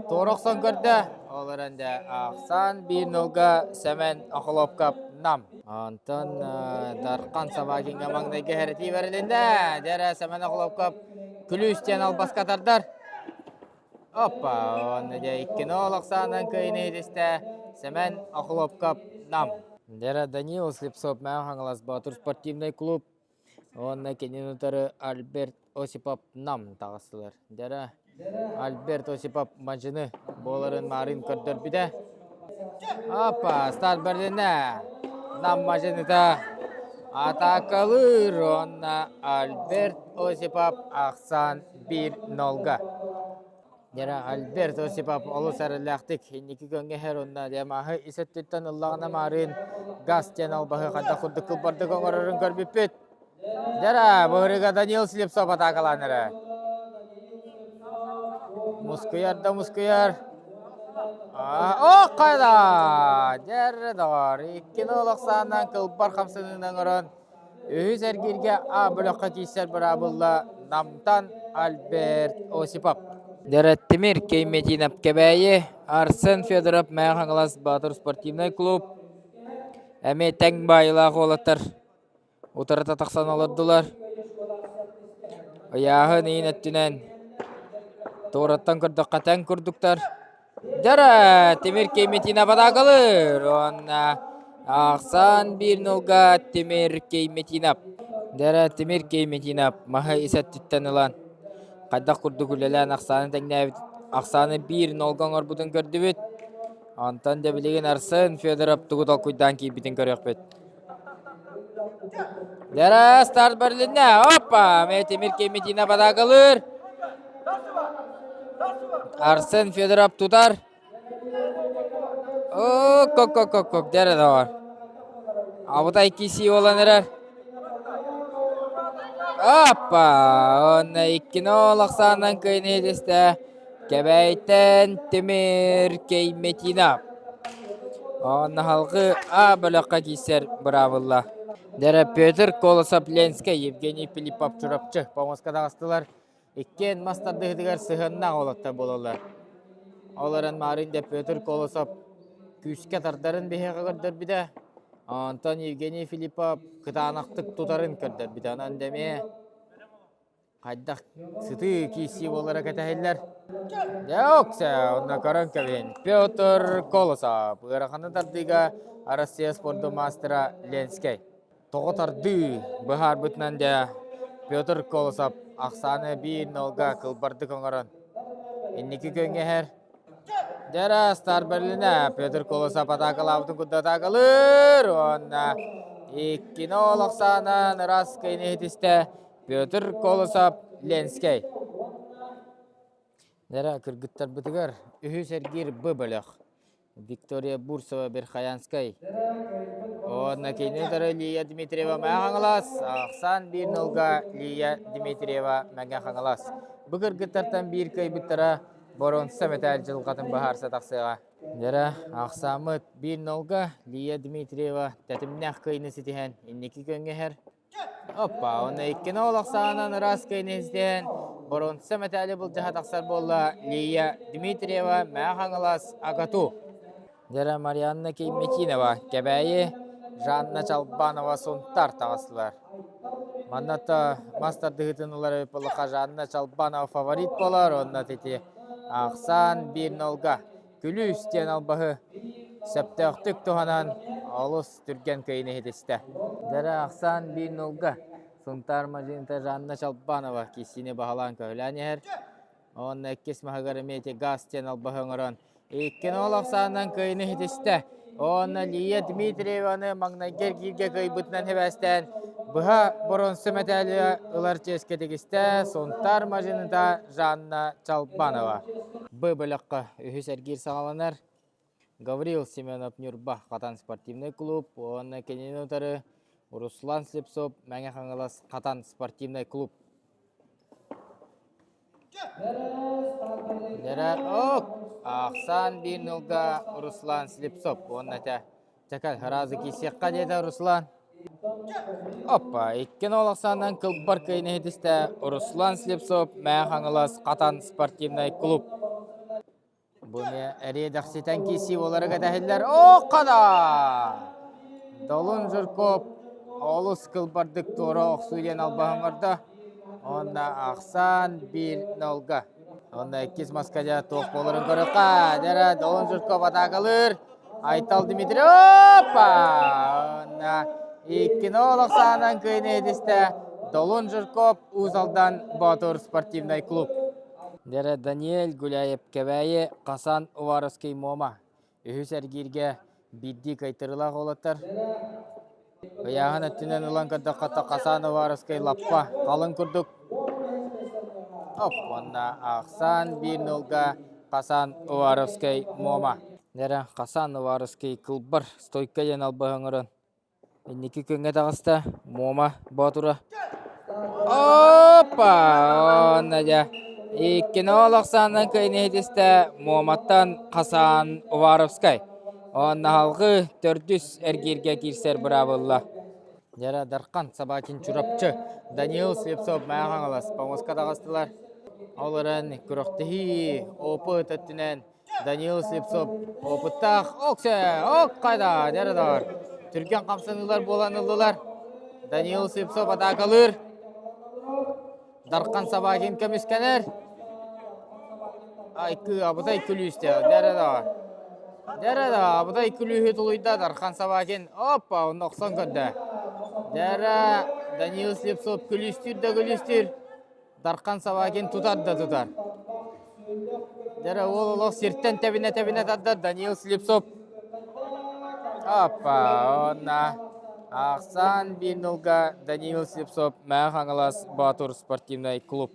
туора охсон көрдө. Ол эрэн дьэ ахсаан биир нолга Сэмэн Охлопков Нам. Онтон Дархан Собакиҥҥа маҥнайгы хэрэтии бэрилиннэ. Дьэрэ Сэмэн Охлопков күлүүс диэн албаска тардар. Опа, уонна дьэ иккини ол ахсаанынан кыайыыны иһитистэ Сэмэн Охлопков Нам. Дьэрэ Данил Слепцов Мэҥэ Хаҥалас Боотур спортивнай клуб Уонна кинини утары Альберт Осипов Нам таҕыстылар. Дьэрэ, Альберт Осипов мадьыны буоларын маарыын көрдөрбүтэ. Апа, старт бэрилиннэ. Нам мадьыныта атаакалыыр уонна Альберт Осипов ахсаан биир нолга. Дьэрэ, Альберт Осипов олус эрэллээхтик инники көҥҥэ иһэр уонна дьэ ис өттүттэн ыллаҕына маарыын газ диэн албаһы хайдах курдук кылбардык оҥорорун көрбүппүт. Дьэрэ, быһырыга Данил Слепцов атаакалаан эрэ. Мускуйар да мускуйар. О, хайда! Дьэрэ доҕор, иккини олохсаанынан кылбар хамсаныынан оҥорон Үһүс эргииргэ А бөлөххө киирсэр быраабылла Намтан Альберт Осипов. Дэрэттимир Кейметинов Кэбээйи, Арсен Федоров Мэҥэ Хаҥалас Баатыр спортивнай клуб. Эмиэ тэҥ баайылаах уолаттар утарыта тахсан олордулар. Ыйааһын иин өттүнэн туораттан көрдөххө тэҥ курдуктар. Дьара, Тимир Кейметинов атаакалыыр уонна ахсаан биир нолга Тимир Кейметинов. Дьара, Тимир Кейметинов маһы ис өттүттэн ылан хайдах курдук үлэлээн ахсааны тэҥнээбит ахсааны биир нолга оҥорбутун көрдүбүт. Онтон дьэ билигин Арсен Федоров тугу толкуйдаан киирбитин көрүөхпүт. Дьара, старт бэрилиннэ. Опа! Эмиэ Тимир Кейметинов атаакалыыр. Арсен Федоров тутар. О, кок кок кок кок дьэрэ доҕор. Абытай киси буолан эрэр. Опа! Уонна иккини ол ахсаанынан кыайыны иһитистэ. Кэбээйтэн Тимир Кейметинов. Уонна салгыы А бөлөххө киирсэр быраабылла. Дьэрэ Петр Колосов Ленскэй, Евгений Филиппов Чурапчы помоска таҕыстылар. Иккиэн мас тардыһыытыгар сыһыаннаах уолаттар буолаллар. Ол эрэн маарыын да Петр Колосов күүскэ тардарын биһиэхэ көрдөрбүтэ. Онтон Евгений Филиппов кытаанахтык тутарын көрдөрбүтэ. Онон да эмиэ хайдах сытыы киирсии буолара кэтэһиллэр. Дьэ, оксэ, онно көрөн кэбиһин. Петр Колосов ыараханы тардыыга Россия спордун маастара Ленскэй. Тоҕо тардыы быһаарбытынан дьэ Петр Колосов ахсааны биир нолга кылбардык оҥорон инники күөҥҥэ иһэр. Дьэ Стар Берлинэ Петр Колосов атаакалаабытын курдук атаакалыыр уонна иккини ол ахсаанан ыраас кыайыыны иһитистэ Петр Колосов Ленскэй. Дьэ кыргыттарбытыгар үһүс эргиир Б бөлөх. Виктория Бурцева Верхоянскай. Уонна кини утары Лия Дмитриева Мэҥэ Хаҥалас, ахсаан биир нолга Лия Дмитриева Мэҥэ Хаҥалас. Бу кыргыттартан биир кыайбыттара боруонса мэтээл дьылҕатын быһаарса тахсыаҕа. Дьэрэ, ахсааммыт биир нолга Лия Дмитриева тэтимнээх кыайыыны ситиһэн инники күөҥҥэ иһэр. Оппа, уонна иккини ол ахсаанынан ыраас кыайыыны ситиһэн боруонса мэтээли былдьаһа тахсар буолла Лия Дмитриева Мэҥэ Хаҥалас АГАТУ. Дьэрэ Марианна Кейметинова Кэбээйи, Жанна Чалбанова Сунтаар таҕыстылар. Манна то мас тардыһыытын ылар эбит буоллахха Жанна Чалбанова фаворит буолар уонна ити ахсаан биир нолга күлүүс диэн албаһы сөптөөхтүк туһанан олус түргэн кыайыыны иһитистэ. Дьэрэ ахсаан биир нолга Сунтаар мадьыыната Жанна Чалбанова киссиини баһылаан көһүлээн иһэр. Уонна иккис маһыгар эмиэ ити газ диэн албаһы оҥорон иккини ол ахсаанынан кыайыыны ситистэ. Уонна Лия Дмитриеваны маҥнайгы эргииргэ кыайбытынан сибээстээн быһа боруонса мэтээли ылар чиэскэ тигистэ Сунтаар мадьыныта Жанна Чалбанова. Б бөлөххө үһүс эргиир саҕаланар. Гаврил Семенов Ньурба Хатан спортивнай клуб уонна кинини утары Руслан Слепцов Мэҥэ Хаҥалас Хатан спортивнай клуб. Ок! Ахсаан биир нолга Руслан Слепцов уонна этэ Чакал сразу киирсиэххэ диэтэ Руслан. Оппа, икки нол ахсаанынан кылбар кыайыны иһитистэ Руслан Слепцов Мэҥэ Хаҥалас Хатан спортивнай клуб. Бу эмиэ эриэдэхситэн киирсии буолара кэтэһиллэр. Оо, хана! Долун Жирков олус кылбардык туора охсуу диэн албаһын оҥордо. Уонна ахсаан биир нолга. Уонна иккис маска дьэ туох буоларын көрүөххэ. Дьэ Долун Жирков атаакалыыр. Айтал Дмитрий опа! Уонна икки нол ахсаанан кыайыны иһитистэ Долун Жирков Уус Алдан Боотур спортивнай клуб. Дьэрэ Даниэль Гуляев Кэбээйи Хасан Уваровский Муома үһүс эргииргэ биирдии кыайтарыылаах уолаттар. Ыйааһын өттүнэн ылан көрдөххө Хасан Уваровский лаппа халыҥ курдук. Оп, уонна ахсаан биир нолга Хасан Уваровский Муома. Дьэрэ Хасан Уваровский кылбар стойка диэн албаһы оҥорон Инники күҥҥэ таҕыста Муома Боотура. Опа! Уонна дьэ иккини ол ахсаанынан кыайыыны иһитистэ Муоматтан Хасан Уваровскай. Уонна салҕыы төрдүс эргииргэ киирсэр быраабылла. Дьэрэ Дархан Собакин Чурапчы, Даниил Слепцов Мэҥэ Хаҥалас помоска таҕыстылар. Ол эрэн күрэхтэһии опыт өттүнэн Даниил Слепцов опыттаах Оксе, ок хайда, дьэ Түргэн хамсаныылар буолан ыллылар. Даниил Слепцов атаакалыыр. Дархан Собакин көмүскэнэр. Айкы абытай күлүүсте, дәрэ да. Дәрэ да, абытай күлүүһү тулуйда Дархан Собакин. Оппа, онно охсон көрдө. Дәрэ Даниил Слепцов күлүүстүүр да күлүүстүүр. Дархан Собакин тутар да тутар. Дьэрэ уол олох сиртэн тэбинэ-тэбинэ тардар Даниил Слепцов. Аппа, онна ахсаан биир нулга Даниил Слепцов Мэҥэ Хаҥалас Боотур спортивнай клуб.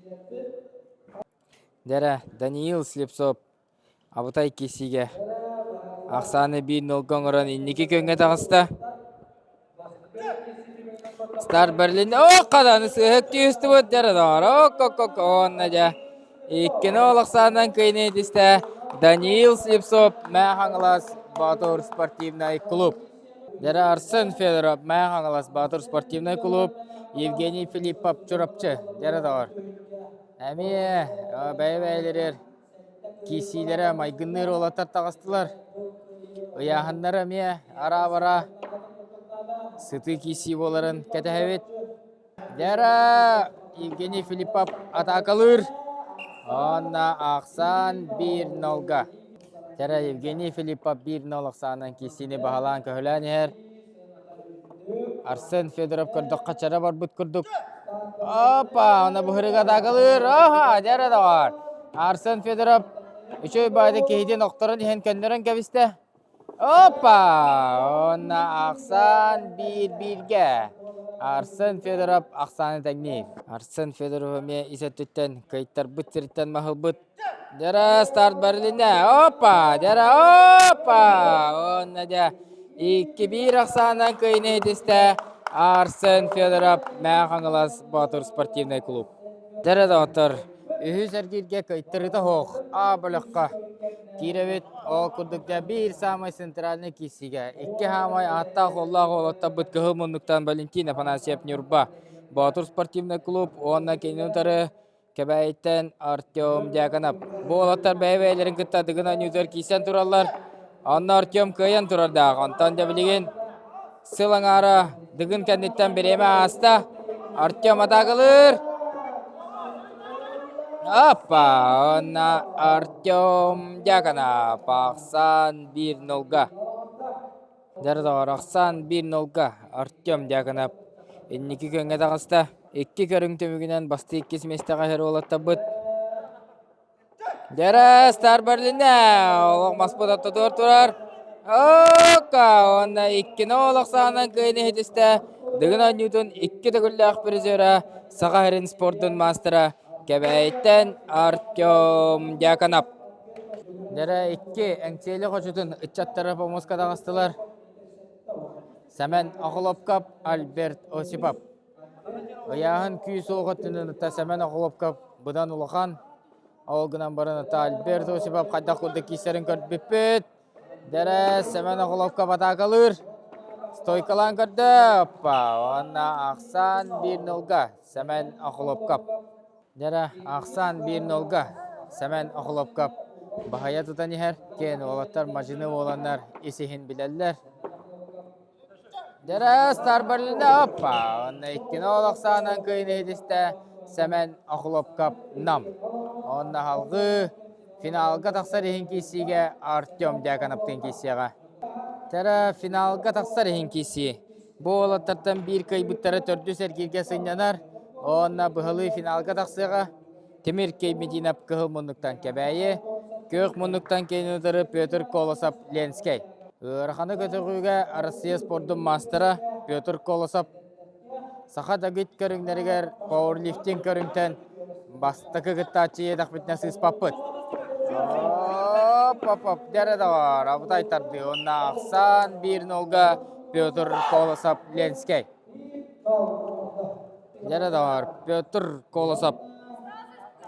Дьэрэ Даниил Слепцов Абытай киирсиигэ ахсааны биир нолга оҥорон инники күөҥҥэ таҕыста. Старт Берлин оо хаданы сыыһык түһүстүбүт дьэ ок уонна дьэ иккини ол ахсаанынан кыайыыны итистэ Даниил Слепцов Мэҥэ Хаҥалас Боотур спортивнай клуб. Дьэрэ Арсен Федоров Мэҥэ Хаҥалас Боотур спортивнай клуб Евгений Филиппов Чурапчы дьэрэ доҕор. Эмиэ бэйэ-бэйэлэригэр Киирсиилэрэ майгынныыр уолаттар таҕыстылар. Ыйааһыннара эмиэ араа-бараа сытыы киирсии буоларын кэтэһэбит. Дьара Евгений Филиппов атаакалыыр. Уонна ахсаан биир нолга. Дьара Евгений Филиппов биир нол ахсаанынан киирсиини баһылаан көһүлээн иһэр. Арсен Федоров көрдөххө чара барбыт курдук. Опа, аны быһырыга атаакалыыр. Аха, дьэрэ доҕор. Арсен Федоров үчүгэй баайда киһитин охторон иһэн көннөрөн кэбистэ. Опа! Уонна ахсаан биир-бииргэ. Арсен Федоров ахсааны тэҥниир. Арсен Федоров эмиэ ис өттүттэн кыайтарбыт сириттэн маһылбыт. Дьэрэ старт барилинэ. Опа! Дьэрэ опа! Уонна дьэ. 2-1 ахсаанынан кыайыыны ситистэ Арсен Федоров Мэҥэ Хаҥалас Боотур спортивнай клуб. Дьэ доҕоттор, үһүс эргииргэ кыайтарыыта суох А бөлөххө киирэбит. Ол курдук дьэ биир саамай центральнай киирсиигэ икки саамай ааттаах-уоллаах уолаттарбыт кыһыл муннуктан Валентин Афанасьев Ньурба Боотур спортивнай клуб уонна кинини утары Кэбээйиттэн Артем Дьяконов. Бу уолаттар бэйэ-бэйэлэрин кытта Дыгын оонньуутугар киирсэн тураллар. Онно Артем кыайан турардаах. Онтон дьэ билигин сыл аҥаара Дыгын кэнниттэн бириэмэ ааста. Артем атаакалыыр. Аппа! Онно Артем Дьяконов ахсаан 1-0-га. Дьэ доҕор, ахсаан 1-0-га Артем Дьяконов инники күөҥҥэ таҕыста. Икки көрүҥ түмүгүнэн бастыы иккис миэстэҕэ иһэр уолаттарбыт. Дьэрэ, Стар Берлинэ олох маспыт ортотугар турар. Ока! Уонна иккини олох саанан кыайыны иһитистэ. Дыгын оонньуутун икки төгүллээх призера, Саха сирин спордун маастара Кэбээйиттэн Артем Дьяконов. Дьэрэ икки Эҥсиэли хочотун ыччаттара помуска таҕыстылар. Сэмэн Охлопков, Альберт Осипов. Ыйааһын күүс-уох өттүнэн ытта Сэмэн Охлопков быдан улахан. Ол гынан баран ытта Альберт Осипов хайдах курдук киирсэрин көрбүппүт. Дэрэ Сэмэн Охлопков атаакалыыр. Стойкалаан көрдө. Оппа. Уонна ахсаан 1-0-га Сэмэн Охлопков. Дьэрэ, ахсаан 1-0-га Сэмэн Охлопков баһыйа тутан иһэр. Киэн уолаттар мадьыны буоланнар ис-иһин билэллэр. Дьэрэ, Старберлина, оппа! Онно иккини ол ахсаанан кыайыны иһитистэ Сэмэн Охлопков Нам. Онно салгыы финалга тахсар иһин киирсиигэ Артем Дьяконовтыын киирсиэҕэ. Дьэрэ, финалга тахсар иһин киирсии. Бу уолаттартан биир кыайбыттара төрдүс эргииргэ сынньанар, уонна быһалыы финалга тахсыаҕа. Тимир Кеймединов кыһыл муннуктан Кэбээйи, күөх муннуктан киин утары Петр Колосов Ленскэй. Ыараханы көтөҕүүгэ Россия спордун маастара Петр Колосов саха дэгит көрүҥнэригэр пауэрлифтинг көрүҥтэн бастакы кыттааччы иэдэхпитинэ сыыспаппыт. Оп-оп-оп, дьэрэ доҕор, абытай тардыы уонна ахсаан 1-0-га Петр Колосов Ленскэй. Дьэрэ доҕор, Петр Колосов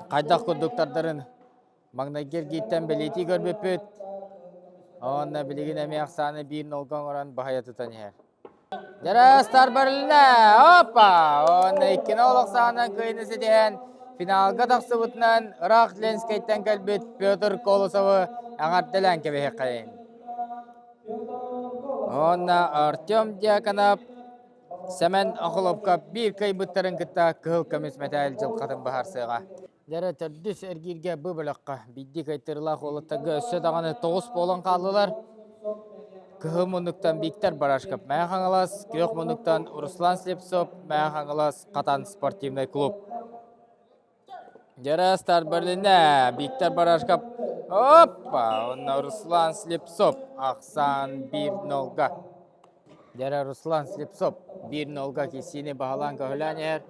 хайдах курдук тардарын маҥнайгы эргииртэн бэлиэтии көрбүппүт. Уонна билигин эмиэ ахсааны 1-0-га оҥорон баһыйа тутан иһэр. Дьэрэ Старберлинэ! Опа! Уонна иккини олох саҕанан кыайыыны ситиһэн, финалга тахсыбытынан ыраах Ленскэйтэн кэлбит Петр Колосовы эҕэрдэлээн кэбиһиэххэйиҥ. Уонна Артем Дьяконов, Сэмэн Охлопков биир кыайбыттарын кытта кыһыл көмүс мэтээл дьылҕатын быһаарсыаҕа. Дьэрэ төрдүс эргииргэ бу бөлөххө биирдии кыайтарыылаах уолаттарга өссө даҕаны тоҕус буолан хааллылар. Кыһыл муннуктан Виктор Барашков Мэҥэ Хаҥалас, күөх муннуктан Руслан Слепцов Мэҥэ Хаҥалас Хатан спортивнай клуб. Дьэрэ старт бэрилиннэ. Виктор Барашков оппа! Онно Руслан Слепцов ахсаан 1-0-га. Дьэрэ Руслан Слепцов 1-0-га киирсиини баһылаан-көһүлээн иһэр.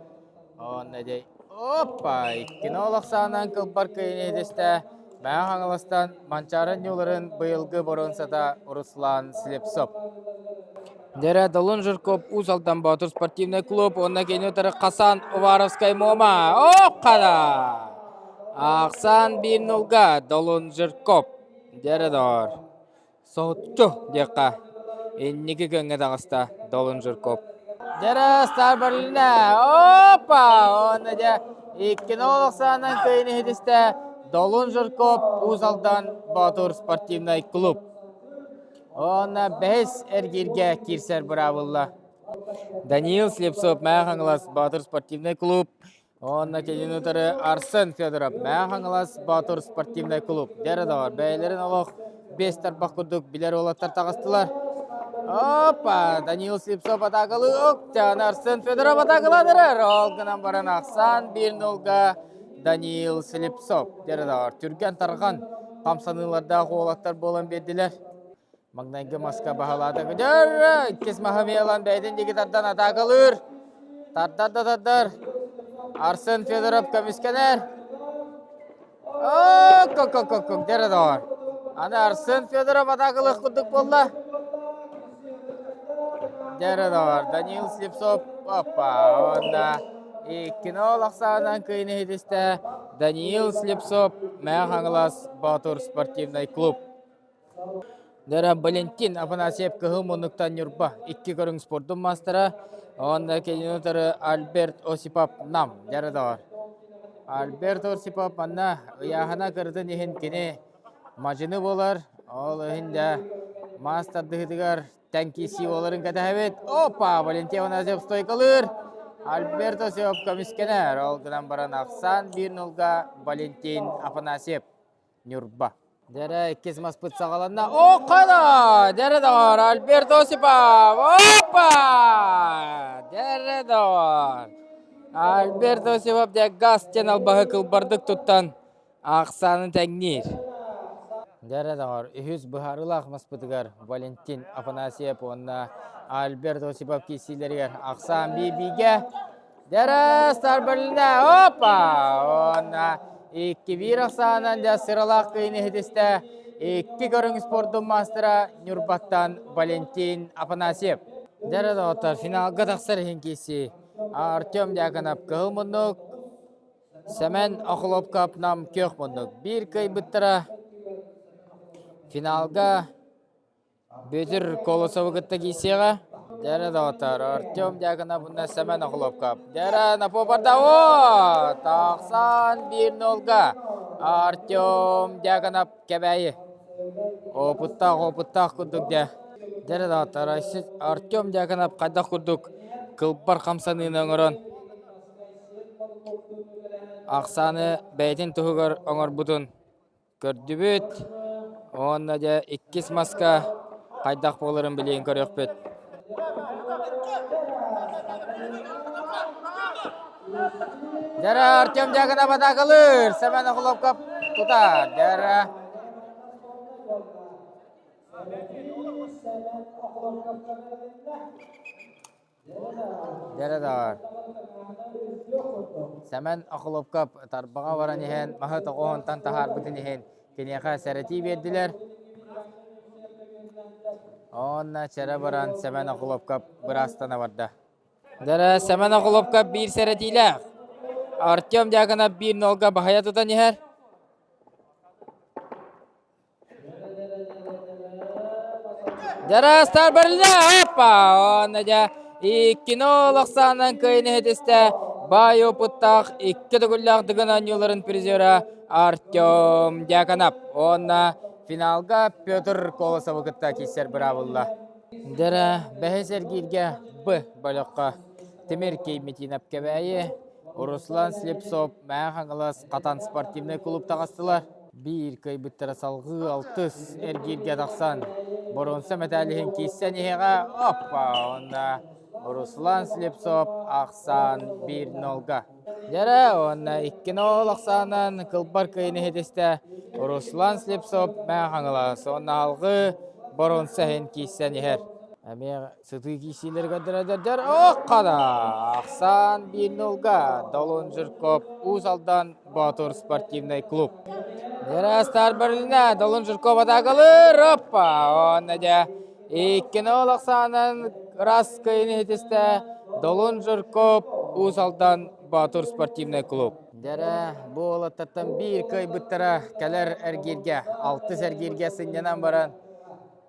Онно дьэ оппа! 2-0 ахсаанынан кылбар кыайыыны ситистэ. Мэҥэ Хаҥаластан Манчаары ньууларын быйылгы боруонсата Руслан Слепцов. Дьэрэ Долун Жирков Уус Алдан Боотур спортивнай клуб уонна кини утары Хасан Уваровскай Муома. Ох-хара! Ахсаан 1-0-га Долун Жирков. Дьэрэ доҕор. Соһуччу диэххэ, инники күөҥҥэ таҕыста Долун Жирков. Дьэрэ Стар Берлинэ! Опа! Уонна дьэ 2-0 ахсаанынан кыайыыны иһитистэ Долун Жирков Уус Алдан Боотур спортивнай клуб. Уонна бэһис эргииргэ киирсэр быраабылла. Даниил Слепцов Мэҥэ Хаҥалас Боотур спортивнай клуб уонна кинини утары Арсен Федоров Мэҥэ Хаҥалас Боотур спортивнай клуб. Дьэ доҕор, бэйэлэрин олох биэс тарбах курдук билэр уолаттар таҕыстылар. Опа! Даниил Слепцов атаакалыы Октян Арсен Федоров атаакалаан эрэр. Ол гынан баран ахсаан 1-0-га Даниил Слепцов. Дьэ доҕор, түргэн-тарҕан хамсаныылардаах уолаттар буолан биэрдилэр. Маҥнайгы маска баһылаата көтөр, иккис маһы ылан бэйэтин диэки тардан атаакалыыр. Тардар да тардар. Арсен Федоров көмүскэнэр. Ок-ок-ок-ок, дьэрэ доҕор. Аны Арсен Федоров атаакалыах курдук буолла. Дьэрэ доҕор, Даниил Слепцов, опа, уонна иккинол ахсаанынан кыайыыны иһитистэ Даниил Слепцов, Мэҥэ Хаҥалас Боотур спортивнай клуб. Дьэрэ Валентин Афанасьев Кыһыл муннуктан Ньурба икки көрүҥ спордун маастара, уонна кинини утары Альберт Осипов Нам. Дьэрэ доҕор. Альберт Осипов манна ыйааһына кырытын иһин кини мадьыны буолар. Ол иһин да маас тардыһыытыгар тэҥ киирсии буоларын кэтэһэбит. Опа! Валентин Афанасьев стойкалыыр. Альберт Осипов көмүскэнэр. Ол гынан баран ахсаан 1-0-га Валентин Афанасьев. Ньурба. Дьэрэ иккис маспыт саҕаланна. О, Дьэрэ доҕор, Альберт Осипов! Опа! Дьэрэ доҕор! Альберт Осипов дьэ газ диэн албаһы кылбардык туттан ахсаанын тэҥниир. Дьэрэ доҕор, үһүс быһаарыылаах маспытыгар Валентин Афанасьев уонна Альберт Осипов киирсиилэригэр ахсаан биир-бииргэ Дьэрэ Старберлина, опа! Уонна 2-1 ахсаанынан дьэ сыралаах кыйын иһитистэ икки көрүҥ спордун маастара Ньурбаттан Валентин Афанасьев. Дьэрэ доҕоттор, финалга тахсар иһин киирсии. Артем Дьяконов кыһыл муннук, Сэмэн Охлопков нам күөх муннук. Биир кыайбыттара финалга Бүөтүр Колосовы кытта киирсиэҕэ. Дьэрэ доҕоттоор, Артем Дьяконов уонна Сэмэн Охлопков. Дьэрэ Напопарда о! Тахсан 1-0-га Артем Дьяконов Кэбээйи. Опыттаах, опыттаах курдук дьэ. Дьэрэ доҕоттоор, Артем Дьяконов хайдах курдук кылбар хамсаныыны оҥорон ахсааны бэйэтин туһугар оҥорбутун Көрдүбүт уонна дьэ иккис маска хайдах буоларын билигин көрүөхпүт. Дьара Артем Дьяконов атаакалыыр, Семен Охлопков тутар. Дьара Дьэрэ даҕар. Сэмэн Охлопков тарбаҕа баран иһэн маһы тоҕоһунтан таһаарбытын иһин киниэхэ сэрэтии биэрдилэр. Уонна чэрэ баран Сэмэн Охлопков быраастана барда. Дьэрэ Сэмэн Охлопков биир сэрэтиилээх. Артем Дьяконов биир нолга баһыйа тутан иһэр. Дьараастар барылла, опа! Уонна дьэ иккини олохсаанан кыайын иһитистэ баай опыттаах икки төгүллээх Дыгын оонньууларын призера Артем Дьяконов уонна финалга Петр Колосовы кытта киирсэр быраабылла. Дьэрэ бэһис эргииргэ Б бөлөххө Тимир Кейметинов Кэбээйи, Руслан Слепцов Мэҥэ Хаҥалас Хатан спортивнай клуб таҕыстылар. Биир кыайбыттара салҕыы алтыс эргииргэ тахсан боруонса мэтээл иһин киирсэн иһиэҕэ. Оппа! Уонна Руслан Слепцов ахсаан 1-0-га. Дьэрэ уонна 2-0 ахсаанан кылбар кыайыны иһитистэ Руслан Слепцов Мэҥэ Хаҥалас уонна алҕыы боруонса иһин киирсэн иһэр. Эмиэ Сытыы киирсиилэри көрдөрөдөрдөр ох-хана! Ахсаан 1-0-га Долун Жирков Уус Алдан Боотур спортивнай клуб. Дьарастар Берлина Долун Жирков атаакалыыр оппа! Онно дьэ 2-0 ахсаанан ырас кыайыны иһитистэ Долун Жирков Уус Алдан Боотур спортивнай клуб. Дьэрэ бу уолаттартан биир кыайбыттара кэлэр эргииргэ, алтыс эргииргэ сынньанан баран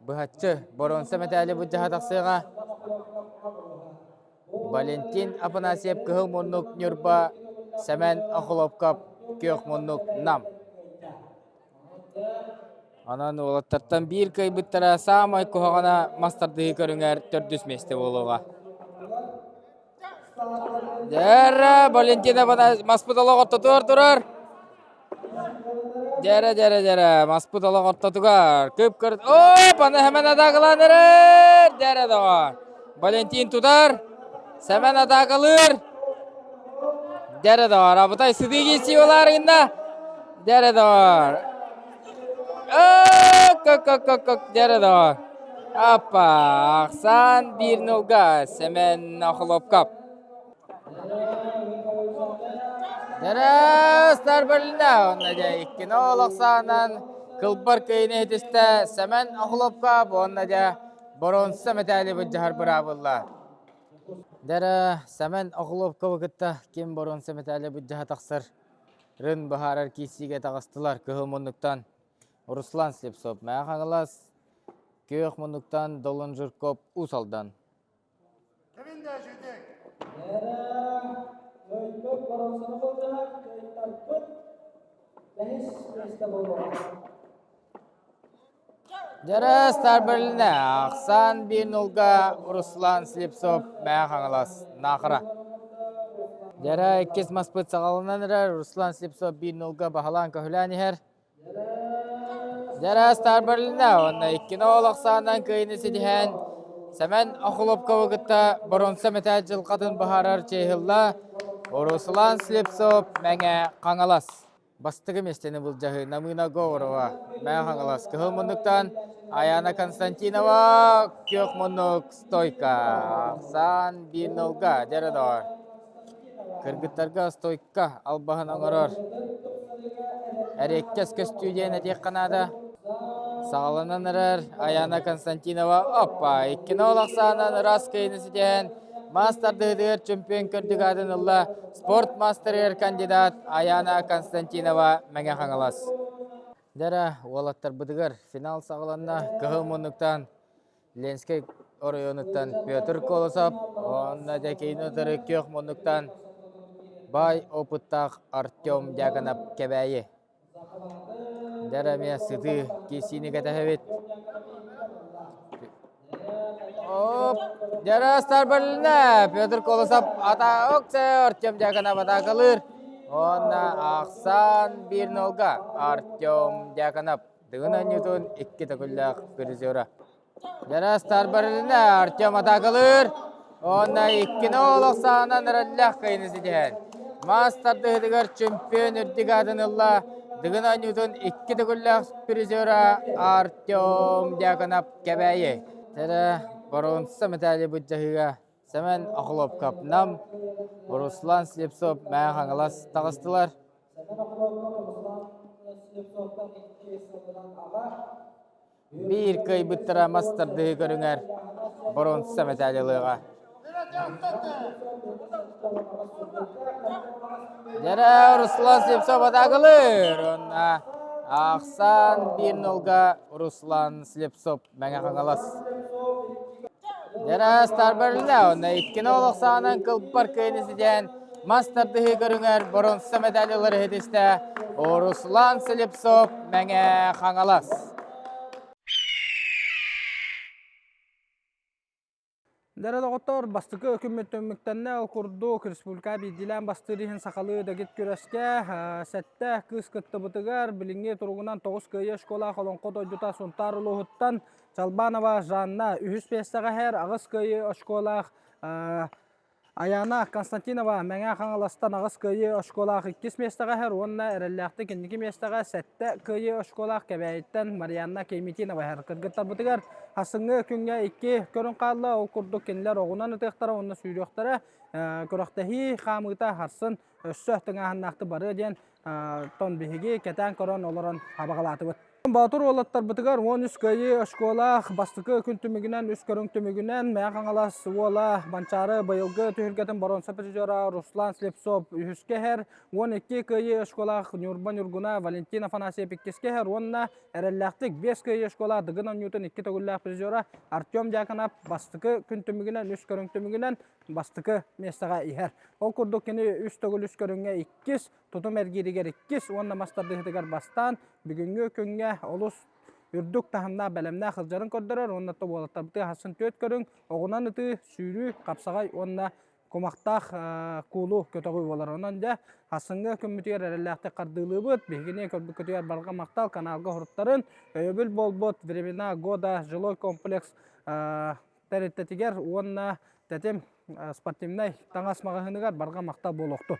Быһаччы боруонса мэтээли былдьаһа тахсыаҕа. Валентин Афанасьев кыһыл муннук Ньурба, Сэмэн Охлопков күөх муннук Нам. Онон уолаттартан биир кыайбыттара саамай куһаҕана мас тардыһыы көрүҥэр төрдүс миэстэ буолуоҕа. Дьэрэ, Валентина маспыт олох ортотугар турар. Дьэрэ, дьэрэ, дьэрэ, маспыт олох ортотугар. Кып-кыр... Оп, аны Сэмэн атаакалаан эрэр. Дьэрэ, доҕор. Валентин тутар. Сэмэн атаакалыыр. Дьэрэ, доҕор. Абытай сытыы киирсии буолаары гынна. Дьэрэ, доҕор. Кок-кок-кок-кок, дьэрэ, доҕор. Аппа, ахсаан 1-0-га Сэмэн Охлопков. Дьэрэ, бөлүнэ, онно дьэ 2-0 ахсаанан кылбар кыайыны иһитистэ Сэмэн Охлопков уонна дьэ боруонса мэтээли былдьаһар быраабылла. Дьэ Сэмэн Охлопковы кытта ким боруонса мэтээли былдьаһа тахсар рын быһаарар киирсиигэ таҕыстылар кыһыл муннуктан Руслан Слепцов Мэҥэ Хаҥалас, күөх муннуктан Долун Жирков Уус Алдан. Дьара Старберлине ахсаан биир нулга Руслан Слепцов Мэҥэ Хаҥалас Наахара. Дьара иккис маспыт саҕаланан эрэр Руслан Слепцов биир нулга баһылаан көһүлээн иһэр. Дьара Старберлине уонна иккини ол ахсаанынан кыайыыны ситиһэн Сэмэн Охлопковы кытта боруонса мэтээл дьылҕатын быһаарар чиэһилла Руслан Слепцов Мэҥэ Хаҥалас. Бастакы миэстэни былдьаһыы Намыына Говорова, Мэҥэ Хаҥалас кыһыл муннуктан Аяна Константинова күөх муннук стойка. Ахсаан биир нолга дьэрэ доҕор. Кыргыттарга стойка албаһын оҥорор. Эриэккэс көстүү диэн этиэххэ наада. Саҕаланан эрэр Аяна Константинова оппа иккини ол ахсаанан ыраас кыайыыны ситиһэн мас тардыһыытыгар чемпион көрдүк аатын ылла спорт мастерыгар кандидат Аяна Константинова Мэҥэ Хаҥалас. Дьэ уолаттарбытыгар финал саҕаланна. Кыһыл муннуктан Ленскэй оройуонуттан Петр Колосов уонна Дьэкиини утары күөх муннуктан баай опыттаах Артем Дьяконов Кэбээйи. Дьэ эмиэ сытыы киирсиини кэтэһэбит. Оп! Дьэ Старберлина Петр Колосов ата оксе Артем Дьяконов атаакалыыр. Уонна ахсаан биир нолга Артем Дьяконов. Дыгын оонньуутун икки төгүллээх призера. Дьарас Тарбарина Артем атаакалыыр. Уонна иккини олох саанан эрэллээх кыайыыны ситиһэн. Мас тардыһыытыгар чемпион үрдүк аатын ылла. Дыгын оонньуутун икки төгүллээх призера Артем Дьяконов Кэбээйи. Тэрэ боруонса мэтээли былдьаһыыга Сэмэн Охлопков Нам, Руслан Слепцов Мэҥэ Хаҥалас таҕыстылар. Биир кыайбыттара мас тардыһыы көрүҥэр боруонса мэтээл ылыаҕа. Дьэрэ Руслан Слепцов атаакалыыр уонна ахсаан биир нолга Руслан Слепцов Мэҥэ Хаҥалас. Дьэрэ Старберлина уонна иккини олох саанан кылбар кыайыны ситиһэн Мас тардыһыы көрүҥэр боруонса медаль ылар иһитистэ Руслан Слепцов, Мэҥэ Хаҥалас. Дэрэ доҕоттор, бастакы күммүт түмүктэннэ. Ол курдук республика биирдиилээн бастыыр иһин сахалыы дэгит күрэскэ сэттэ кыыс кыттыбытыгар билиҥҥи туругунан тоҕус кыайыы школа Олоҥхо дойдута Сунтаар улууһуттан Чалбанова Жанна үһүс миэстэҕэ иһэр, аҕыс кыайыы очколаах Аяна Константинова Мэҥэ Хаҥаластан аҕыс кыайыы очколаах иккис миэстэҕэ иһэр уонна эрэллээхтик инники миэстэҕэ сэттэ кыайыы очколаах Кэбээйиттэн Марианна Кейметинова иһэр. Кыргыттарбытыгар сарсыҥҥы күҥҥэ икки көрүҥ хаалла. Ол курдук кинилэр оҕунан ытыахтара уонна сүүрүөхтэрэ. Күрэхтэһии хаамыыта сарсын өссө тыҥааһыннаахтык барыа диэн тон биһиги кэтээн көрөн олорон абаҕалаатыбыт. Боотур уолаттарбытыгар 13 кыайыы очколаах бастакы күн түмүгүнэн үс көрүҥ түмүгүнэн Мэҥэ Хаҥалас уола Манчаары быйылгы түһүлгэтин боруонса призера Руслан Слепцов үһүскэ иһэр, 12 кыайыы очколаах Ньурба Ньургуна Валентин Афанасьев иккискэ иһэр уонна эрэллээхтик 5 кыайыы очколаах Дыгын оонньуутун икки төгүллээх призера Артем Дьяконов бастакы күн түмүгүнэн үс көрүҥ түмүгүнэн бастакы миэстэҕэ иһэр. Ол курдук кини үс төгүл үс көрүҥҥэ иккис, тутум эргииригэр иккис уонна мас тардыһыытыгар бастаан бүгүҥҥү күҥҥэ олус үрдүк таһымнаах бэлэмнээх сылдьарын көрдөрөр уонна уолаттарбытыгар хассын түөрт көрүҥ оҕунан ытыы, сүүрүү, хапсаҕай уонна кумахтаах куулу көтөҕүү буолар. Онон дьэ хасыҥҥы күммүтүгэр эрэллээхтик хардыылыыбыт. Биһигини көрбүккүтүгэр барҕа махтал каналга уһуруттарын өйөбүл буолбут Времена года жилой комплекс тэрилтэтигэр уонна Тэтим спортивнай таҥас маҕаһыыныгар барҕа махтал буолуохтун.